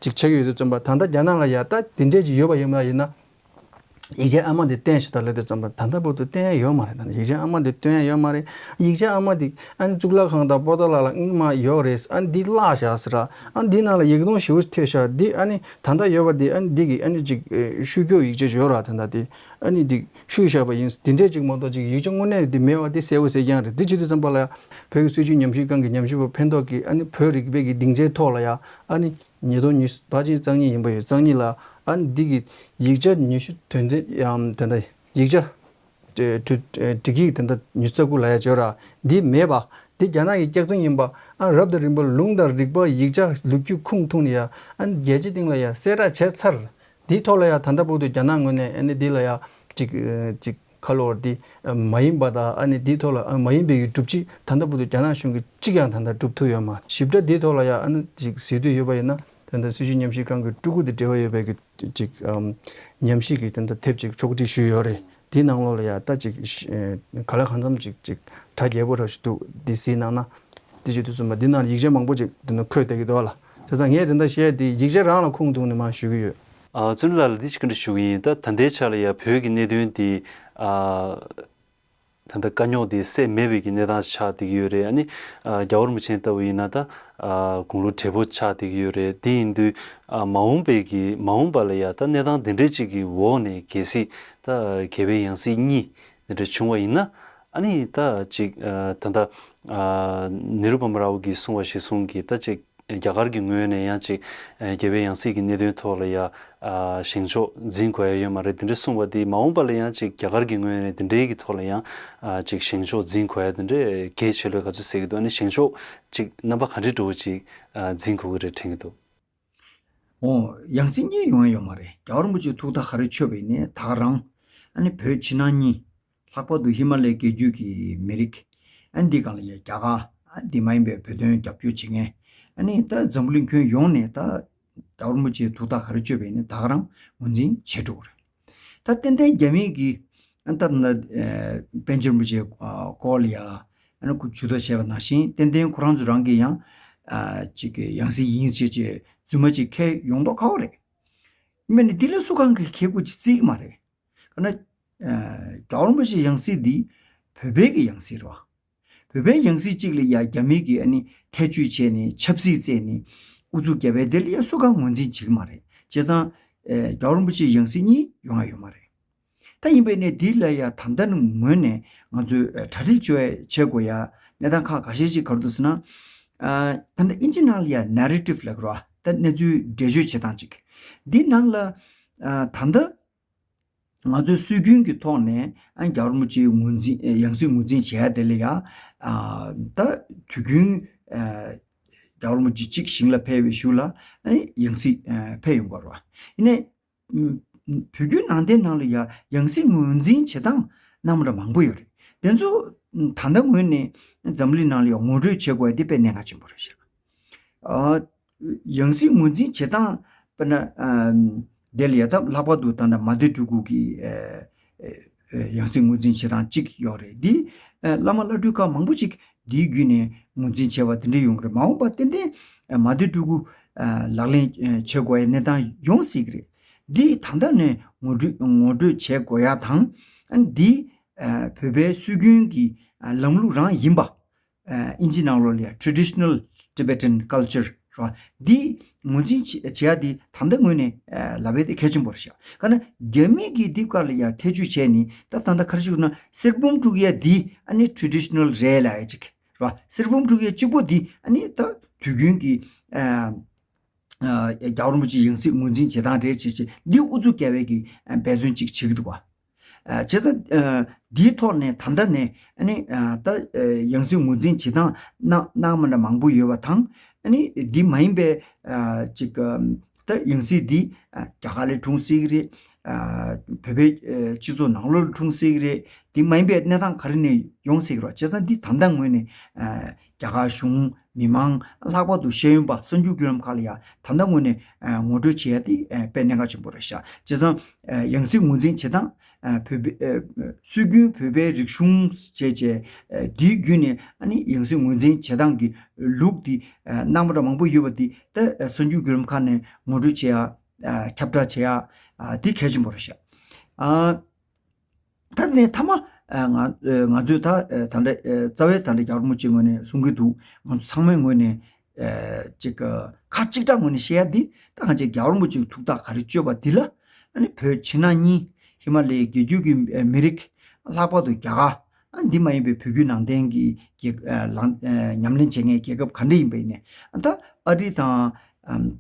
ཅིག་ཆགས་ཀྱི་ཡོད་དུས་ཙམ་པ། ད་ལྟ་རྒྱ་ནག་ལ་ཡ་ད་དེ་འདྲས་ཅིག་ཡོད་པ་ཡིན་ན་ཡིན་ན། ཡིག་ཆ་ཨ་མ་དེ་བསྟན་ཤོག་ད་ལབ་དུས་ཙམ་པ་ད་ལྟ་བར་དུ་བསྟན་ཡ་ཡོད་མ་རེད། ད་ཡིག་ཆ་ཨ་མ་དེ་སྟོན་ཡ་ཡོད་མ་རེད། ཡིག་ཆ་ཨ་མ་དེ་ཨ་ནི་གཙུག་ལག་ཁང་དང་པོ་ཏཱ་ལ་ལ་སྔོན་མ་ཡོད་རེད། ཨ་ནི་འདི་བརླག་བཞག་ཟེར་ར། ཨ་ནི་འདི་ནང་ལ་ཡིག་ནོར་ཞེ་པོ་ཐེབས་ཤག་འདི་ཨ་ནི་ད་ལྟ་ཡོད་པ་འདི་ཨ་ནི་འདི་གི་ཨ་ནི་ཅིག་ཨེ་བཤུས་སྐྱོག་ཡིག་ཆ་ཡོད་ར། ད་ལྟ་འདི་ཨ་ནི་འདི་བཤུས་བཞག་པ་ཡིན། འདི་འདྲས་ཅིག་མ་གཏོགས་ཅིག་ཡིག་ཆ་དངོས་གནས་འདི་མེད་པ་འདི་གསལ་པོ་གསལ་རྐྱང་རེད། འདི་བྱེད་དུས་ཙམ་པ་ལ་ཡ་བོད་ཀྱི་སྲིད་བྱུས་ཉམས་ཞིབ་ཁང་གི་ཉམས་ཞིབ་པ་ཕན་ཐོགས་ཀྱིས་ཨ་ནི་བོད་རིག་པའི་གི་སྡིངས་ཆའི་ཐོག་ལ་ཡ་ཨ་ནི་ཉིས་སྟོང་ཉི་ཤུ་ཕལ་ཆེར་རྩ་གཉིས་ཡིན་པ་ཡོད། རྩ་གཉིས་ལ་ཨ་ནི་འདི་གི་ཡིག་ཆ་ཉི་ཤུ་དོན་ཚན་ཡང་དེ་འདྲ་ཡིག་ཆ་སྒྲིག་ཡིག་དེ་འདྲ་ཉི་ཤུ་རྩ་དགུ་ལ་ཡ་བརྗོད་ར། འདི་མེད་པ་འདི་རྒྱ་ནག་གི་སྐྱག་རྫུན་ཡིན་པ། ཨ་རབ་དང་རིམ་པ་ལུང་དང་རིགས་པ་ཡིག་ཆ་ལོ་རྒྱུས་ཁུངས་ཐུག་ནས་ཡ་ཨ་ནི་རྒྱལ་སྤྱིའི་སྟེང་ལ་ཡ་གསལ་བསྒྲགས་བྱས་ཚར། འདིའི་ཐོག་ལ་ཡ་ད་ལྟ་བར་དུ་རྒྱ་ནག་ངོས་ནས་ཨ་ནི་འདི་ལ་ཡ་ཅིག་ཅིག་ཁ་ལོ་བར་འདི་མ་ཡིན་པ་དང་ཨ་ནི་འདིའི་ཐོག་ལ་མ་ཡིན་པའི་སྒྲུབ་བྱེད་ད་ལྟ་བར་དུ་རྒྱ་ནག་གཞུང་གིས་གཅིག་ཀྱང་ད་ལྟ་སྒྲུབ་ཐུབ་ཡོད་མ། ཞིབ་ཕྲ་འདིའི་ཐོག་ལ་ཡ་ཨ་ནི་ཅིག་གཟིགས་འདོད་ཡོད་པ་ཡིན་ན་ད་ལྟ་སྲིད་བྱུས་ཉམས་ཞིབ་ཁང་གི་སྤྲུལ་སྐུ་དེ་འབྲེལ་བ་ཡོད་པའི་གི་ཅིག་ཉམས་ཞིབ་ཀྱི་ད་ལྟ་དེབ་ཅིག་ཕྱོགས་སྒྲིག་ཞུས་ཡོད་རེད། དེའི་ནང་ལོགས་ལ་ཡ་ད་ཅིག་ག་ལེར་གང་འཚམ་ཅིག་ཅིག་གྲ་རྒྱས་པོ་འདྲ་ཞིག་འདུག་འདི་གཟིགས་གནང་ན། དེ་བྱེད་དུས་ཙམ་པ་འདི་ནང་ཡིག་ཆ་མང་པོ་ཅིག་འདི་ནང་འཁོད་བསྡད་ཀྱི་འདུག་ལ། བྱས་ཙང་ངས་དེ་འདྲ་བཤད་དེ་ཡིག་ཆ་རང་ལ་ཁུངས་ཐུག་ནས་མར་ཞུ་གི་ཡོད། ཨ་བཙུན་ལགས་ལ་འདི་ཞིག་བཀའ་འདྲི་ཞུ་གི་ཡིན། ད་ད་ལྟའི་ཆ་ལ་ཡ་བོད་ཀྱི་གནད་དོན་འདི་ཨ་ད་ལྟ་དཀའ་རྙོག་འདི་སེལ་མེད་པའི་གི་གནས་སྟངས་ཆགས་བསྡད་ཀྱི་ཡོད་རེད། ཨ་ནི་ཨ་རྒྱལ་བ་རིན་པོ་ཆེ་ལྟ་བུ་ཡིན་ན་ད་ཨ་དགུང་ལོ་བགྲེས་པོ་ཆགས་བསྡད་ཀྱི་ཡོད་རེད། དེ་ཡིན་དུས་ཨ་མ་འོངས་པའི་གི་མ་འོངས་པ་ལ་ཡ་ད་གནས་སྟངས་འདི་འདྲའི་ཅིག་གི་འོག་ནས་གལ་སྲིད་ད་རྒྱལ་བའི་ཡང་སྲིད་གཉིས་འདི་འདྲ་བྱུང་བ་ཡིན་ན། ཨ་ནི་ད་ཅིག་ཨ་ད་ལྟ་ཨ་ནེ་རུ་པདྨ་རཱ་ཧུ་གིས་གསུངས་པ་གཞིར་བཟུང་གིས་ད་ཅིག་རྒྱ་གར་གྱི་ངོས་ནས་ཡང་ཅིག་ཨ་རྒྱལ་བའི་ཡང་སྲིད་ཀྱི་གནད་དོན་ཐོག་ལ་ཡ་ཨ་བཞེངས་ཕྱོགས་འཛིན་དགོས་ཡ་ཡོད་མ་རེད། དེ་འདྲ་གསུངས་པ་དེ་མ་འོངས་པ་ལ་ཡང་ཅིག་རྒྱ་གར་གྱི་ངོས་ནས་དེ་འདྲའི་གི་ཐོག་ལ་ཡང་ཨ་ཅིག་བཞེངས་ཕྱོགས་འཛིན་དགོས་ཡ་དེ་འདྲའི་གལ་ཆེ་ལོས་ག་ཚོད་ཟེར་གྱི་འདུག་ཨ་ནི་བཞེངས་ཕྱོགས་ཅིག་རྣམ་པ་ག་འདྲའི་འདྲ་བོ་ཅིག་ཨ་འཛིན་དགོས་ཀྱི་རེད་དྲན་གྱི་འདུག་འོ། ཡང་སྲིད་གཉིས་ཡོང་ཡ་ཡོད་མ་རེད། རྒྱལ་བ་རིན་པོ་ཆེ་ཐུགས་ཐག་ག་རེ་ཆོད་པ་ཡིན་ནའི་ད་ག་རང་ཨ་ནི་བོད་ཕྱི་ནང་གཉིས། ལྷག་པར་དུ་ཧི་མ་ལའི་རྒྱལ་རྒྱུད་ཀྱི་མི་རིགས། ཨ་འདི་སྒང་ལ་ཡ་རྒྱ་གར། ཨ་འདི་མ་ཡིན་པའི་བོད་དོན་རྒྱབ་སྐྱོར་བྱེད་མཁན། ཨ་ནི་ད་འཛམ་བུ་གླིང་ཁྱོན་ཡོངས་ནས་ད་རྒྱལ་བ་རིན་པོ་ཆེའི་ཐུགས་ཐག་ག་རེ་གཅོད་པ་ཡིན་ན་ད་ག་རང་ངོས་འཛིན་བྱེད་འགྲོ་གི་རེད། ད་ཏན་ཏན་རྒྱ་མི་གིས་ཨ་ད་ད་ཨ་པཎ་ཆེན་རིན་པོ་ཆེའི་སྐོར་ལ་ཡ་ཨ་ནི་ཁོ་ཇུས་གཏོགས་བྱས་པ་ནང་བཞིན་ཏན་ཏན་ཁོ་རང་ཚོ་རང་གིས་ཡང་ཨ་ཅིག་གི་ཡང་སྲིད་ཡིན་ཅེས་ཅེས་རྫུན་མ་ཅིག་འཁྱེར་ཡོང་མདོག་ཁ་པོ་རེད། མིན་ནི་འདི་ལ་སུ་གང་གིས་འཁྱེར་དགོས་ཅིག་བརྩི་གི་མ་རེད། ག་ན། ཨ་རྒྱལ་བ་རིན་པོ་ཆེའི་ཡང་སྲིད་འདི་བོད་པའི་གི་ཡང་སྲིད་རེད་བ། བོད་པའི་ཡང་སྲིད་གཅིག་ལ་ཡ་རྒྱ་མི་གིས་ཨ་ནི་ཐེ་བྱུས་བྱས་ནས་ཆབ་སྲིད་བཙལ་ནས་ཨུ་ཚུགས་བརྒྱབ་པའི་དེ་ལ་ཡ་སུ་གང་ངོས་འཛིན་བྱེད་ཀྱི་མ་རེད། བྱས་ཙང་ཨ་རྒྱལ་བ་རིན་པོ་ཆེའི་ཡང་སྲིད་གཉིས་ཡོང་ཡ་ཡོད་མ་རེད། ད་ཡིན་པས་ནས་འདི་ལ་ཡ་ད་ལྟ་ནས་ངོས་ནས་ང་ཚོས་ཨ་གྲ་སྒྲིག་བྱེད་བྱེད་དགོས་ཡ་གནས་སྟངས་ཁག་ཁ་ཤས་ཤིག་ག་རེ་འདུག་ཟེར་ན། ཨ་ད་ལྟ་ཨིན་ཇི་ནང་ལ་ཡ་ནེ་རེ་ཊིབ་ལབ་ཀྱི་རེད་བ། ད་གནས་ཚུལ་འགྲེལ་བརྗོད་བྱེད་སྟངས་ཅིག་འདི་ནང་ལ་ཨ་ད་ལྟ། ང་ཚོའི་སྲོལ་རྒྱུན་གྱི་ཐོག་ནས་ཨ་རྒྱལ་བ་རིན་པོ་ཆེའི་ངོས་འཛིན་ཡང་སྲིད་ངོས་འཛིན་བྱེད་ཡ་དེ་ལ་ཡ་ཨ་ད་དུས་རྒྱུན་ཨ་རྒྱལ་བ་རིན་པོ་ཆེ་གཅིག་ཞིང་ལ་ཕེབས་པའི་གཞུག་ལ་ཨ་ནི་ཡང་སྲིད་ཨ་ཕེབས་ཡོང་དགོས་རེད་བ། ཡིན་ནའི་ཨ་བོད་བརྒྱུད་ནང་བསྟན་ནང་ལ་ཡ་ཡང་སྲིད་ངོས་འཛིན་བྱེད་སྟངས་རྣམ་པ་མང་པོ་ཡོད་རེད། དེ་ཚོ་ད་ལྟ་ངོས་ནས་འཛམ་གླིང་ནང་ལ་ཡ་ངོ་སྤྲོད་བྱེད་དགོས་ཡ་དེ་དཔེ་གནད་འགག་ཆེན་པོ་རེད་ཤག་ཨ། ཡང་སྲིད་ངོས་འཛིན་བྱེད་སྟངས་དཔེར་ན་ཨ་དེ་ལ་ཡ་ད་ལྷག་པར་དུ་ད་ལྟ་མ་ཏི་སྤྲུལ་སྐུ་གི་ཨ་ཨ་ཡང་སྲིད་ངོས་འཛིན་བྱེད་སྟངས་གཅིག་ཡོད་རེད། འདི་ཨ་བླ་མ་བླ་སྤྲུལ་ཁག་མང་པོ་ཅིག་འདིའི་བརྒྱུད་ནས་ངོས་འཛིན་བྱས་པ་དེ་འདྲ་ཡོང་གི་རེད། མ་འོངས་པ་ཏན་ཏན་ཨ་མ་ཏི་སྤྲུལ་སྐུ་ཨ་ལག་ལེན་ཨ་བྱེད་དགོས་ཡ་གནས་སྟངས་ཡོང་སྲིད་ཀྱི་རེད། འདི་ད་ལྟ་ནས་ངོ་སྤྲོད་ངོ་སྤྲོད་བྱེད་དགོས་ཡ་དང་ཨ་འདི་ཨ་བོད་པའི་སྲོལ་རྒྱུན་གྱི་ཨ་ལམ་ལུགས་རང་ཡིན་པ། ཨ་ཨིན་ཇི་ནང་ལོགས་ལ་ཡ་Traditional Tibetan Culture རེད་བ། འདི་ངོས་འཛིན་བྱེད་བྱེད་ཡ་འདི་ད་ལྟ་ངོས་ནས་ཨ་ལབ་ཡ་དེ་གལ་ཆེན་པོ་རེད་ཤག་ག་ན་རྒྱ་མི་གིས་འདི་སྐོར་ལ་ཡ་ཐེ་བྱུས་བྱས་ནས་ད་ད་ལྟ་ག་རེ་ཞུ་ན་གསེར་བུམ་དཀྲུག་ཡ་འདི་ཨ་ནི་Traditional རེད་ལབ་ཡ་ཅིག་རེད་བ། གསེར་བུམ་དཀྲུག་ཡ་གཅིག་པོ་འདི་ཨ་ནི་ད་དུས་རྒྱུན་གྱི་ཨ་ རྒྱལ་བ་རིན་པོ་ཆེའི་ཡང་སྲིད་ངོས་འཛིན་བྱེད་སྟངས་རེད་ཅེས་བྱས་འདི་ཨུ་ཚུགས་རྒྱག་པའི་གི་འབད་བརྩོན་ཅིག་བྱེད་ཀྱི་འདུག་བ། བྱས་ཙང་འདིའི་ཐོག་ནས་ད་ལྟ་ནས་ཨ་ནི་ད་ཡང་སྲིད་ངོས་འཛིན་བྱེད་སྟངས་གནང་གནང་མ་འདྲ་མང་པོ་ཡོད་པ་དང་། ཨ་ནི་འདི་མ་ཡིན་པའི་ཅིག་ད་ཡང་སྲིད་འདི་རྒྱ་གར་ལ་འཁྲུངས་སྲིད་ཀྱི་རེད། བོད་པའི་སྤྱི་ཚོགས་ནང་ལོགས་ལ་འཁྲུངས་སྲིད་ཀྱི་རེད། འདི་མ་ཡིན་པའི་གནས་སྟངས་ག་རེ་ནས་ཡོང་སྲིད་ཀྱི་རེད། བྱས་ཙང་འདི་ད་ལྟ་ངོས་ནས་རྒྱ་གར་གཞུང་མི་མང་ལྷག་པར་དུ་ཤེས་ཡོན་པ་གསར་འགྱུར་བརྒྱུད་ལམ་ཁག་ལ་ཡང་ད་ལྟ་ངོས་ནས་ངོ་སྤྲོད་བྱེད་ཡ་དེ་དཔེ་གནད་འགག་ཆེན་པོ་རེད་ཤག་བྱས་ཙང་ཡང་སྲིད་ངོས་འཛིན་བྱེད་སྟངས་བོད་པའི་སྲོལ་རྒྱུན་བོད་པའི་རིག་གཞུང་བཅས་བཅས་འདིའི་བརྒྱུད་ནས་ཨ་ནི་ཡང་སྲིད་ངོས་འཛིན་བྱེད་སྟངས་ཀྱི་ལུགས་འདི་གནང་པ་འདྲ་མང་པོ་ཡོད་པ་འདི་ད་གསར་འགྱུར་བརྒྱུད་ལམ་ཁག་ནས་ངོ་སྤྲོད་བྱེད་ཡ་ཁྱབ་བསྒྲགས་བྱེད་ཡ་འདི་གལ་ཆེན་པོ་རེད་ཤག་ད་ནས་མཐའ་མ་ང་ང་ཚོས་ད་ད་ལྟ་རྩ་བའི་ད་ལྟ་རྒྱལ་བ་རིན་པོ་ཆེའི་ངོས་ནས་གསུང་གི་འདུག་ང་ཚོ་ཚང་མའི་ངོས་ནས་ཅིག་ཁ་གཅིག་གྲགས་ངོས་ནས་བཤད་ཡ་འདི་ད་ང་ཚོས་རྒྱལ་བ་རིན་པོ་ཆེའི་ཐུགས་ཐག་ག་རེ་གཅོད་པ་འདི་ལ་ཨ་ནི་བོད་ཕྱི་ནང་གཉིས་ཧི་མ་ལ་ཡའི་རྒྱལ་རྒྱུད་ཀྱི་མི་རིགས་ལྷག་པར་དུ་རྒྱ་གར་ཨ་འདི་མ་ཡིན་པའི་བོད་བརྒྱུད་ནང་བསྟན་གྱི་རྒྱལ་ལང་ཉམས་ལེན་བྱེད་མཁན་རྒྱལ་ཁབ་ག་འདྲ་ཡིན་པ་ཡིན་ནའི་ད་ཨ་རི་དང་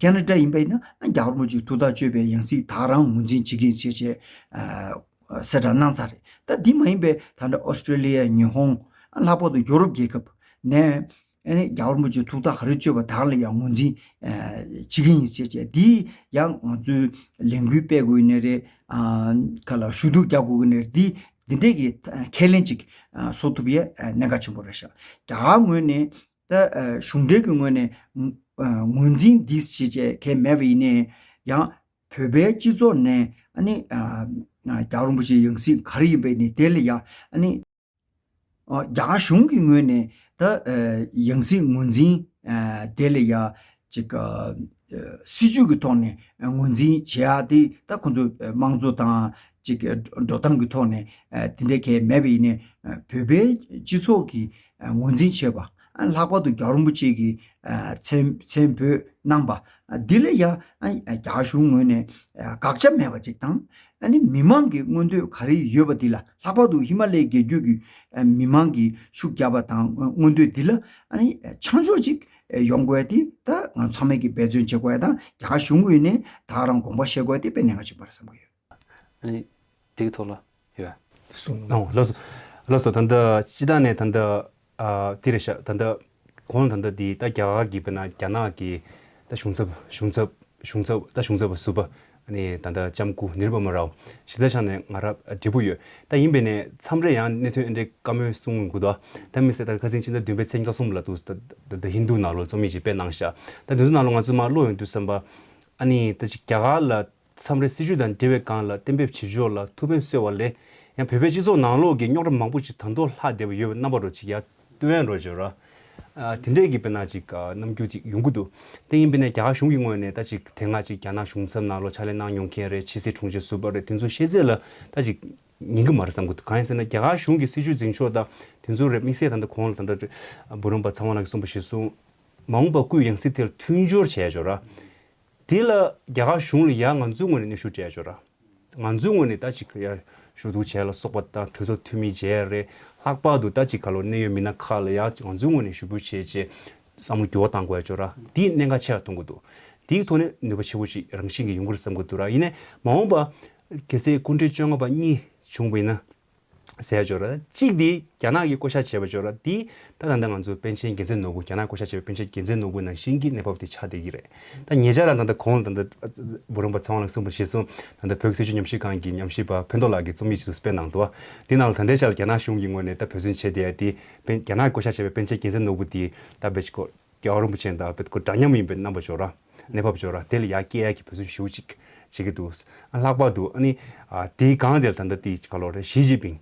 ཁེ་ན་ཌ་ཡིན་པ་ཡིན་ན་རྒྱལ་བ་རིན་པོ་ཆེའི་ཐུགས་ཐག་གཅོད་པའི་ཡང་སྲིད་ད་རང་ངོས་འཛིན་བྱེད་ཀྱི་ཡིན་ཞེས་བྱས་གསལ་བསྒྲགས་གནང་ཚར་རེད། ད་འདི་མ་ཡིན་པའི་ད་ལྟ་ཨོ་སི་ཀྲེ་ལི་ཡ་ཉི་ཧོང་ལྷག་པར་དུ་ཡོ་རོབ་རྒྱལ་ཁབ་ནས་ཨ་ནི་རྒྱལ་བ་རིན་པོ་ཆེའི་ཐུགས་ཐག་ག་རེ་གཅོད་པ་དག་ལ་ཡང་ངོས་འཛིན་བྱེད་ཀྱི་ཡིན་ཞེས་བྱས་འདི་ཡང་ང་ཚོས་ལས་འགུལ་སྤེལ་དགོས་ནི་རེད། ཁ་ལ་ཞུ་གཏུག་རྒྱག་དགོས་ནི་རེད། འདི་འདི་འདྲས་ཀྱི་ཁས་ལེན་ཅིག་བཟོ་ཐུབ་ཡས་གནད་འགག་ཆེན་པོ་རེད་ཤག་རྒྱ་གར་ངོས་ནས་ད་གཞུང་འབྲེལ་གྱི་ངོས་ནས་ངོས་འཛིན་འདི་ཞེས་བྱས་གལ་མེད་པ་ཡིན་ནའི་ཡང་བོད་པའི་སྤྱི་ཚོགས་ནས་ཨ་ནི་རྒྱལ་བ་རིན་པོ་ཆེའི་ཡང་སྲིད་ག་རེ་ཡིན་པ་ཡིན་ནའི་དེ་ལ་ཡང་ཨ་ནི་རྒྱ་གར་གཞུང་གི་ངོས་ནས་ད་ཡང་སྲིད་ངོས་འཛིན་དེ་ལ་ཡང་ཅིག་སྲིད་ཇུས་ཀྱི་ཐོག་ནས་ངོས་འཛིན་བྱེད་ཡག་དེ་ད་ཁོང་ཚོ་དམངས་གཙོ་དང་ཅིག་འགྲོ་སྟངས་ཀྱི་ཐོག་ནས་དེ་འདྲའི་གལ་མེད་པ་ཡིན་ནའི་བོད་པའི་སྤྱི་ཚོགས་ཀྱི་ངོས་འཛིན་བྱས་པ། ལྷག་པར་དུ་རྒྱལ་བ་རིན་པོ་ཆེ་གིས་མཚན་མཚན་འབོད་གནང་པ་འདི་ལ་ཡང་རྒྱ་གཞུང་ངོས་ནས་དགག་བྱ་མེད་པ་ཅིག་དང་། ཨ་ནི་མི་མང་གི་མངོན་འདོད་ག་རེ་ཡོད་པ་འདི་ལ་ལྷག་པར་དུ་ཧི་མ་ལ་ཡའི་རྒྱལ་རྒྱུད་ཀྱི་མི་མང་གིས་ཤུགས་རྒྱབ་པ་དང་མངོན་འདོད་འདི་ལ་ཨ་ནི་ཆ་འཇོག་ཅིག་ཡོང་དགོས་ཡ་འདི་ད་ང་ཚང་མས་ཀྱི་འབད་བརྩོན་བྱེད་དགོས་ཡ་དང་རྒྱ་གར་གཞུང་ངོས་ནས་ད་རང་དགོངས་པ་བཞེས་དགོས་ཡ་འདི་དཔེ་གནད་འགག་ཆེན་པོ་རེད་བསམ་གྱི་ཡོད། ཨ་ནི་དེ་གི་ཐོག་ལ་ཡོད། གསུངས་ཨོ་ལགས་སོ། ལགས་སོ། ད་ལྟ་སྤྱི་བཏང་ནས་ད་ལྟ་ཨ་དེ་རེད་ཤག་ད་ལྟ་གོང་ད་ལྟ་དེ་ད་རྒྱ་གར་གྱི་དཔེར་ན་རྒྱ་ནག་གི་ད་གཞུང་ཚབ་གཞུང་ཚབ་གཞུང་ཚབ་ད་གཞུང་ཚབ་པ་ཟུར་པ་ཨ་ནི་ད་ལྟ་ལྕམ་སྐུ་ནི་རུ་པ་མ་རའོ་གཞི་རྩ་ཆ་ནས་ང་ར་འབྲས་བུ་ཡོད། ད་ཡིན་པས་ནས་མཚམས་རེ་ཡང་གནས་ཚུལ་ཨེ་འདྲའི་བཀའ་མོལ་གསུང་དགོས་དོ། ད་དམིགས་བསལ་ད་ཁ་སང་ཕྱི་ཟླ་བདུན་པའི་ཚེས་ཉི་ཤུ་རྩ་གསུམ་ལ་འདུག་ད་ད་ཧིན་དུ་ནང་ལོགས་རྩོམ་ཡིག་ཅིག་སྤེལ་གནང་ཤག་ད་དེ་ཚོ་ནང་ལོགས་ང་ཚོས་མར་ཀློག་ཡོང་དུས་ཙམ་པ་ཨ་ནི་ད་ཅིག་རྒྱ་གར་ལ་མཚམས་རེ་སྲིད་བྱུས་དང་འབྲེལ་བའི་སྒང་ལ་གཏན་འབེབས་བྱེད་ཕྱོགས་ལ་ཐུགས་ཕན་གསོས་པ་ལས་ཡང་བོད་པའི་སྤྱི་ཚོགས་ནང་ལོགས་ཀྱི་རྙོག་དྲ་མང་པོ་ཅིག་ད་དུང་ལྷག་བསྡད་པ་ཡོད་པའི་རྣམ་པ་རུ་ཅིག་ཡར་སྟོན་ཡ་འགྲོ་བྱོས་ར། ཨ་དེ་འདྲས་ཀྱི་དཔེར་ན་ཅིག་ཨ་རྣམ་འགྱུར་ཅིག་ཡོང་གི་འདུག་དེ་ཡིན་པས་ན་རྒྱ་གར་གཞུང་གི་ངོས་ནས་ད་ཅིག་དེ་སྔ་ཅིག་རྒྱ་ནག་གཞུང་ཚབ་ནང་ལོགས་ཕྱག་ལས་གནང་མྱོང་མཁན་རེད། ཕྱི་སྲིད་དྲུང་ཆེ་ཟུར་པ་རེད། དེ་ཚོ་ཤེས་ཚད་ལ་ད་ཅིག་ཉན་གི་མ་རེད་བསམ་གི་འདུག་གང་ཡིན་ཟེར་ན་རྒྱ་གར་གཞུང་གི་སྲིད་བྱུས་འཛིན་ཕྱོགས་དང་དེ་ཚོ་རེད། དམིགས་བསལ་ད་ལྟ་གོང་ལ་ད་ལྟ་བུ་རམ་པ་ཚེ་དབང་ལགས་ཀྱིས་གསུངས་པ་གཞིར་བཟུང་མ་འོངས་པ་སྐུའི་ཡང་སྲིད་དེ་ལ་མཐུན་སྦྱོར་བྱས་ཆོག་ར། དེ་ལ་རྒྱ་གར་གཞུང་ལ་ཡ་ང་ཚོའི་ངོས་ནས་གནོན་ཤུགས་སྤྲད་ཆོག་ར། ང་ཚོའི་ངོས་ནས་ད་ཅིག་ཡ་ཞུ་གཏུག་བྱས་ལ་སོགས་པ་དང་གྲོས་ཚོགས་འཐུས་མི་བྱས་རེད། ལྷག་པར་དུ་ད་ཅིག་ག་ལོ་གནད་ཡོད་མི་སྣ་ཁག་ལ་ཡ་ང་ཚོའི་ངོས་ནས་ཞུ་འབོད་བྱས་རྗེས་བསམ་བློ་འགྱུར་བ་གཏང་དགོས་ཡ་ཆོག་ར། དེའི་གནད་འགག་ཆེ་བ་གཏོང་གི་འདུག་དེའི་ཐོག་ནས་ནུས་པ་ཆེ་པོ་ཅིག་རང་བཞིན་གྱིས་ཡོང་གི་རེད་བསམ་གི་འདུག་ར། ཡིན་ནའི་མ་འོངས་པ་གལ་སྲིད་སྐུ་ཕྲེང་བཅོ་ལྔ་པ་གཉིས་བྱུང་བ་ཡིན་ན། ཟེར་ཡ་ཅོག་ར། གཅིག་དེ་རྒྱ་ནག་གིས་བསྐོ་བཞག་བྱས་པ་ཅོག་ར། དེ་ད་ད་ལྟ་ང་ཚོ་པཎ་ཆེན་རྒྱལ་མཚན་ནོར་བུ་རྒྱ་ནག་བསྐོ་བཞག་བྱས་པའི་པཎ་ཆེན་རྒྱལ་མཚན་ནོར་བུ་ནང་བཞིན་གྱི་གནས་བབ་དེ་ཆགས་བསྡད་ཀྱི་རེད། ད་ཉེ་ཆར་ལ་ད་ལྟ་གོང་ལ་ད་ལྟ་བུ་རམ་པ་ཚེ་དབང་ལགས་གསུངས་པ་གཞིར་བཟུང་ད་ལྟ་བོད་ཀྱི་སྲིད་བྱུས་ཉམས་ཞིབ་ཁང་གི་ཉམས་ཞིབ་པ་ཕན་ཐོགས་ལགས་ཀྱིས་རྩོམ་ཡིག་ཅིག་སྤེལ་གནང་འདུག་དེ་ནང་ལ་ད་ལྟའི་ཆར་རྒྱ་ནག་གཞུང་གི་ངོས་ནས་ད་འབད་བརྩོན་བྱས་བསྡད་ཡ་དེ་པཎ་རྒྱ་ནག་གིས་བསྐོ་བཞག་བྱས་པའི་པཎ་ཆེན་རྒྱལ་མཚན་ནོར་བུ་དེ་ད་བེད་ཀོ་རྒྱལ་བ་རིན་པོ་ཆེ་དང་བེད་ཀོ་འདྲ་མཉམ་ཡིན་པའི་རྣམ་པ་ཅོག་ར། གནས་བབ་ཅོག་ར་དེ་ལ་ཡར་སྐྱེལ་ཡག་གི་འབད་བརྩོན་ཞེ་པོ་ཅིག་བྱེད་ཀྱི་འདུག་ཨ་ལྷག་པར་དུ་ཨ་ནི་ཨ་དེའི་སྒང་དེ་ལ་ད་ལྟ་དེའི་ག་ལོ་རེད། ཞི་ཅིན་ཕིང་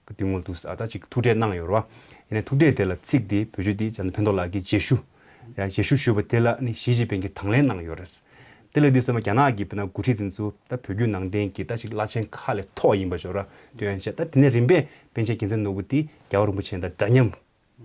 གི་དེ་སྔོན་དུ་ཨ་ད་ཅིག་ཐུག་འཕྲད་གནང་ཡོད་རེད་བ། ཡིན་ནའི་ཐུག་འཕྲད་དེ་ལ་ཚིག་དེ་བེད་སྤྱོད་དེ་ཇ་ནི་ཕན་ཐོགས་ལགས་ཀྱིས་རྗེས་ཞུ་ཡ་རྗེས་ཞུ་ཞུས་པ་དེ་ལ་ཨ་ནི་ཞི་ཅིན་ཕིང་གིས་དང་ལེན་གནང་ཡོད་རེད། དེ་ལ་དུས་ཙམ་པ་རྒྱ་ནག་གི་དཔེར་ན་འགོ་ཁྲིད་དེ་ཚོ་ད་བོད་བརྒྱུད་ནང་བསྟན་གྱི་ད་ཅིག་བླ་ཆེན་ཁག་ལས་ཐོག་ཡིན་པ་ཅོག་ར་སྟོན་བྱས། ད་དེ་ནས་རིམ་པས་པཎ་ཆེན་རྒྱལ་མཚན་ནོར་བུ་དེ་རྒྱལ་བ་རིན་པོ་ཆེ་དང་འདྲ་མཉམ་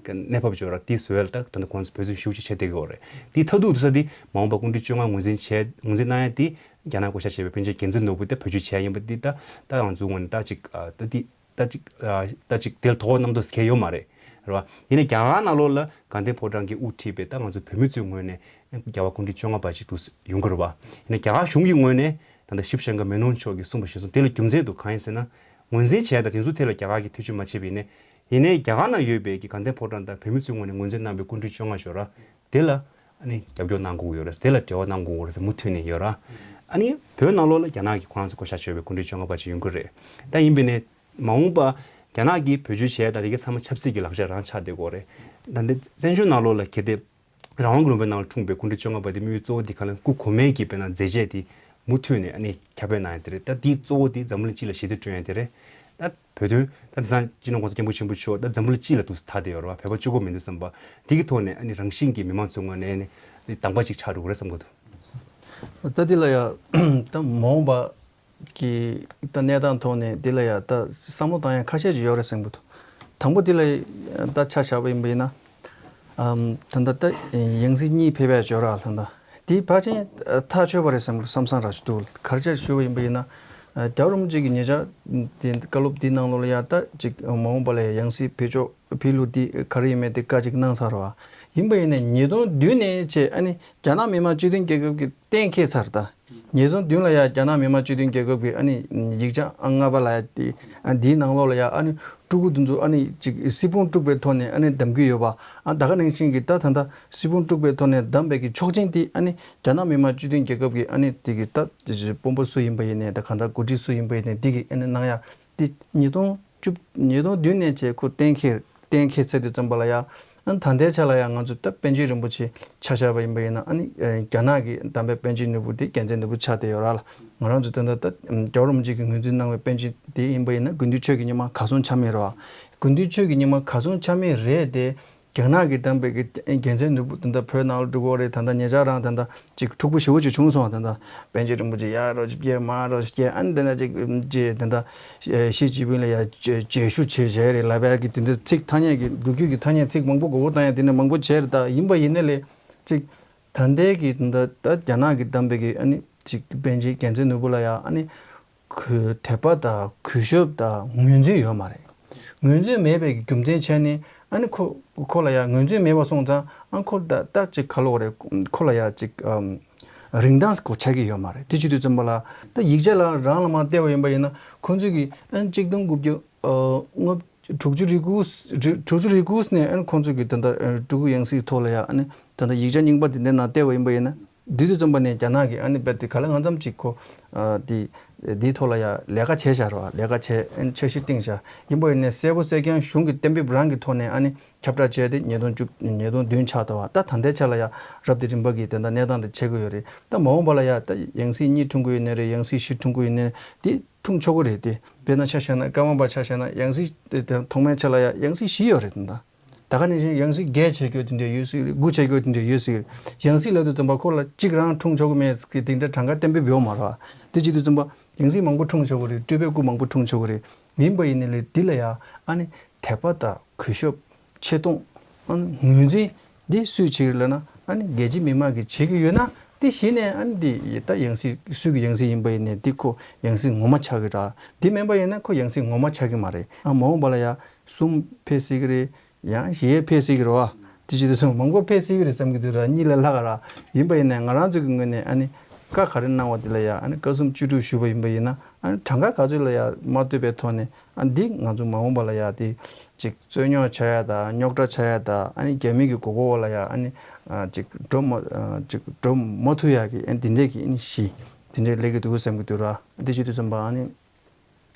གནས་བབ་ཅོག་ར་དེ་བཟོ་ཡ་ལ་ད་ད་ལྟ་ཁོང་ཚོ་འབད་བརྩོན་ཞེ་པོ་ཅིག་བྱས་བསྡད་ཀྱི་ཡོད་རེད། དེ་མཐར་ཐུག་ཏུ་ས་དེ་མ་འོངས་པ་སྐུ་ཕྲེང་བཅོ་ལྔ་ངོས་འཛིན་བྱས་ངོས་འཛིན་གནང་ཡ་དེ་རྒྱ་ནག་བསྐོ་བཞག་བྱས་པའི་པཎ་ཆེན་རྒྱལ་མཚན་ནོར་བུ་དེ་བེད་སྤྱོད་བྱས་ཡ་ཡིན་པ་དེ་ད་ད་ང་ཚོའི་ངོས་ནས་ད་ཅིག་ཨ་ད་དེ་ད་ཅིག་ཨ་ད་ཅིག་དེ་ལ་དོགས་པ་རྣམ་རྟོག་གང་ཡང་ཡོད་མ་རེད། རེད་བ། ཡིན་ནའི་རྒྱ་གར་ནང་ལོགས་ལ་དགའ་ལྡན་ཕོ་བྲང་གིས་དབུ་ཁྲིད་པའི་ད་ང་ཚོ་བོད་མི་ཚོའི་ངོས་ནས་རྒྱལ་བ་སྐུ་ཕྲེང་བཅོ་ལྔ་པ་ཅིག་ཏུ་ཡོང་གི་རེད་བ། ཡིན་ནའི་རྒྱ་གར་གཞུང་གི་ངོས་ནས་ད་ལྟ་ཤིབ་ཤང་ག་མེ་ནོན་མཆོག་གིས་གསུངས་པ་བཞིན་སོང་། དེ་ལ་རྒྱུ་མཚན་དུ་གང་ཡིན་ཟེར་ན། ངོས་འཛིན་བྱས་ད་དེ་ཚོ་དེ་ལ་རྒྱ་གར་གྱིས་ཐེ་བྱུས་མ་བྱས་པ་ཡིན་ནའི། ཡིན་ནའི་རྒྱ་གར་ནང་ཡོད་པའི་གི་དགའ་ལྡན་ཕོ་བྲང་དང་བོད་མི་ཚོའི་ངོས་ནས་ངོས་འཛིན་གནང་བའི་སྐུ་ཕྲེང་བཅོ་ལྔ་ཞོག་ར། དེ་ལ་ཨ་ནི་རྒྱབ་སྐྱོར་གནང་དགོས་ཀྱི་ཡོད་རེད་ཟེར། དེ་ལ་འབྲེལ་བ་གནང་དགོས་ཀྱི་ཡོད་རེད་ཟེར་མུ་མཐུད་ནས་ཡོད་ར། ཨ་ནི་བོད་ནང་ལོགས་ལ་རྒྱ་ནག་གིས་ཁོ་རང་ཚོ་བསྐོ་བཞག་བྱས་པའི་སྐུ་ཕྲེང་བཅོ་ལྔ་པ་ཅིག་ཡོང་གི་རེད། ད་ཡིན་པ་ཡིན་ནའི་མ་འོངས་པ་རྒྱ་ནག་གིས་བེད་སྤྱོད་བྱས་ད་དེ་གའི་ཚང་མ་ཆབ་སྲིད་ཀྱི་ལག་ཆ་རང་ཆགས་བསྡད་ཀྱི་ཡོད་རེད། ད་འདི་བཙན་བྱོལ་ནང་ལོགས་ལ་གལ་ཏེ་རང་དབང་གི་ལུང་པའི་ནང་ལ་འཁྲུངས་པའི་སྐུ་ཕྲེང་བཅོ་ལྔ་པ་དེ་དམིགས་ཡུལ་གཙོ་བོ་དེ་ག་ལ་སྐུ་གོང་མའི་གི་དཔེར་ན་མཛད་རྗེས་དེ་མུ་མཐུད་ནས་ཨ་ནི་ཁྱབ་སྤེལ་གནང་ཡ་དེ་རེད། ད་དེའི་གཙོ་བོ་དེ་འཛམ་བུ་གླིང་སྤྱི་ལ་ཞི་བདེ་བསྐྲུན་ཡ་དེ་རེད། ད་བོད་དོན་ད་དེང་སང་སྤྱི་ནོར་༸གོང་ས་༸སྐྱབས་མགོན་ཆེན་པོ་མཆོག་ད་འཛམ་བུ་གླིང་སྤྱི་ལ་འདུག་སེ་དར་བསྡད་ཡོད་རེད་བ། བོད་པ་གཅིག་པོ་མི་འདུག་བསམ་པ་དེ་གི་ཐོག་ནས་ཨ་ནི་རང་བཞིན་གྱིས་མི་མང་ཚོའི་ངོས་ནས་ཨ་ནི་དང་པ་ཅིག་ཆགས་འགྲོ་གི་རེད་བསམ་གི་འདུག་ད་དེ་ལ་ཡ་ད་མ་འོངས་པ་གི་ད་གནས་སྟངས་ཐོག་ནས་འདི་ལ་ཡ་ད་བསམ་བློ་བཏང་ཡ་ཁ་ཤས་ཅིག་ཡོད་རེད་བསམ་གི་འདུག་དང་པོ་འདི་ལ་ད་ཆ་བཞག་པ་ཡིན་པ་ཡིན་ན། ཨམ། ད་ལྟ་ད་ཡང་སྲིད་གཉིས་ཕེབས་པའི་ཇོ་ར་ད་ལྟ་འདི་ཕལ་ཆེར་ཐག་ཆོད་པ་རེད་བསམ་གི་བསམ་བསམ་ར་ཞིག་འདུག་ག་རེ་བྱས་ཞུས་པ་ཡིན་པ་ཡིན་ན། རྒྱལ་བ་རིན་པོ་ཆེ་གི་ཉེ་ཆར་དེ་བཀའ་སློབ་འདི་ནང་ལོགས་ལ་ཡ་ད་ཅིག་མ་འོངས་པ་ལ་ཡ་ཡང་སྲིད་བེད་སྤྱོད་ཕེབས་ལུགས་འདི་ག་རེ་ཡིན་མིན་དེ་བཀའ་ཅིག་གནང་ཚར་བ་ཡིན་པ་ཡིན་ནའི་ཉིས་སྟོང་བདུན་ནས་བྱས་ཨ་ནི་རྒྱ་ནག་མི་དམངས་སྤྱི་མཐུན་རྒྱལ་ཁབ་ཀྱི་གཏན་འཁེལ་ཚར་ད། ཉིས་སྟོང་བདུན་ལ་ཡ་རྒྱ་ནག་མི་དམངས་སྤྱི་མཐུན་རྒྱལ་ཁབ་ཀྱི་ཨ་ནི་ཡིག་ཆ་ཨང་ལྔ་པ་ལ་ཡ་དེ་ཨ་འདིའི་ནང་ལོགས་ལ་ཡ་ཨ་ནི་སྤྲུལ་སྐུ་དེ་ཚོ་ཨ་ནི་ཅིག་སྲིད་དཔུང་དཀྲུགས་པའི་ཐོག་ནས་ཨ་ནི་གདམ་གྱི་ཡོད་པ། ཨ་ད་ག་ནང་བཞིན་གྱི་ད་ད་ལྟ་སྲིད་དཔུང་དཀྲུགས་པའི་ཐོག་ནས་གདམ་པའི་གི་ཆོག་མཆན་དེ་ཨ་ནི་རྒྱ་ནག་མི་དམངས་སྤྱི་མཐུན་རྒྱལ་ཁབ་ཀྱི་ཨ་ནི་དེ་གི་ད་དེ་ཚོ་དཔོན་པོ་སུ་ཡིན་པ་ཡིན་ནའི་ད་གང་ལྟར་འགོ་ཁྲིད་སུ་ཡིན་པ་ཡིན་ནའི་དེ་གི་ཨ་ནི་གནང་ཡ་དེ་ཉིས་སྟོང་བཅུ་ཉིས་སྟོང་བདུན་ནས་བྱས་ཁོ་གཏན་འཁེལ་གཏན་འཁེལ་ཚར་དུས་ཙམ་པ་ལ་ཡ། ཨ་ནི་ད་ལྟའི་ཆ་ལ་ཡ་ང་ཚོ་ད་པཎ་ཆེན་རིན་པོ་ཆེ་ཆ་བཞག་པ་ཡིན་པ་ཡིན་ན་ཨ་ནི་རྒྱ་ནག་གི་གདམས་པའི་པཎ་ཆེན་ནོར་བུ་དེ་རྒྱལ་མཚན་ནོར་བུ་ཆགས་བསྡད་ཡོད་ར་ལ། ང་རང་ཚོ་ད་ལྟ་ད་རྒྱལ་བ་རིན་པོ་ཆེ་གིས་ངོས་འཛིན་གནང་བའི་པཎ་ཆེན་དེ་ཡིན་པ་ཡིན་ན་དགེ་འདུན་ཆོས་ཀྱི་ཉི་མ་གར་སོང་ཆ་མེད་ར་བ། དགེ་འདུན་ཆོས་ཀྱི་ཉི་མ་གར་སོང་ཆ་མེད་རེད་དེ། རྒྱ་ནག་གིས་གདམས་པའི་གི་རྒྱལ་མཚན་ནོར་བུ་དེ་འདྲ་བོད་ནང་ལ་འགྲོ་གི་རེད། ད་ལྟ་ཉེ་ཆར་རང་ད་ལྟ་ཅིག་འཁྲུག་པོ་ཞེ་པོ་ཅིག་བྱུང་སོང་བ། ད་ལྟ་པཎ་ཆེན་རིན་པོ་ཆེ་ཡར་རོ་ཅིག་སྐྱེལ་མར་རོ་ཅིག་སྐྱེལ་ཨ་ནི་དེ་འདྲ་ཅིག་ཅིག་དེ་འདྲ་ཞི་ཅིན་ཕིང་ལ་ཡར་རྗེས་ཞུ་བྱེད་བྱས་རེད་ལབ་པའི་གི་དེ་འདྲ་ཚིག་ཐ་སྙད་ཀྱི་བོད་སྐད་ཀྱི་ཐ་སྙད་ཚིག་མང་པོ་མགོ་སྐོར་བཏང་ཡ་དེ་འདྲ་མང་པོ་བྱས་རེད། ད་ཡིན་པ་ཡིན་ནའི་ལས་ཅིག་ད་ལྟའི་གི་ད་ལྟ་རྒྱ་ནག་གིས་གདམས་པའི་གི་ཨ་ནི་ཅིག་པཎ་ཆེན་རྒྱལ་མཚན་ནོར་བུ་ལ་ཡ་ཨ་ནི། ཁོའི་དད་པ་དང་གུས་ཞབས་དང་ངོས་འཛིན་ཡོད་མ་རེད། ངོས་འཛིན་མེད་པའི་རྒྱུ་མཚན་བྱས་ནས་ཨ་ནི་ཁོ་ཁོ་ལ་ཡང་ངོས་འཛིན་མེད་པ་སོང་ཙང་ཨ་ཁོ་ད་ད་ཅིག་ག་ལབ་དགོས་རེད། ཁོ་ལ་ཡང་ཅིག་ཨམ་རིན་ཐང་ཁོ་ཆགས་ཀྱི་ཡོད་མ་རེད། དེ་བྱེད་དུས་ཙམ་པ་ལ་ད་ཡིག་ཆ་ལ་རང་ལ་མར་བལྟས་པ་ཡིན་པ་ཡིན་ན་ཁོང་ཚོས་ཀྱི་ཨ་ནི་གཅིག་སྟོང་དགུ་བརྒྱ་ཨ་ལྔ་བཅུ་དྲུག་ཅུ་རེ་དགུ་རེ་དྲུག་ཅུ་རེ་དགུ་ནས་ཨ་ནི་ཁོང་ཚོས་ཀྱི་ད་ད་ཨ་སྤྲུལ་སྐུ་ཡང་སྲིད་ཐོག་ལ་ཡང་ཨ་ནི་ད་ད་ཡིག་ཆ་རྙིང་པ་དེ་འདྲའི་ནང་བལྟས་པ་ཡིན་པ་ཡིན་ན། དེ་དུས་ཙམ་པ་ནས་རྒྱ་ནག་གིས་ཨ་ནི་རྦད་དེ་ག་ལེར་ང་ཙམ་ཅིག་ཁོ་ཨ་དེ་དེའི་ཐོག་ལ་ཡ་ལས་ཀ་བྱས་བཞག་རེད་བ། ལས་ཀ་བྱས་ཨ་ནི་འཆར་གཞི་བཏིང་བཞག་ཡིན་པ་ཡིན་ནའི་གསལ་པོ་གསལ་རྐྱང་གཞུང་གི་གཏན་འབེབས་རང་གི་ཐོག་ནས་ཨ་ནི་ཁྱབ་བསྒྲགས་བྱས་ཏེ་ཉིས་སྟོང་བཅུ་ཉིས་སྟོང་བདུན་ཆགས་འདུག་བ། ད་ད་ལྟའི་ཆ་ལ་ཡ་རབ་དང་རིམ་པ་གིས་དེ་འདྲ་གནས་སྟངས་དེ་བྱེད་ཀྱི་ཡོད་རེད། ད་མ་འོངས་པ་ལ་ཡ་ད་ཡང་སྲིད་གཉིས་འཁྲུངས་ཀྱི་ཡོད་ནའི་རེད། ཡང་སྲིད་བཞི་འཁྲུངས་ཀྱི་ཡོད་ནའི་དེ་འཁྲུངས་ཆོག་གི་རེད་དེ། དཔེར་ན་ཆ་བཞག་ན་ཀརྨ་པ་ཆ་བཞག་ན་ཡང་སྲིད་དེ་ཐོག་མའི་ཆ་ལ་ཡ་ཡང་སྲིད་བཞི་ཡོད་རེད་ད། ད་ག་ནང་བཞིན་ཡང་སྲིད་བརྒྱད་བྱེད་རྒྱུ་དེ་འདྲ་ཡོད་སྲིད་རེད། དགུ་བྱེད་རྒྱུ་དེ་འདྲ་ཡོད་སྲིད་རེད། ཡང་སྲིད་ལབ་དུས་ཙམ་པ་ཁོ་ལ་གཅིག་རང་འཁྲུངས་ཆོག་གི་མེད་ཀྱི་དེ་འདྲ་གྲངས་ཀ་གཏན་འབེབས་ཡོད་མ་རེད། དེ་བྱེད་དུས་ཙམ་པ་ཡང་སྲིད་མང་པོ་འཁྲུངས་ཆོག་གི་རེད། སྤྲུལ་པའི་སྐུ་མང་པོ་འཁྲུངས་ཆོག་གི་རེད། ཡིན་པ་ཡིན་ནའི་ལས་འདི་ལ་ཡ་ཨ་ནི་དད་པ་དང་གུས་ཞབས་ཆེ་མཐོང་ཨ་ནི་ངོས་འཛིན་འདི་སུས་བྱེད་ཀྱི་ལབ་ན་ཨ་ནི་རྒྱལ་སྤྱིའི་མི་མང་གིས་བྱེད་ཀྱི་ཡོད་ན་དེ་གཞི་ནས་ཨ་ནི་འདི་ད་ཡང་སྲིད་སུས་ཀྱི་ཡང་སྲིད་ཡིན་པ་ཡིན་ནའི་འདི་ཁོ་ཡང་སྲིད་ངོ་མ་ཆགས་ཀྱི་རེད། འདི་མིན་པ་ཡིན་ན་ཁོ་ཡང་སྲིད་ངོ་མ་ཆགས་ཀྱི་མ་རེད། ཨ་མ་འོངས་པ་ལ་ཡ་གསུམ་ཕེབས་སྲིད་ཀྱི་རེད། ཡང་གཞན་ཕེབས་སྲིད་ཀྱི་རེད་བ། དེ་བྱེད་དུས་ཙམ་མང་པོ་ཕེབས་སྲིད་ཀྱི་རེད་བསམ་གྱི་འདུག་ར། གཉིས་ལས་ལྷག་ག་ར། ཡིན་པ་ཡིན་ནའི་ང་རང་ཚོ་གི་ངོས་ནས་ཨ་ནི་བཀའ་ག་རེ་གནང་བ་དེ་ལ་ཡ་ཨ་ནི་བཀའ་གསུང་བཅུ་དྲུག་ཞུས་པ་ཡིན་པ་ཡིན་ན་ཨ་ནི་གྲངས་ཀ་ག་ཚོད་ལ་ཡ་མ་ལྟོས་པའི་ཐོག་ནས་ཨ་འདི་ང་ཚོ་མ་འོངས་པ་ལ་ཡ་དེ་ཅིག་རྩོད་རྙོག་ཆགས་ཡ་དང་རྙོག་དྲ་ཆགས་ཡ་དང་ཨ་ནི་རྒྱ་མི་གི་མགོ་སྐོར་བ་ལ་ཡ་ཨ་ནི་ཅིག་འགྲོ་མ་ཅིག་འགྲོ་མ་ཐུབ་ཡ་གི་ཨ་ནི་དེ་འདྲས་ཀྱི་ཨ་ནི་གཞི་དེ་འདྲས་སླེབས་ཀྱི་འདུག་བསམ་གྱི་འདུག་ར། དེ་བྱེད་དུས་ཙམ་པ་ཨ་ནི།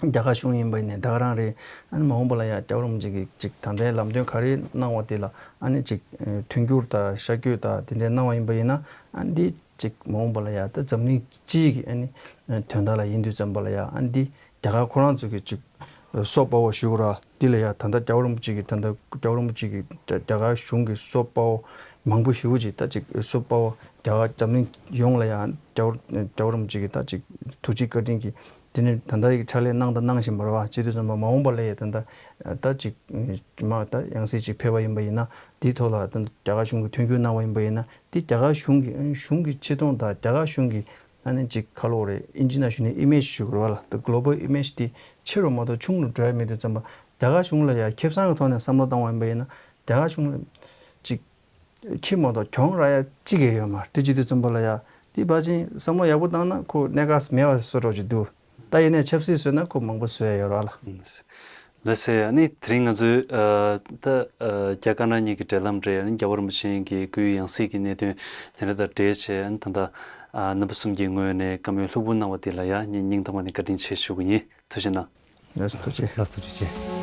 རྒྱ་གར་གཞུང་ཡིན་པ་ཡིན་ནའི་ད་ག་རང་རེད། ཨ་ནི་མ་འོངས་པ་ལ་ཡང་རྒྱལ་བ་རིན་པོ་ཆེ་གིས་ཅིག་ད་ལྟའི་ལམ་སྟོན་ག་རེ་གནང་བ་དེ་ལ་ཨ་ནི་ཅིག་མཐུན་འགྱུར་དང་ཤར་བསྐྱོད་དང་དེ་འདྲའི་གནང་བ་ཡིན་པ་ཡིན་ན་ཨ་ནི་འདི་ཅིག་མ་འོངས་པ་ལ་ཡང་ད་འཛམ་གླིང་སྤྱིའི་གི་ཨ་ནི་དོན་དག་ལ་ཡིན་དུས་ཙམ་པ་ལ་ཡང་ཨ་ནི་འདི་རྒྱ་གར་ཁོ་རང་ཚོ་གི་ཅིག་soft power ཞུ་དགོས་ར། འདི་ལ་ཡང་ད་ལྟ་རྒྱལ་བ་རིན་པོ་ཆེ་གིས་ད་ལྟ་རྒྱལ་བ་རིན་པོ་ཆེ་གིས་རྒྱ་རྒྱ་གར་གཞུང་གི་soft power མང་པོ་ཞེ་པོ་ཅིག་ད་ཅིག་soft power རྒྱ་གར་འཛམ་གླིང་ཡོངས་ལ་ཡང་རྒྱལ་བ་རྒྱལ་བ་རིན་པོ་ཆེ་གིས་ད་ཅིག་ཐུགས་རྗེ་བཀའ་དྲིན་གྱིས། དེ་ནས་ད་ལྟ་ཡི་ཕྱག་ལས་གནང་དང་གནང་བཞིན་པ་རེད་བ། བྱེད་དུས་ཙམ་པ་མ་འོངས་པ་ལ་ཡང་ད་ལྟ་ད་ཅིག་མ་ད་ཡང་སྲིད་ཅིག་ཕེབས་པ་ཡིན་པ་ཡིན་ན་དེའི་ཐོག་ལ་ད་ལྟ་རྒྱ་གར་གཞུང་གིས་མཐུན་འགྱུར་གནང་བ་ཡིན་པ་ཡིན་ན་དེ་རྒྱ་གར་གཞུང་གི་གཞུང་གི་ཆེ་མཐོང་དང་རྒྱ་གར་གཞུང་གི་ཨ་ནི་ཅིག་ག་ལབ་དགོས་རེད། ཨིན་ཇི་ནང་ཞུས་ནས་image ཞུ་དགོས་རེད་བ་ལ། the global image དེ་ཆེ་རུ་མ་གཏོགས་ཆུང་རུ་འགྲོ་ཡ་མེད་དུས་ཙམ་པ་ རྒྱ་གར་གཞུང་ལ་ཡ་ཁེ་བཟང་གི་ཐོག་ནས་བསམ་བློ་བཏང་བ་ཡིན་པ་ཡིན་ན་རྒྱ་གར་གཞུང་ལ་ཅིག་ཁྱི་མ་གཏོགས་གྱོང་རག་ཡ་གཅིག་ཀྱང་ཡོད་མ་རེད། དེ་བྱེད་དུས་ཙམ་པ་ལ་ཡ་དེ་ཕལ་ཆེར་བསམ་བློ་ཡག་པོ་བཏང་ན་ཁོ་གནད་འགག་མེད་པ་བཟོ་འདྲ་ཅིག་འདུག་ད་ཡིན་ནའི་ཆབ་སྲིད་བཟོས་ན་ཁོ་མང་པོ་བཟོ་ཡ་ཡོད་རེད་ལ། ལགས་སེ། ཨ་ནི་དེ་རིང་ང་ཚོའི་ཨ་ད་ཨ་རྒྱ་དཀར་ནག་གཉིས་ཀྱི་འབྲེལ་ལམ་རེད། ཨ་ནི་རྒྱལ་བ་རིན་པོ་ཆེ་གི་སྐུའི་ཡང་སྲིད་ཀྱི་གནད་དོན་དེ་འདྲ་དང་འབྲེལ་བྱས། ཨ་ནི་ད་ལྟ་ཨ་རྣམ་པ་གསུམ་གྱི་ངོས་ནས་བཀའ་མོལ་ལྷུག་པོ་གནང་བ་དེ་ལ་ཡ་སྙིང་ཐག་པ་ནས་བཀའ་དྲིན་ཆེ་ཞུ་གི་ཡིན། ཐུགས་རྗེ་གནང་། ལགས་སོ། ཐུགས་རྗེ་ཆེ། ལགས་སོ། ཐུགས་རྗེ་ཆེ།